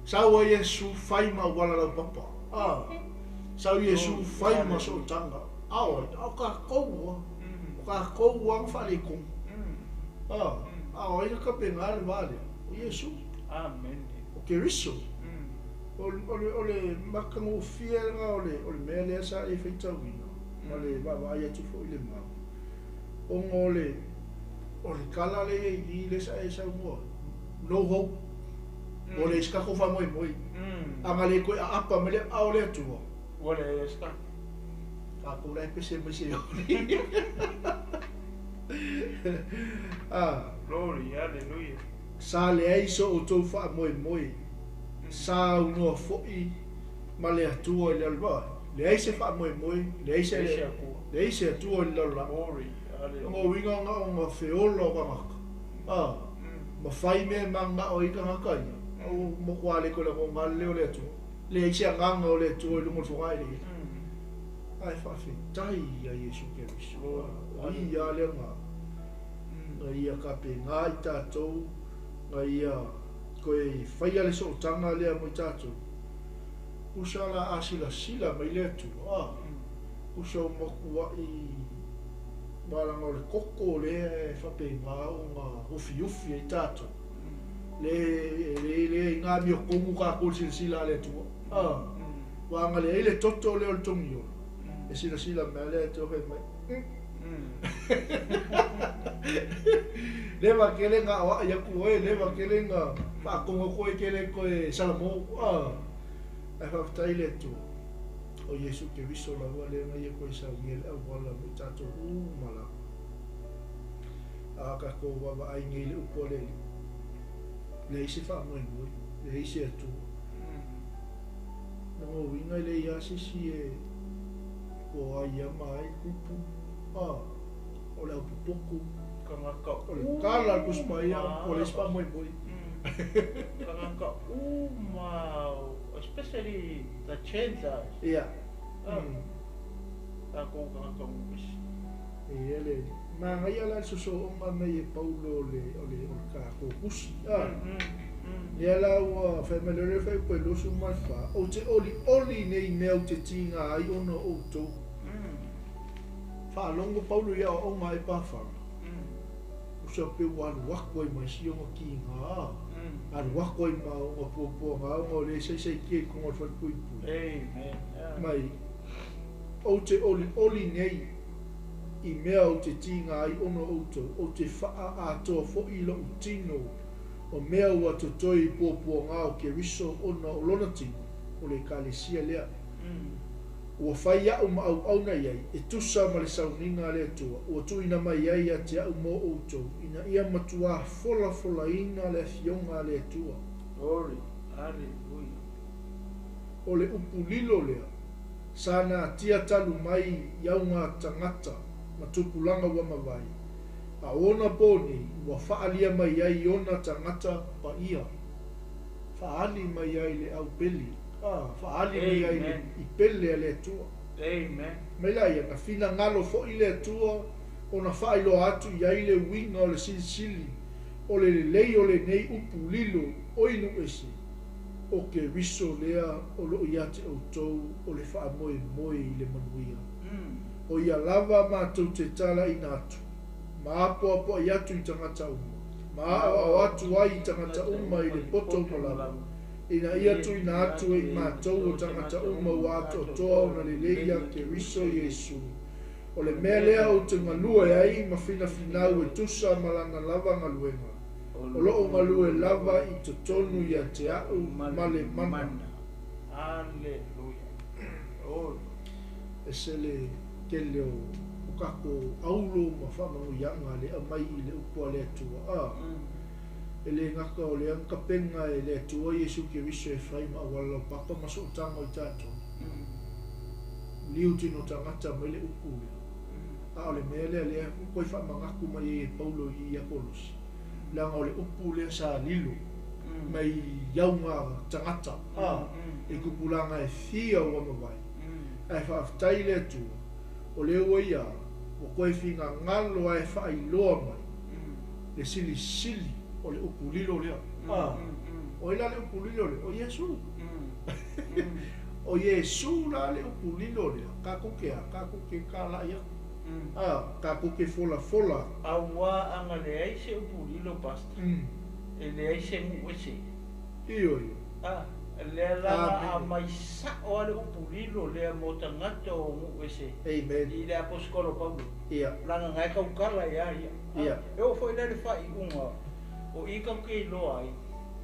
Sau a Iesu fai ma auala laupapa. Sau Iesu fai ma sootaga. Ao, o kākou a. O kākou a na faaletonu. A o ai na tapena le va lea? O Iesu. Amen. O Keriso. O le o le matagofie lena o le o le mea lea sa e faitauina ma le vaavaai atu foi i le mau. Ona o le o le tala lea i i lea sa e saunoa ai, no hope. Ua leai se tatou faamoemoe. A na le toe aapa mai le aao o le Atua. Ua leai se tatou. Tatou la e pese mai se oli. Ah. Glory, hallelujah. Sa leai so outou faamoemoe, sa aunoa foi ma le Atua i le lalolagi. Leai se faamoemoe, leai se leai se Atua i le lalolagi. Glory, hallelujah. O uiga na o nga feola o tagata, a, ma fai mea e mananao ai tagata ia, o matua le toe lagona lava le leo o le Atua. Leai se agaga o le Atua i luga o le fogaeleele. Ae faafetai ia Iesu Keriso, o ia lava le agaga, na ia tapena i tatou, na ia toe faia le sootaga lea mo i tatou. Usa la a silasila mai le Atua, a, usa o matuai malaga o le koko lea e faapena ona ufiufi ai tatou. Le, le, le i ngā miotonu tatou i le silasila a le Atua, a, ua agale ai le toto lea o le togiola, e silasila mai a le Atua fai mai, Leva tele na aoai atu oe, leva tele na faatonu atu oe e le toe salamo. Ae faafetai i le Atua, o Iesu Keriso lava lea na ia toe saunia le auala mo i tatou uma lava. A tatou vaavaai nei i le upu a le Alii, leai se faamoemoe, leai se Atua. Lona uiga e leai lava se isi e po ai ama ai kupu, o le aupopoku, Tagata o le tala a le Tusi Paia, ua leai se faamoemoe. Tagata uma, especially the Gentiles. Ia. Tatou tagata Gumisi. Ia le manaia la le sosooga mai e Paulo o le o le o le tatou tusi a. Lea la ua fai mai le fai upu e 24, Ou te olioli nei mea ou te tiga ai ona o outou. Faalogo Paulo i aoaoga a Epafala, usa pe ua alu atu ai ma isi ona tiga, alu atu ai ma ona puapuaga ona o lea e saisaitia i totonu o le falepuipui. Mai, Ou te olioli nei i mea ou te tiga ai ona o outou, ou te faaatoa foi i lou tino o mea ua totoe i puapuaga o Keriso ona o lona tino, o le Ekalesia lea. Ua fai aʻu ma auauna i ai, e tusa ma le sauniga a le Atua, ua tuuina mai ai ia te aʻu mo outou, ina ia matuā folafolaina le Afioga a le Atua. Glory, Hallelujah. O le upu lilo lea, sa natia talu mai i auga tagata ma tupulaga ua mavae, a o ona pō nei ua faaalia mai ai i ona tagata paia, faaali mai ai le aupele, a, faaali mai ai le Amen. i pele a le Atua. Amen. Mai laia, na finagalo foi le Atua ona faailoa atu i ai le uiga o le silisili o le lelei o lenei upu lilo oi nuu ese, o Keriso lea o loo ia te outou o le faamoemoe i le manuia. O ia lava matou te talaina atu, ma apoapoai atu i tagata uma, ma aoao atu ai i tagata uma i le poto ma lava, ina ia tuuina atu e i matou o tagata uma ua atoatoa ona lelei ia Keriso Iesu. O le mea lea ou te galue ai ma finafinau e tusa ma lana lava galuega, O loo galue lava i totonu ia te a'u ma le mana. Aleluia. Oh. Ese le tele o tatou aulo ma faamanuiaga le aumai i le upu a le Atua. A e le gata o le agakapega e le Atua Iesu Keriso e fai ma auala laupapa ma sootaga o i tatou. Liu tino tagata mai le upu lea. A o le mea lea lea toe faamanatu mai ai e Paulo i ia Kolosi. Leaga o le upu lea sa lilo mai auga tagata a i tupulaga e fia ua mavae. Ae faafetai i le Atua o lea ua ia ua toe finagalo ae faailoa mai le silisili o le upu lilo lea. A o ai la le upu lilo lea? O Iesu. O Iesu la le upu lilo lea. Tatou te a, tatou te talai atu. A, tatou te folafola atu. Aua a na leai se upu lilo, Pastor, e leai se nuu ese. Ioe. A, lea la na aumai sao lava le upu lilo lea mo tagata o nuu ese. Amen. I le aposetolo Paulo. Ia. Leaga na e tautala ia ia. Ia. E oo foi la i le faaiuga o i tatou te iloa ai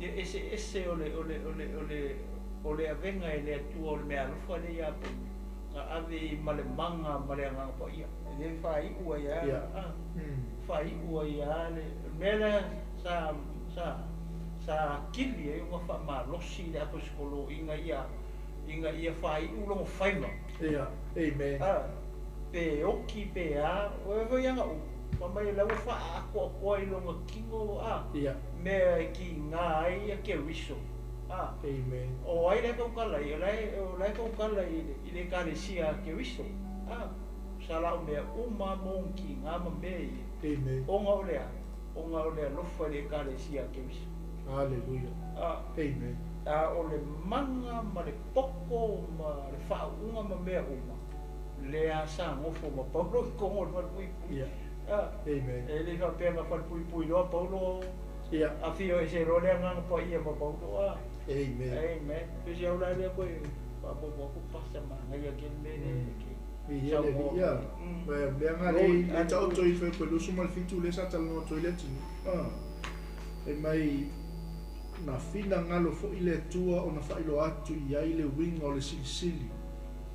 le eseese o le o le o le o le o le avega e le Atua o le meaalofa lea ia Paulo na ave i ma le maga ma le Agaga Paia. E le faaiu ai lava, a, faaiu ai lava le mea lea sa sa sa atili ai ona faamalosi le aposetolo ina ia ina ia faaiu lona faiva. Ia. Amen. A, pe oki pe a, o e foi ana upu, fai mai o la ua faaatoatoa i lona tino, a, mea e kiga ai ia Keriso. A, Amen. o ai la e tautala ai? O la e, o la e tautala i le, i le Ekalesia a Keriso. A, sa lau mea uma mo ona kiga ma mea ia. Amen. Ona o le a? Ona o le alofa i le Ekalesia a Keriso. Hallelujah. A, Amen. a o le maga ma le poto ma le faauuga ma mea uma, lea sa nofo ma Paulo i totonu o le falepuipui. Ia. A, Amen. e le i faapea na falepuipui loa Paulo, Ia. afio ese loa le Agaga Paia ma Paulo. A, Amen. Amen. Pei se au la lea koe faaopoopo atu pasa manaia ke le mea lea ke Ia le saunoa ia. mai. Ma mea nga le le taoto i fai koe 27 le sa talanoa atu ai le atunuu. Ah. E mai na finagalo foi le Atua ona faailoa atu i ai le uiga o le silisili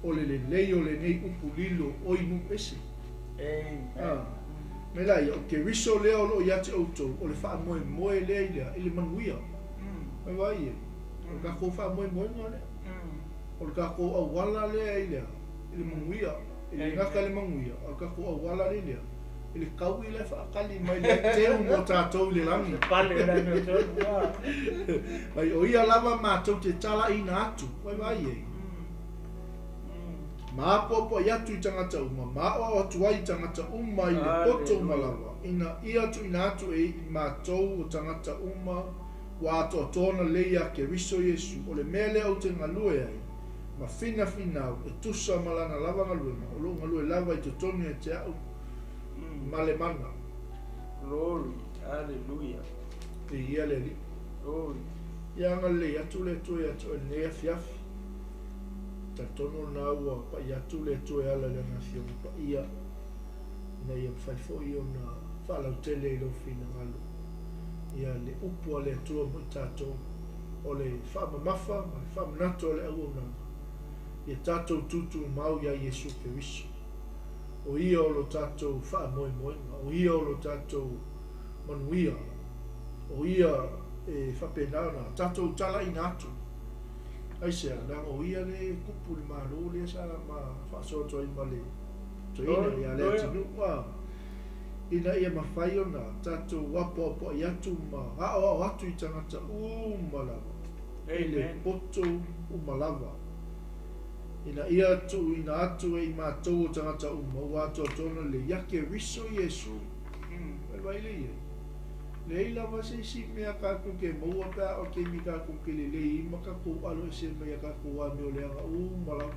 o le lelei o lenei upu lilo o i nuu ese. Amen. Ah. Me la ia, o Keriso lea o loo ia te outou, o le faamoemoe lea i lea, i le manuia. Mai vai e, o le tatou faamoemoega lea. O le tatou auala lea i lea, i le manuia. E le gata le manuia, a o le tatou auala lea i lea, i le taui la e faatali mai le teu mo tatou i le lagi. Pale la mea tonu, a. Mai o ia lava matou te talaiina atu, mai vai e. Ma apoapoai atu i tagata uma, ma aoao atu ai i tagata uma i le poto uma lava, ina ia tuuina atu e i matou o tagata uma ua atoatoa ona lelei ia Keriso Iesu, o le mea lea ou te galue ai, ma finafinau, e tusa ma lana lava galuega, o lou galue lava i totonu ia te a'u ma le mana. Glory, hallelujah. Viia le Alii. Glory. Ia agalelei atu le Atua ia te oe i lenei afiafi. Talitonu lena ua pai atu le Atua e ala i Lana Afioga Paia, ina ia mafai foi ona faalautele i lou finagalo ia le upu a le Atua mo i tatou, o le faamamafa ma le faamanatu o le auaunaga, ia tatou tutumau iā Iesu Keriso. O Ia o lo tatou faamoemoega, o Ia o lo tatou manuia, o Ia e faapena ona tatou talaina atu. Aisea? Leaga o Ia lea e tupu i le Malo lea sa ma faasoa atu ai ma le toeaina ia Leatinuu, a, ina ia mafai ona tatou apoapoai atu ma aoao atu i tagata uma lava, i le poto uma lava, ina ia tuuina atu e i matou o tagata uma ua atoatoa ona lelei ia Keriso Iesu. Mai vai le ia. Leai lava se isi mea tatou te maua pe a o le taimi tatou te lelei ai ma tatou alo ese mai a tatou amio leaga uma lava.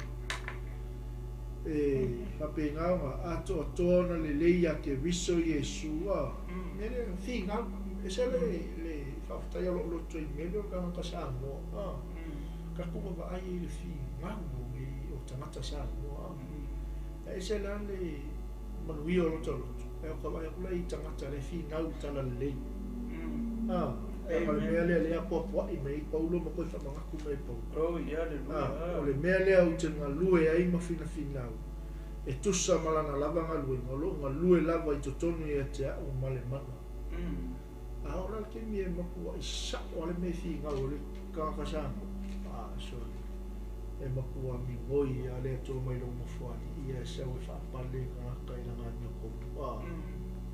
E faapena ona atoatoa ona lelei ia Keriso Iesu. A mea lea, finau, ese le le faafetai a lou loto i mea lea o le tagata Samoa. A tatou vaavaai ai i le finau o nei o tagata Samoa. A e ese la le manuia o lota loto, ae o ka vaai atu la i tagata le finau i talalelei. A o le mea lea lea apoapoa'i mai ai Paulo ma toe faamanatu mai e Paulo. Oi, aleluia. O le mea lea ou te galue ai ma finafinau, e tusa ma lana lava galuega, o loo galue lava i totonu ia te a'u ma le mana. A oo la le taimi e matua'i sa'o a le mea e figau o le tagata Samoa, a sole, e matua migoi a le Atua mai lou nofoalii ia e sau e faapale le tagata i lana amiotonu, a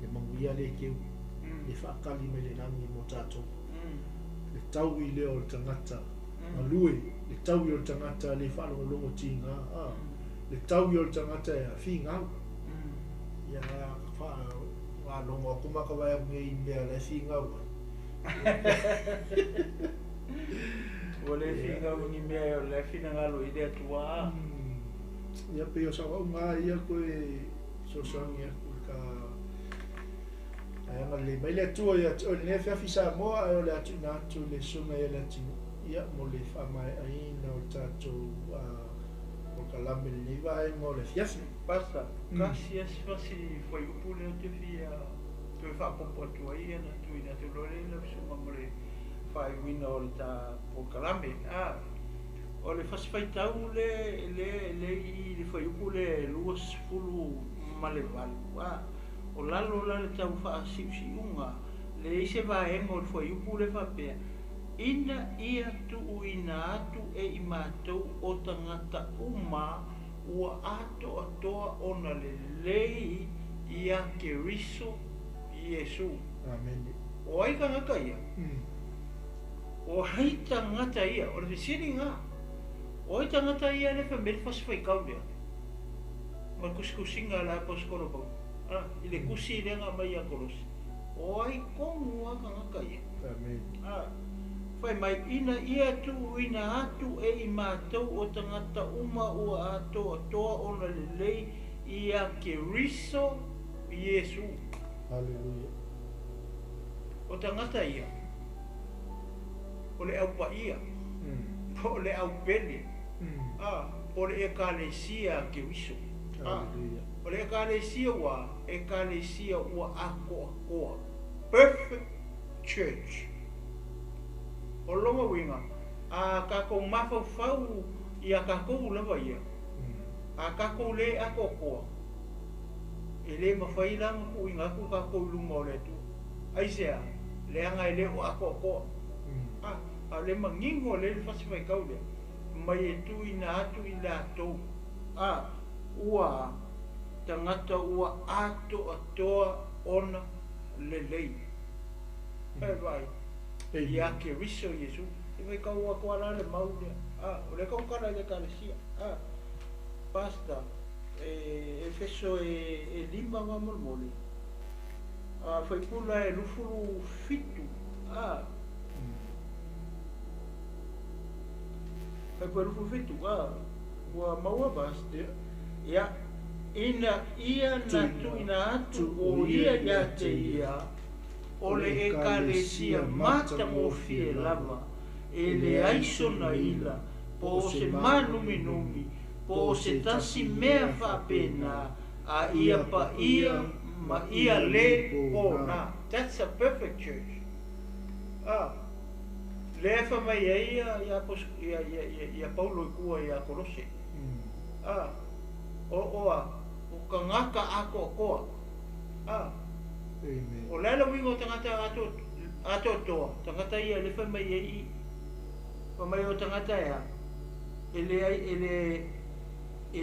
le manuia lea keu e faatali mai le lagi mo tatou. Le taui lea o le tagata galue, le taui o le tagata le faalogologo tigā, a le taui o le tagata e figau. Ia faalogo atu ma ka vaai atu nei i mea la e figau ai. Ua le figau i ni mea o le finagalo i le Atua. Ia pei o sauauga ia koe fesoasoani atu i ka ae agalelei mai le Atua ia te oe i lenei afiafi Samoa, ae o le a tuuina atu i le susuga ia Leatinuu ia mo le faamaeaina o le tatou polokalame i lenei vaega o le afiafi. Pasa, tasi asi fasi fuaiupu lea ou te fia toe faaopoopo atu ai na tuuina atu loa lea i lau susuga mo le faaiuina o le ta polokalame. O le fasi faitau le le le i le fuaiupu lea e 28, o lalo la le tau faasiusiuga leai se vaega o le fuaiupu lea faapea, ina ia tuuina atu e i matou o tagata uma ua atoatoa ona lelei ia Keriso Iesu. Amene. O ai tagata ia? O ai tagata ia? O le fesiliga. O ai tagata ia le fai mai le fasi faitau lea? Ma le tusitusiga a le aposetolo Paulo. I le tusi lea na aumai ia Kolosi. O ai tonu lava tagata ia? Amene. Fai mai, ina ia tuuina atu e i matou o tagata uma ua atoatoa ona lelei ia Keriso Iesu. Haleluia. O tagata ia, o le aupaia, po o le aupele, po o le Ekalesia a Keriso. Haleluia. O le Ekalesia ua, Ekalesia ua atoatoa. Perfect church. O lona uiga, a tatou mafaufau ia tatou lava ia, a tatou le atoatoa, e le mafai la ona tuuina atu tatou i luma o le Atua. Aisea? Leaga e le o atoatoa. A o le manino lea i le fasi faitau lea, mai e tuuina atu i latou, ua tagata ua atoatoa ona lelei. E vaai, ia Keriso Iesu. E faitau atu lava la le mau lea. O lea tautala i le Ekalesia. Pastor, e Efeso e 5 faamolemole. Faipula e 27. Faipula e 27. Ua maua Pastor. Ia, ina ia na tuuina atu o ia ia te ia, o le Ekalesia matagofie lava, e leai sona ila, po o se mānuminumi, po o se tasi mea faapena, a ia paia ma ia le pona. That's a perfect church. Lea fai mai ai ia Paulo i tua ia Kolose. O a, o tagata atoatoa. Amen. O le a le uiga o tagata atoatoa, tagata ia le fai mai ai i, fai mai o tagata ea, e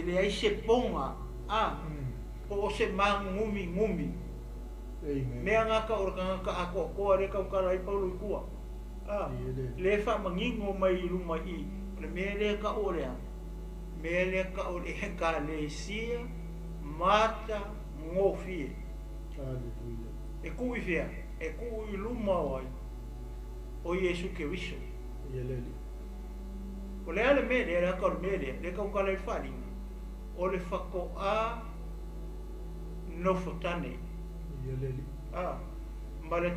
leai se poga, po o se magugumigumi. Amen. Mea gata o le tagata atoatoa le tautala ai Paulo i tua. Le faamanino mai i luma i, o le mea lea tau o le a, mea lea tau o le Ekalesia matagofie. Haleluia. E tuu i fea? E tuu i luma o ai? O Iesu Keriso. Ia le Alii. O le a le mea lea, le ata o le mea lea, le tautala i le faaaliga, o le fato'a nofotane. Ia le Alii. Ma le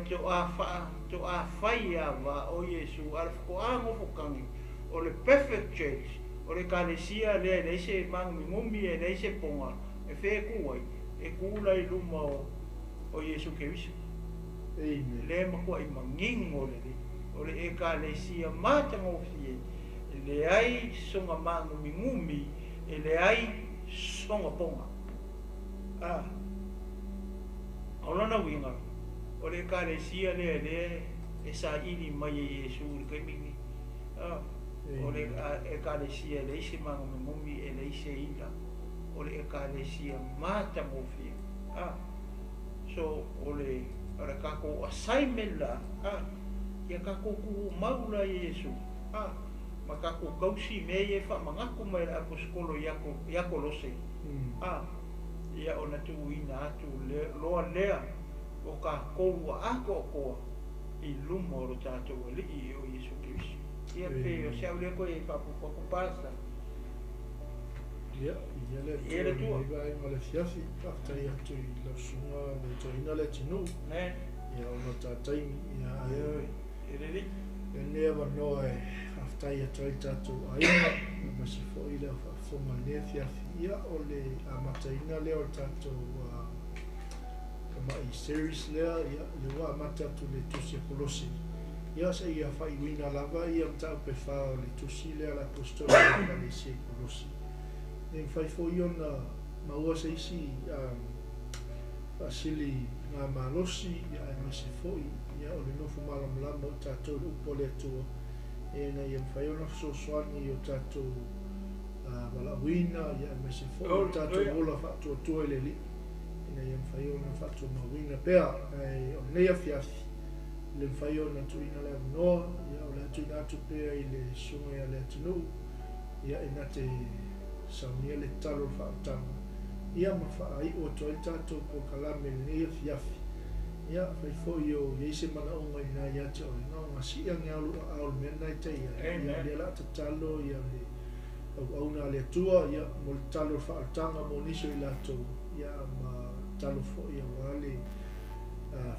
to'a fai ava o Iesu, a le fato'a nofotane, o le perfect church, o le Ekalesia lea e leai se magumigumi, e leai se poga, e fea e tu ai? E tu la i luma o Iesu Keriso. Amen. Le matuaʻi manino lelei o le Ekalesia matagofie, e leai soga magumigumi, e leai soga poga. A o lona uiga, o le Ekalesia lea lea e saʻili mai e Iesu i le taimi lenei. A o le Ekalesia e leai se magumigumi, e leai se ila, o le Ekalesia matagofie. A so o le tatou assignment la, a ia tatou tuumau la ia Iesu, a ma tatou tausi mea ia e faamanatu mai e le aposetolo ia Kolose, a ia ona tuuina atu loa lea o tatou ua atoatoa i luma o lo tatou Alii o Iesu Keriso. Ia pe o se au lea koe faapupu atu pasa. Ia, ia le Ia le Atua. Atua. Ia le fiafi, faafetai atu i lau susuga le toeaina le atunuu. Ne. Ia ona tataimi, ia Ioe, e lelei. Lenei avanoa e faafetai atu ai tatou aiga, aemaise foi le faafofoga i lenei afiafi. Ia, o le amataina lea o le tatou tamai series lea, ia, lea ua amata atu le tusi a Kolose. Ia, seia faaiuina lava ia mataupu e fa o le tusi lea a le aposetolo i le Ekalesia i Kolose. E mafai foi ona maua se isi faasili ngā malosi, ia aemaise foi, ia o le nofo malamalama o tatou i le upu a le Atua, ina ia mafai ona fesoasoani i o tatou valaauina, ia aemaise foi o tatou ola faatuatua i le Alii, ina ia mafai ona faatumauina pea. Ae o lenei afiafi, le mafai ona tuuina le avanoa, ia o le a tuuina atu pea i le susuga ia le atunuu, ia e na te saunia le tatalo o le faautaga, ia ma faaiu atu ai le tatou polokalame i lenei afiafi. Ia, fai foi o i ai se manaoga i ina ia te oe, na ona sii ane lava o lou aao i le mea lena e tai ai. Ia, o lea o le a tatalo ia le auauna a le Atua, ia, mo le tatalo o le faautaga mo nisi o i latou, ia, ma tatalo foi aua le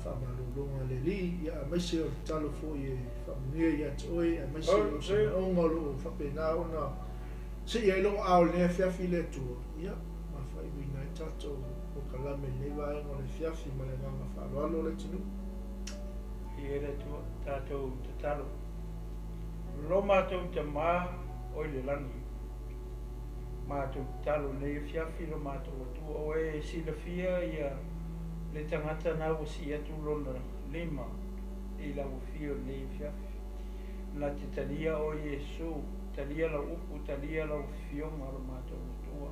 faamalologa a le Alii, ia, aemaise o le tatalo foi e faamanuia ia te oe, aemaise o se manaoga o lo o faapena ona sii ai lou aao i lenei afiafi i le Atua, ia, ma faaiuina ai tatou polokalame i lenei vaega o le afiafi ma le agaga faaaloalo o le atunuu. Ia le Atua, tatou tatalo. Lo matou Tamā o i le lagi, matou tatalo i lenei afiafi lo matou Atua, o e silafia ia le tagata na ua sii atu lona lima i lau afio i lenei afiafi. Na te talia o Iesu, talia lau upu, talia lau afioga lo matou Atua.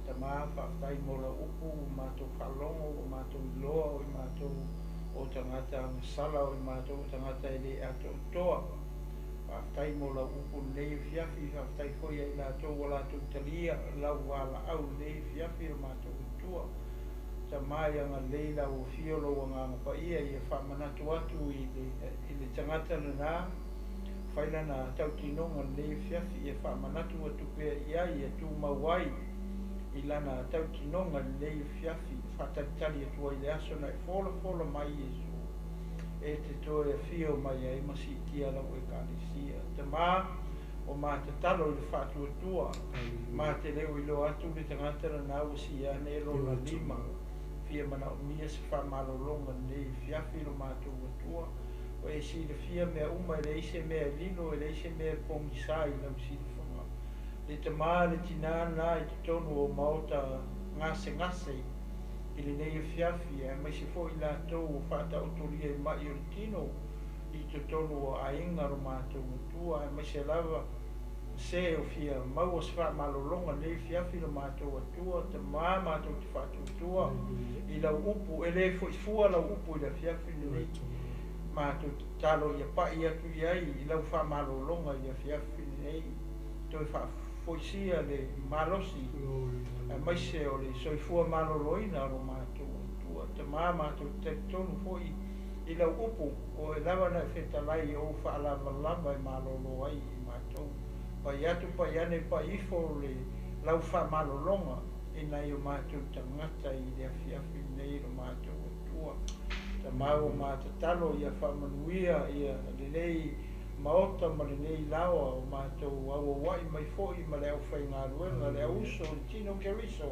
Tamā, faafetai mo lau upu, ua matou faalogo, ua matou iloa o i matou o tagata agasala, o i matou o tagata e le atoatoa. Faafetai mo lau upu lenei afiafi, faafetai foi ia i latou ua latou talia lau valaau lenei afiafi lo matou Atua. Tamā, ia agalelei lau afio lou agaga paia, ia faamanatu atu i le tagata lena, fai lana tautinoga lenei afiafi, ia faamanatu atu pea i ai, ia tumau ai i lana tautinoga lenei afiafi, faatalitali atu ai le aso na e folafola mai Iesu, e te toe afio mai ai ma siitia lau Ekalesia. Tamā, o matatalo i le faatuatua, ma te leo iloa atu le tagata lena ua sii ane lona lima, fia manaomia se faamalologa lenei afiafi lo matou Atua. O e silafia mea uma, e leai se mea e lilo, e leai se mea e pogisa i lau silafaga. Le tamā le tinā na i totonu o maota gasegase i lenei afiafi, aemaise foi latou o faataotolia i mai o le tino i totonu o aiga lo matou Atua, aemaise lava se o fia maua se faamalologa lenei afiafi lo matou Atua. Tamā, matou te faatuatua i lau upu, e le foifua lau upu i le afiafi lenei. Matou tatalo ia pai atu i ai i lau faamalologa i le afiafi lenei, toe faafoisia le malosi, aemaise o le soifua maloloina o lo matou Atua. Tamā, matou te talitonu foi i lau upu, o e lava na e fetalai o ou faalavalava e malolo ai i matou. Pai atu, pai ane, pai ifo le lau faamalologa i nai o matou tagata i le afiafi lenei lo matou Atua. Tamā, ua matatalo ia faamanuia ia lenei maota ma lenei laoa o matou auauai mai foi ma le aufaigaluega, le auuso o le tino Keriso.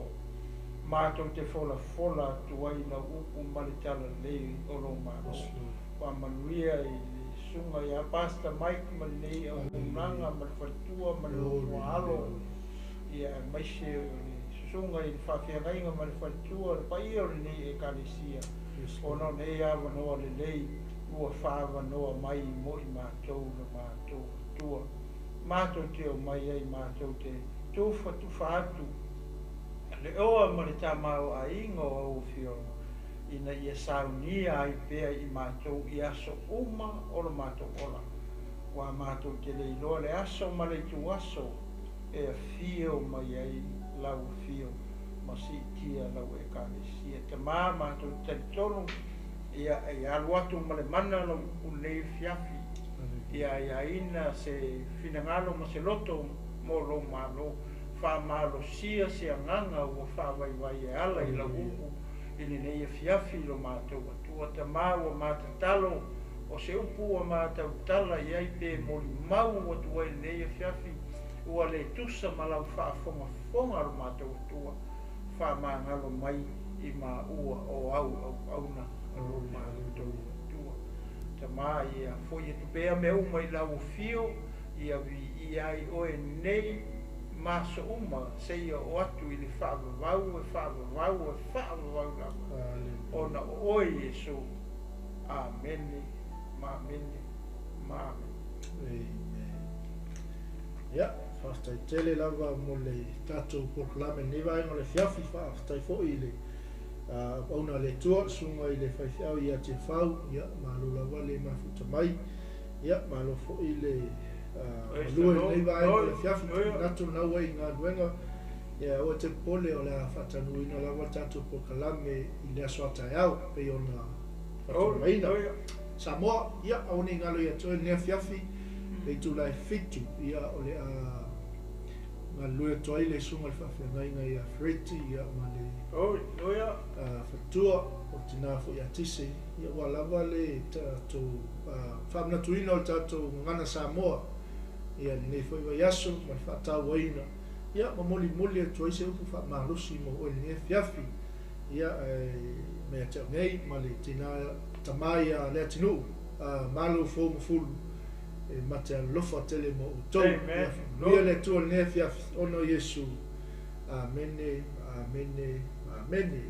Matou te folafola atu ai lau upu ma le talalelei o lou Malo. Faamanuia i le Susuga ia Pastor Mike ma lenei auaunaga ma le faletua ma le nofoaalo, ia aemaise o le Susuga i le faafeagaiga ma le faletua, le paia o lenei Ekalesia, ona o nei avanoa lelei ua faaavanoa mai mo i matou lo matou Atua. Matou te omai ai matou te tufatufa atu le oa ma le tamaoaiga o au afioga, ina ia saunia ai pea i matou i aso uma o lo matou ola. Ua matou te le iloa le aso ma le ituaso e afio mai ai lau afio ma siitia lau Ekalesia. Tama, matou te talitonu ia e alu atu ma le mana lau upu lenei afiafi, ia aiaina se finagalo ma se loto mo lou Malo. Faamalosia se agaga ua faavaivai e ala i lau upu i lenei afiafi i lo matou Atua. Tama, ua matatalo o se upu ua matautala i ai pe molimau atu ai i lenei afiafi ua le tusa ma lau faafogafoga lo matou Atua. Faamagalo mai i maua o au auauna a lo matou Atua. Tama, ia foi atu pea mea uma i lau afio, ia viia ai oe nei ma aso uma seia oo atu i le faavavau e faavavau e faavavau lava, ona o oe Iesu. Amene ma amene ma amene. Amen. Ia, faafetai tele lava mo le tatou polokalame i lenei vaega o le afiafi. Faafetai foi i le auauna a le Atua, le susuga i le faifeau ia Tiafau. Ia, malo lava le mafuta mai. Ia, malo foi le galue i lenei vaega o le afiafi. Manatu lena ua i galuega. Ia, aua e te popole, o le a faataunuuina lava le tatou polokalame i le aso a taeao, pei ona faatulagaina. Samoa, ia, aua ne i galo ia te oe lenei afiafi, le itula e 7, ia, o le a galulue atu ai le susuga i le faafeagaiga ia Fereti, ia, ma le faletua o tina foi ia Tise, ia, ua lava le tatou faamanatuina o le tatou gagana Samoa, ia, lenei foi vaiaso ma le faatauaina, ia, ma molimoli atu ai se upu faamalosi mo oe lenei afiafi, ia, mai ia te au nei ma le tina tama ia Leatinuu, malo fou ma fulu, e mate alofa tele mo outou. Ia faamanuia le Atua i lenei afiafi, ona o Iesu. Amene, amene, amene.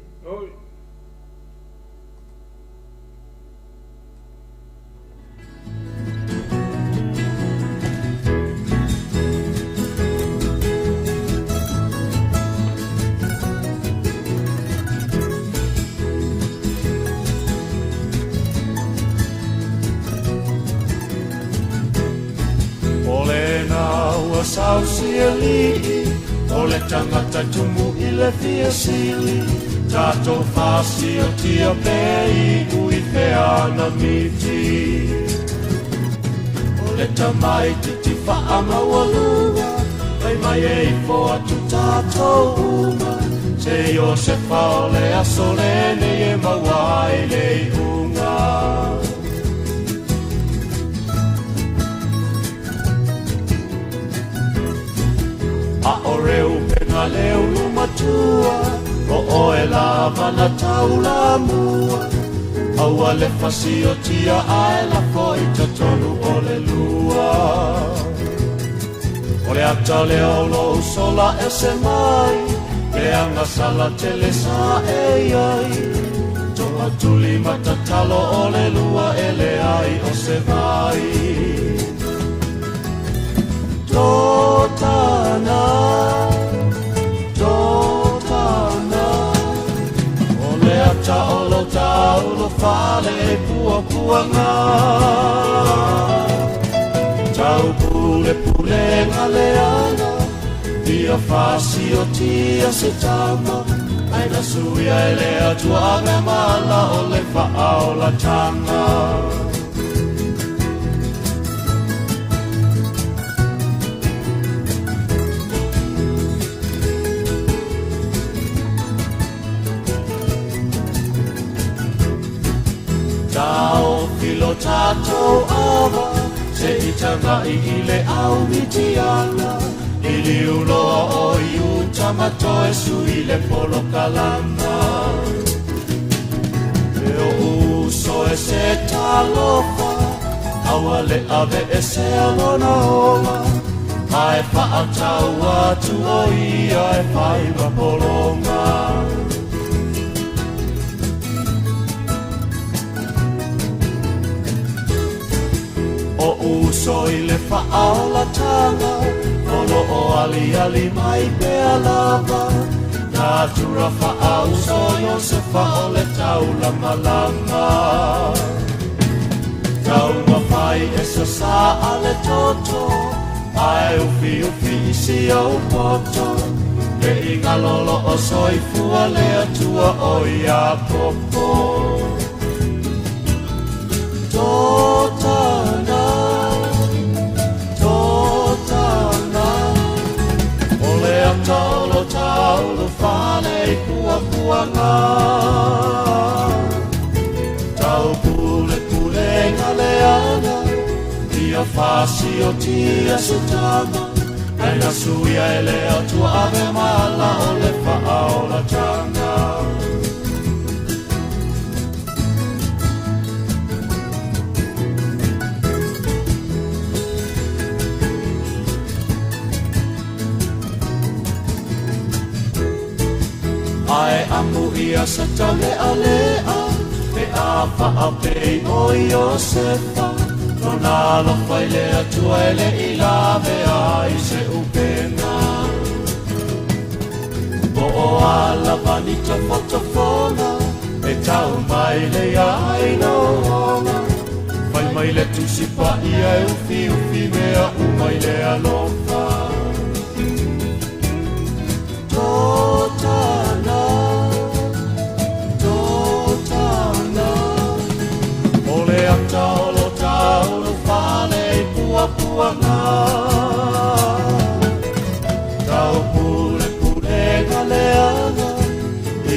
O lena ua sausi alii, o le tagata tumu i le fia sili, tatou fasiotia pe iu i fea na miti. O le tamaitiiti faamaualuga, fai mai e ifo atu tatou uma, se Iosefa o le aso lenei e maua ai le iuga. A o Reupena le ulu matua, o oe lava na taulamua, aua le fasiotia ae lafo i totonu o le lua. O le ata lea o lou sola ese mai, le agasala tele sa e i ai, toatuli ma tatalo o le lua e leai o se vai. Totana, totana, o le ata o lo taulo fale e puapuaga. Tau pule pulega leaga, ia fasiotia se tama, ai na suia e le Atua ave mala o le faaolataga. Taofi lo tatou ava, se i tagai i le au Mitiana, Liliuloa o i uta ma toe sui le polokalama. E o uso e se talofa, aua le ave e se alona ola. Ae faatau atu o ia e fai ma pologa. O uso i le faaolataga, o lo o aliali mai pea lava. Natura faauso Iosefa o le taulamalama. Taumafai e sasā a le toto, ae ufiufi i si ou poto. Le igalolo o soifua le Atua o Iakopo. Totana, totana, o le ata o lo taulu fale i puapuaga. Tau pule pulega le aga, ia fasiotia se tama. Ai na suia e le Atua ave mala o le faaolataga. Ae amu ia sa taulea lea, pe a faapei o Iosefa. Lona alofa i le Atua e le i lavea ai se upega. Po o a lava ni tofotofoga, e tau mai le aina o oga. Fai mai le tusi paia e ufiufi mea uma i le alofa. Totana, totana, o le ata o lo taulu fale i puapuaga. Tau pule pulega le aga,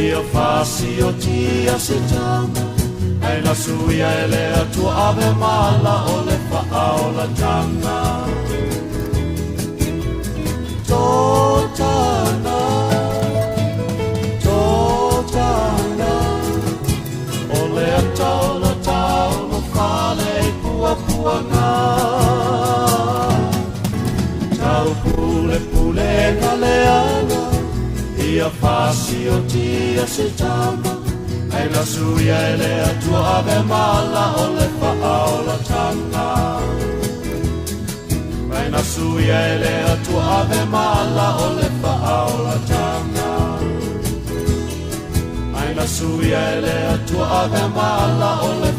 ia fasiotia se tama. Ai na suia e le Atua ave mala o le faaolataga. Totana, totana, o le ata o lo taulu fale i puapuaga. Tau pule pulega le aga, ia fasiotia se tama. Ai na suia e le Atua ave mala o le faaolataga. Ai na suia e le Atua ave mala o le faaolataga. Ai na suia e le Atua ave mala o le